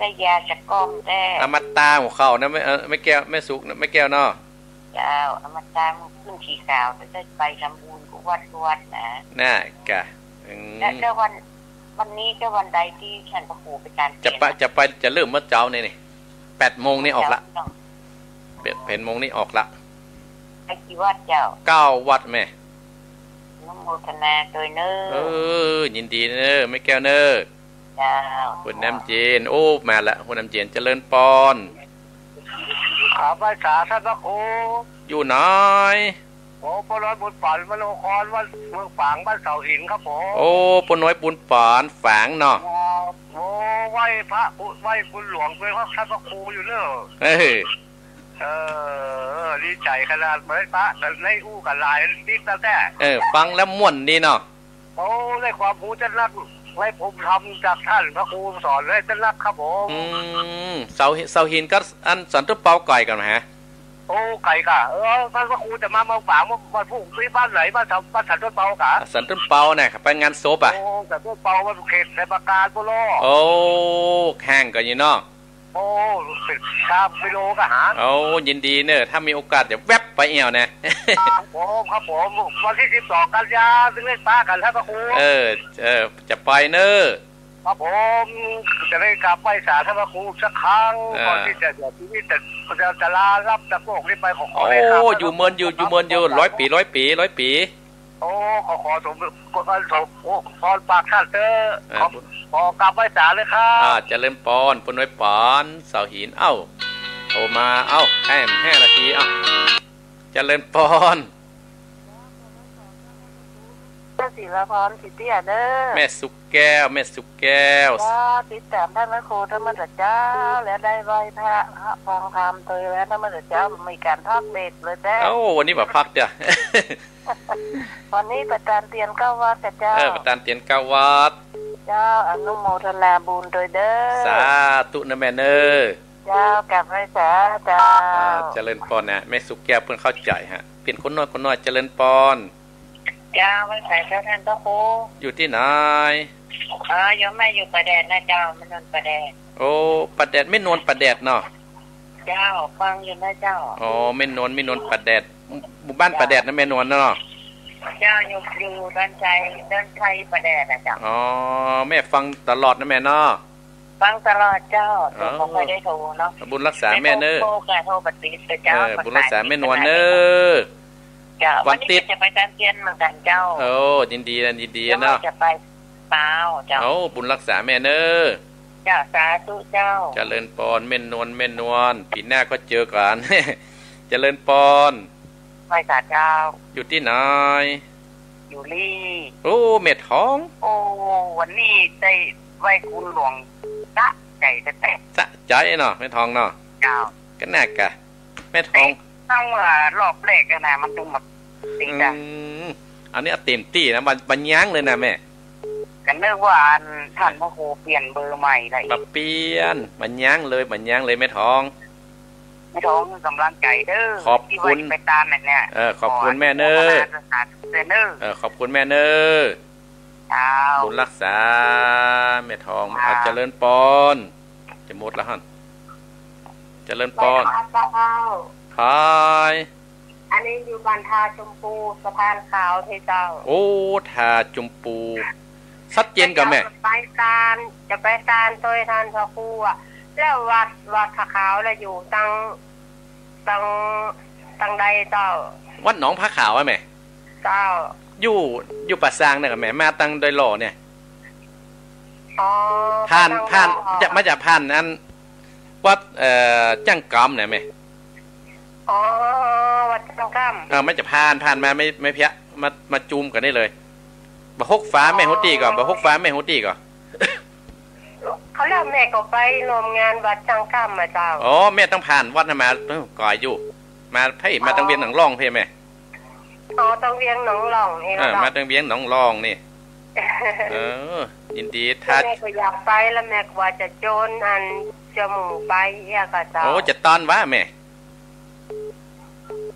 ได้ยาจะก้อมแต๊ อมตะของเขานะ แม่ เอ่อ แม่แก้ว แม่สุขนะ แม่แก้วเนาะ เจ้า อมตะมันขึ้นสีขาว แต่ได้ไปทำบุญกู้วัดกู้วัดนะ น่ะกะ อืม แล้ว แล้ววัน วันนี้ก็วันใดตี้ท่านพระครูไปตานเตียน จะไป จะไป จะเริ่มเมื่อเจ๊านี่นี่ แปดโมงนี่ออกละ เจ้า แปด แปดโมงนี่ออกละ ไปกี่วัดเจ้า เก้าวัดแม่ อนุโมทนาตวยเนอ เออ ยินดีเนอ แม่แก้วเนอ เจ้า ห้วยน้ำเย็น โอ้ มาละ ห้วยน้ำเย็น เจริญปอน ครับ ไหว้สาท่านพระครู อยู่ไหน โอ้ ป้าน้อยบุญปาน มโนคร วัดเมืองฝาง บ้านเสาหินครับผม โอ้ ป้าน้อยบุญปาน ฝางเนาะ ครับ โอ้ ไหว้พระ ไหว้บุญหลวงตวยครับ ท่านพระครูอยู่เนอะ เออ เออ ดีใจ๋ขนาดไหว้พระกั๋น ได้อู้กั๋นหลายติ๊กแล้วแต๊ เออ ฟังแล้วม่วนดีเนาะ โอ้ ได้ความรู้จะนัก ได้ภูมิธรรมจากท่านพระครูสอนได้จะนักครับผม อืม เสา เสาหินกับอันสันต้นเปาไก๋กั๋นฮะ โอ้ ไก๋ก่ะ เออ ท่านพระครูจะมาเมืองฝาง วันพุธตี้บ้านไหน บ้านสัน บ้านสันต้นเปาก่ะ อ่ะ สันต้นเปาเนี่ย ไปงานศพอ่ะ โอ้ สันต้นเปา มันเขตชัยปราการปุ้นเนาะ โอ้ ห่างกั๋นอยู่เนาะ โอ้ เป๋นสามกิโลก่ะฮะ โอ้ ยินดีเนอะ ถ้ามีโอกาสจะแวบไปเอี่ยวนะ ครับผม ครับผม วันตี้สิบสองกันยา ตึงได้ปะกั๋นท่านพระครู เออ เออ จะไปเนอะ ครับผม จะได้กราบไหว้สาท่านพระครูสักครั้ง อ่า ก่อนตี้จะเสียชีวิต จะ จะ จะลาลับจากโลกนี้ไป ขอ ขอได้กราบ โอ้ อยู่เมินอยู่ อยู่เมินอยู่ ร้อยปี๋ ร้อยปี๋ ร้อยปี๋ โอ้ ขอ ขอสม ขอสม ขอ ขอฝากท่านเต๊อะ เออ ขอ ขอกราบไหว้สาเลยครับ อ่า เจริญปอน ป้าน้อยปาน เสาหิน เอ้า โทรมา เอ้า แอม ห้านาที เอ้า เจริญปอน เจ้าศิลาพร สิทธิเดชเนอะ แม่สุขแก้ว แม่สุขแก้ว ก็ติดต๋ามท่านพระครูธรรมะเจ้า แล้วได้ไหว้พระ ฟังธรรมตวยพระธรรมะเจ้า มีก๋านพักเบรกเลยแต๊ เอ้า วันนี้บ่าพักเตี้ย วันนี้ประตานเตียนเก้าวัดก่ะเจ้า เออ ประตานเตียนเก้าวัด เจ้า อนุโมทนาบุญตวยเด้อ สาธุนะแม่เนอะ เจ้า กราบไหว้สาเจ้า อ่า เจริญปอนนะ แม่สุขแก้วเปิ้นเข้าใจ๋ฮะ เป๋นคนน้อย คนน้อย เจริญปอน เจ้า ไหว้สาเจ้าท่านพระครู อยู่ตี้ไหน เออ โยมแม่อยู่ป่าแดดนะเจ้า แม่นวลป่าแดด โอ้ ป่าแดด แม่นวลป่าแดดเนาะ เจ้า ฟังอยู่นะเจ้า อ๋อ แม่นวล แม่นวลป่าแดด หมู่บ้านป่าแดดนะแม่นวลเนาะ เจ้า อยู่ อยู่ด้านชัย ด้านชัยป่าแดดอะเจ้า อ๋อ แม่ฟังตลอดนะแม่เนาะ ฟังตลอดเจ้า แต่บ่ค่อยได้โทรเนาะ บุญรักษาแม่เนอะ โทรก็โทรบ่ติดเจ้า เออ บุญรักษาแม่นวลเนอะ เจ้า วันติด วันนี้จะไปตานเตียนเหมือนกั๋นเจ้า โอ้ ยินดีนะ ยินดีนะ เดี๋ยวจะไปเปล่าเจ้า โอ้ บุญรักษาแม่เนอะ เจ้า สาธุเจ้า เจริญปอน แม่นวล แม่นวล ปี๋หน้าก็เจอกั๋น เจริญปอน ไหว้สาเจ้า อยู่ตี้ไหน อยู่นี่ โอ้ แม่ทอง โอ้ วันนี้ได้ไหว้คุณหลวง สะใจ๋แต๊ สะใจ๋เนาะ แม่ทองเนาะ เจ้า ก็น่ากะ แม่ทอง ตั้งเมื่อรอบแรกอะนะ มันจึงแบบ อืม อันนี้เอาเต็มตี้นะ บ่ บ่ยั้งเลยนะแม่ ก็นึกว่าอันท่านพระครูเปลี่ยนเบอร์ใหม่แล้วอีก บ่เปลี่ยน บ่ยั้งเลย บ่ยั้งเลยแม่ทอง แม่ทองกำลังใจ๋เน้อ ขอบคุณ ตี้ว่าไปตามนั่นเนี่ย เออ ขอบคุณแม่เน้อ ขออนุโมทนาสาธุเน้อ เออ ขอบคุณแม่เน้อ เจ้า บุญรักษา แม่ทอง เจ้า อ่ะ เจริญปอน จะหมดแล้วหั่น เจริญปอน ไหว้พระเจ้า พาย อันนี้อยู่บ้านท่าชมพู สะพานขาวตี้เจ้า โอ้ ท่าชมพู ชัดเจนก่อแม่ จะไปตาน จะไปตานโตยท่านพระครูอะ แล้ววัด วัดผ้าขาวน่ะอยู่ตัง ตัง ตังใดเจ้า วัดหนองผ้าขาวอะแม่ เจ้า อยู่ อยู่ป่าซางเนี่ยก่อแม่ มาตังดอยหล่อเนี่ย อ๋อ ผ่าน ไปตัง ผ่าน ดอยหล่อ จะ มาจะผ่านอัน วัด เอ่อ จ้างกำเนี่ยแม่ อ๋อ วัดจ้างกำ เออ มาจะผ่าน ผ่านมาไม่ ไม่เพี้ย มา มาจุมกั๋นได้เลย บ่าหกฟ้าแม่ฮู้ตี้ก่อ บ่าหกฟ้าแม่ฮู้ตี้ก่อ เขาเรียกแม่ก็ไปร่วมงานวัดจ้างกำอะเจ้า อ๋อ แม่ต้องผ่านวัดน่ะมา เออ ไก๋อยู่ มาเพ่ มาตังเวียงหนองล่องเพ่แม่ อ๋อ ตังเวียงหนองล่องเอง เออ เจ้า มาตังเวียงหนองล่องนี่ เออ ยินดี ถ้า แม่ก็อยากไปแล้ว แม่ก็ว่าจะโจนอันเจ้าหมู่ไปเอี้ยก่อเจ้า โอ้ จะตอนวะแม่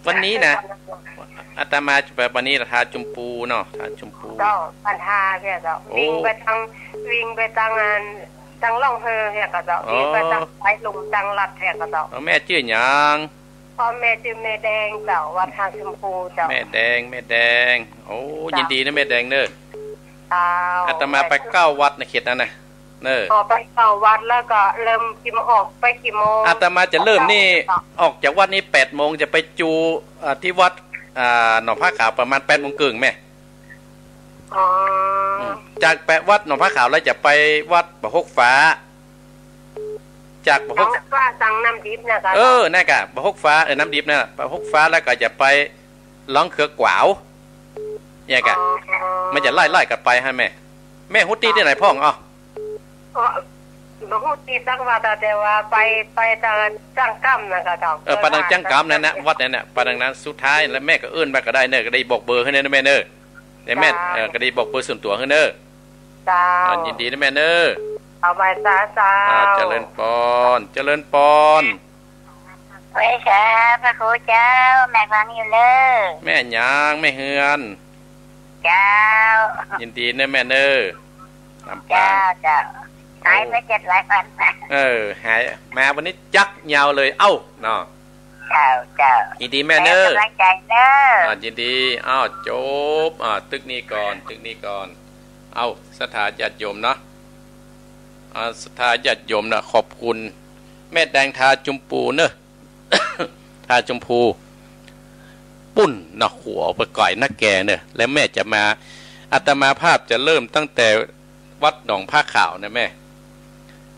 วันนี้นะ อาตมาจะไปวันนี้ละ ท่าชมพูเนาะ ท่าชมพู เจ้า บ้านท่าเอี้ยเจ้า โอ้ วิ่งไปตัง วิ่งไปตังอัน ตังล่องเฮอเอี้ยก่อเจ้า อ๋อ วิ่งไปตังสายลุมตังลัดเอี้ยก่อเจ้า เออ แม่จื้อหยัง พ่อแม่จื้อแม่แดงเจ้า วัดท่าชมพูเจ้า แม่แดง แม่แดง โอ้ เจ้า ยินดีนะแม่แดงเน้อ เจ้า อาตมาไปเก้าวัดในเขตนั้นนะ เน้อ อ๋อ ไปเก้าวัดแล้วก็เริ่มกี่โมง ออกไปกี่โมง อาตมาจะเริ่มนี่ เจ้า ออกจากวัดนี่แปดโมง จะไปจู อ่า ที่วัด อ่า หนองผ้าขาวประมาณแปดโมงเกิ่งแม่ อ๋อ อืม จากแปด วัดหนองผ้าขาวแล้วจะไปวัดบ่าหกฟ้า จากบ่าหก หนองฟ้าตังน้ำดิบนะคะ เออ นั่นก่อ บ่าหกฟ้า เออ น้ำดิบนั่นน่ะ บ่าหกฟ้าแล้วก็จะไปหลองเขือกวาว เนี่ยก่อ อ๋อ มันจะไล่ๆกั๋นไปฮะแม่ แม่ฮู้ตี้ตี้ไหนพ่อง อ๋อ อ๋อ บ่ฮู้ตี้สักวัดอะ แต่ว่าไป ไปตังจ้างกำนะคะเจ้า เออ ไปตังจ้างกำนั่นนะ วัดนั่นน่ะ ไปตังนั้น สุดท้ายแล้วแม่ก็เอิ้นไปก็ได้เน้อ ก็ได้บอกเบอร์หื้อเน้อแม่เน้อ เดี๋ยวแม่ เจ้า เออ ก็ได้บอกเบอร์ส่วนตั๋วหื้อเน้อ เจ้า อ่า ยินดีนะแม่เน้อ เอาไปซะเจ้า อ่า เจริญปอน เจริญปอน ไหว้ค่ะ พระครูเจ้า แม่ฟังอยู่เน้อ แม่หยัง แม่เฮือน เจ้า ยินดีเน้อแม่เน้อ ลำปาง เจ้า เจ้า หายไปเจ็ดหลายวัน เออ หาย มาวันนี้จักยาวเลย เอ้า เนาะ เจ้า เจ้า ยินดีแม่เน้อ แม่กำลังใจ๋เน้อ อ่า ยินดี อ้าว จบ อ่า ตึกนี้ก่อน ตึกนี้ก่อน เอ้า ศรัทธาญาติโยมเนาะ อ่า ศรัทธาญาติโยมนะ ขอบคุณ แม่แดงท่าชมพูเน้อ ท่าชมพู ปุ้นนะ หัวไปไก๋นักแกเน้อ แล้วแม่จะมา อาตมาภาพจะเริ่มตั้งแต่วัดหนองผ้าขาวนะแม่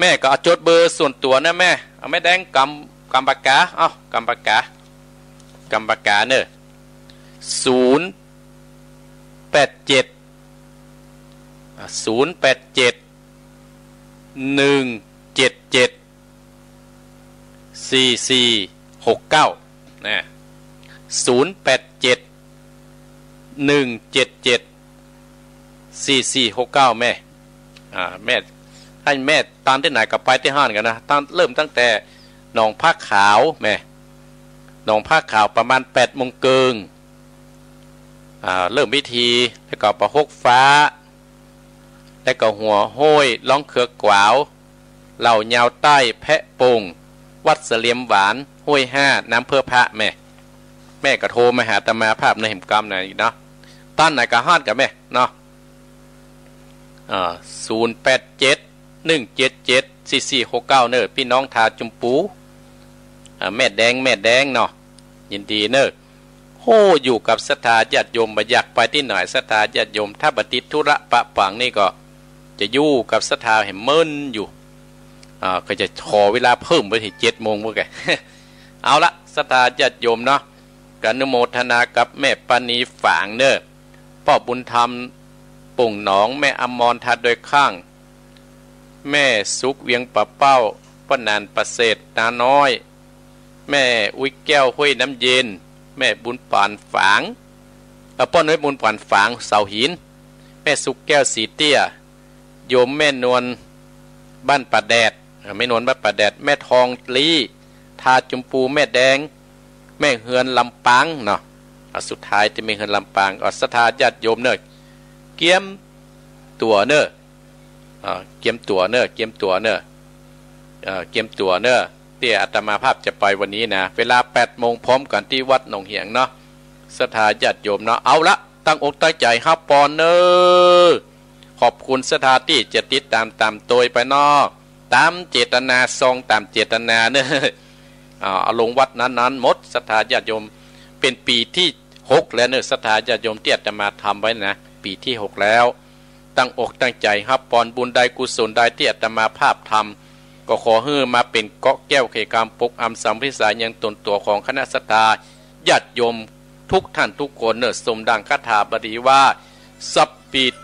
แม่ก็เอาจดเบอร์ส่วนตั๋วนะแม่ เอาแม่แดงกำ กำปากกา เอ้า กำปากกา กำปากกาเน้อ ศูนย์แปดเจ็ด อ่ะ ศูนย์แปดเจ็ด หนึ่งเจ็ดเจ็ด สี่สี่หกเก้า นะ ศูนย์แปดเจ็ด หนึ่งเจ็ดเจ็ด สี่สี่หกเก้า แม่ อ่า แม่ ให้แม่ตานตี้ไหนก็ไปตี้หั้นก่อนะ ตั้ง เริ่มตั้งแต่หนองผ้าขาวแม่ หนองผ้าขาวประมาณแปดโมงเกิ่ง อ่า เริ่มพิธี แล้วก็บ่าหกฟ้า แล้วก็หัวห้วย หลองเขือกวาว เหล่ายาวใต้ แพะโป่ง วัดเสลียมหวาน ห้วยห้า น้ำเพื่อพระแม่ แม่ก็โทรมาหาอาตมาภาพในแหมกำไหนเนาะ ตานไหนก็ฮอดก่อแม่เนาะ อ่า ศูนย์แปดเจ็ด หนึ่งเจ็ดเจ็ด สี่สี่หกเก้า เน้อ ปี้น้องท่าชมพู อ่า แม่แดง แม่แดงเนาะ ยินดีเน้อ โอ้ อยู่กับศรัทธาญาติโยม บ่อยากไปตี้ไหน ศรัทธาญาติโยม ถ้าบ่ติดธุระปะปังนี่ก็จะอยู่กับศรัทธาแหมเมินอยู่ อ่า ก็จะขอเวลาเพิ่มไปถึงเจ็ดโมงเมื่อกี้ เอาละ ศรัทธาญาติโยมเนาะ ก็อนุโมทนากับแม่ปานีฝางเน้อ ป้อบุญธรรม โป่งหนอง แม่อมร ท่าดอยข้าง แม่สุข เวียงป่าเป้า ป้อหนานประเสริฐ นาน้อย แม่อุ๊ยแก้วห้วยน้ำเย็น แม่บุญปานฝาง เอ่อ ป้อน้อยบุญปานฝาง เสาหิน แม่สุขแก้วสีเตี้ย โยมแม่นวลบ้านป่าแดด เอ่อ แม่นวลบ้านป่าแดด แม่ทองลี้ ทาจุมปู แม่แดง แม่เฮือนลำปางเนาะ อ่ะ สุดท้ายตี้แม่เฮือนลำปาง อ่ะ ศรัทธาญาติโยมเน่อ เกียมตั๋วเน่อ อ่า เกียมตั๋วเน่อ เกียมตั๋วเน่อ เอ่อ เกียมตั๋วเน่อ ตี้อาตมาภาพจะไปวันนี้นะ เวลาแปดโมงพร้อมกั๋นตี้วัดหนองเหียงเนาะ ศรัทธาญาติโยมเนาะ เอาละ ตั้งอกตั้งใจ๋ฮับปอนเน่อ ขอบคุณศรัทธาตี้จะติดต๋ามต๋ามโตยไปเนาะ ต๋ามเจตนาซองต๋ามเจตนาเน่อ อ่า เอาลงวัดนั้นๆ หมด ศรัทธาญาติโยม เป๋นปี๋ตี้หกแล้วเน่อ ศรัทธาญาติโยม ตี้อาตมาทำไว้นะ ปี๋ตี้หกแล้ว ตั้งอกตั้งใจ๋ฮับปอนบุญใดกุศลใดตี้อาตมาภาพทำ ก็ขอหื้อมาเป๋นเกราะแก้วไขกรรมปกอำสัมพิไสยังตนตั๋วของคณะศรัทธาญาติโยมทุกท่านทุกคนเน่อ สมดังคาถาบาลีว่า สัพพี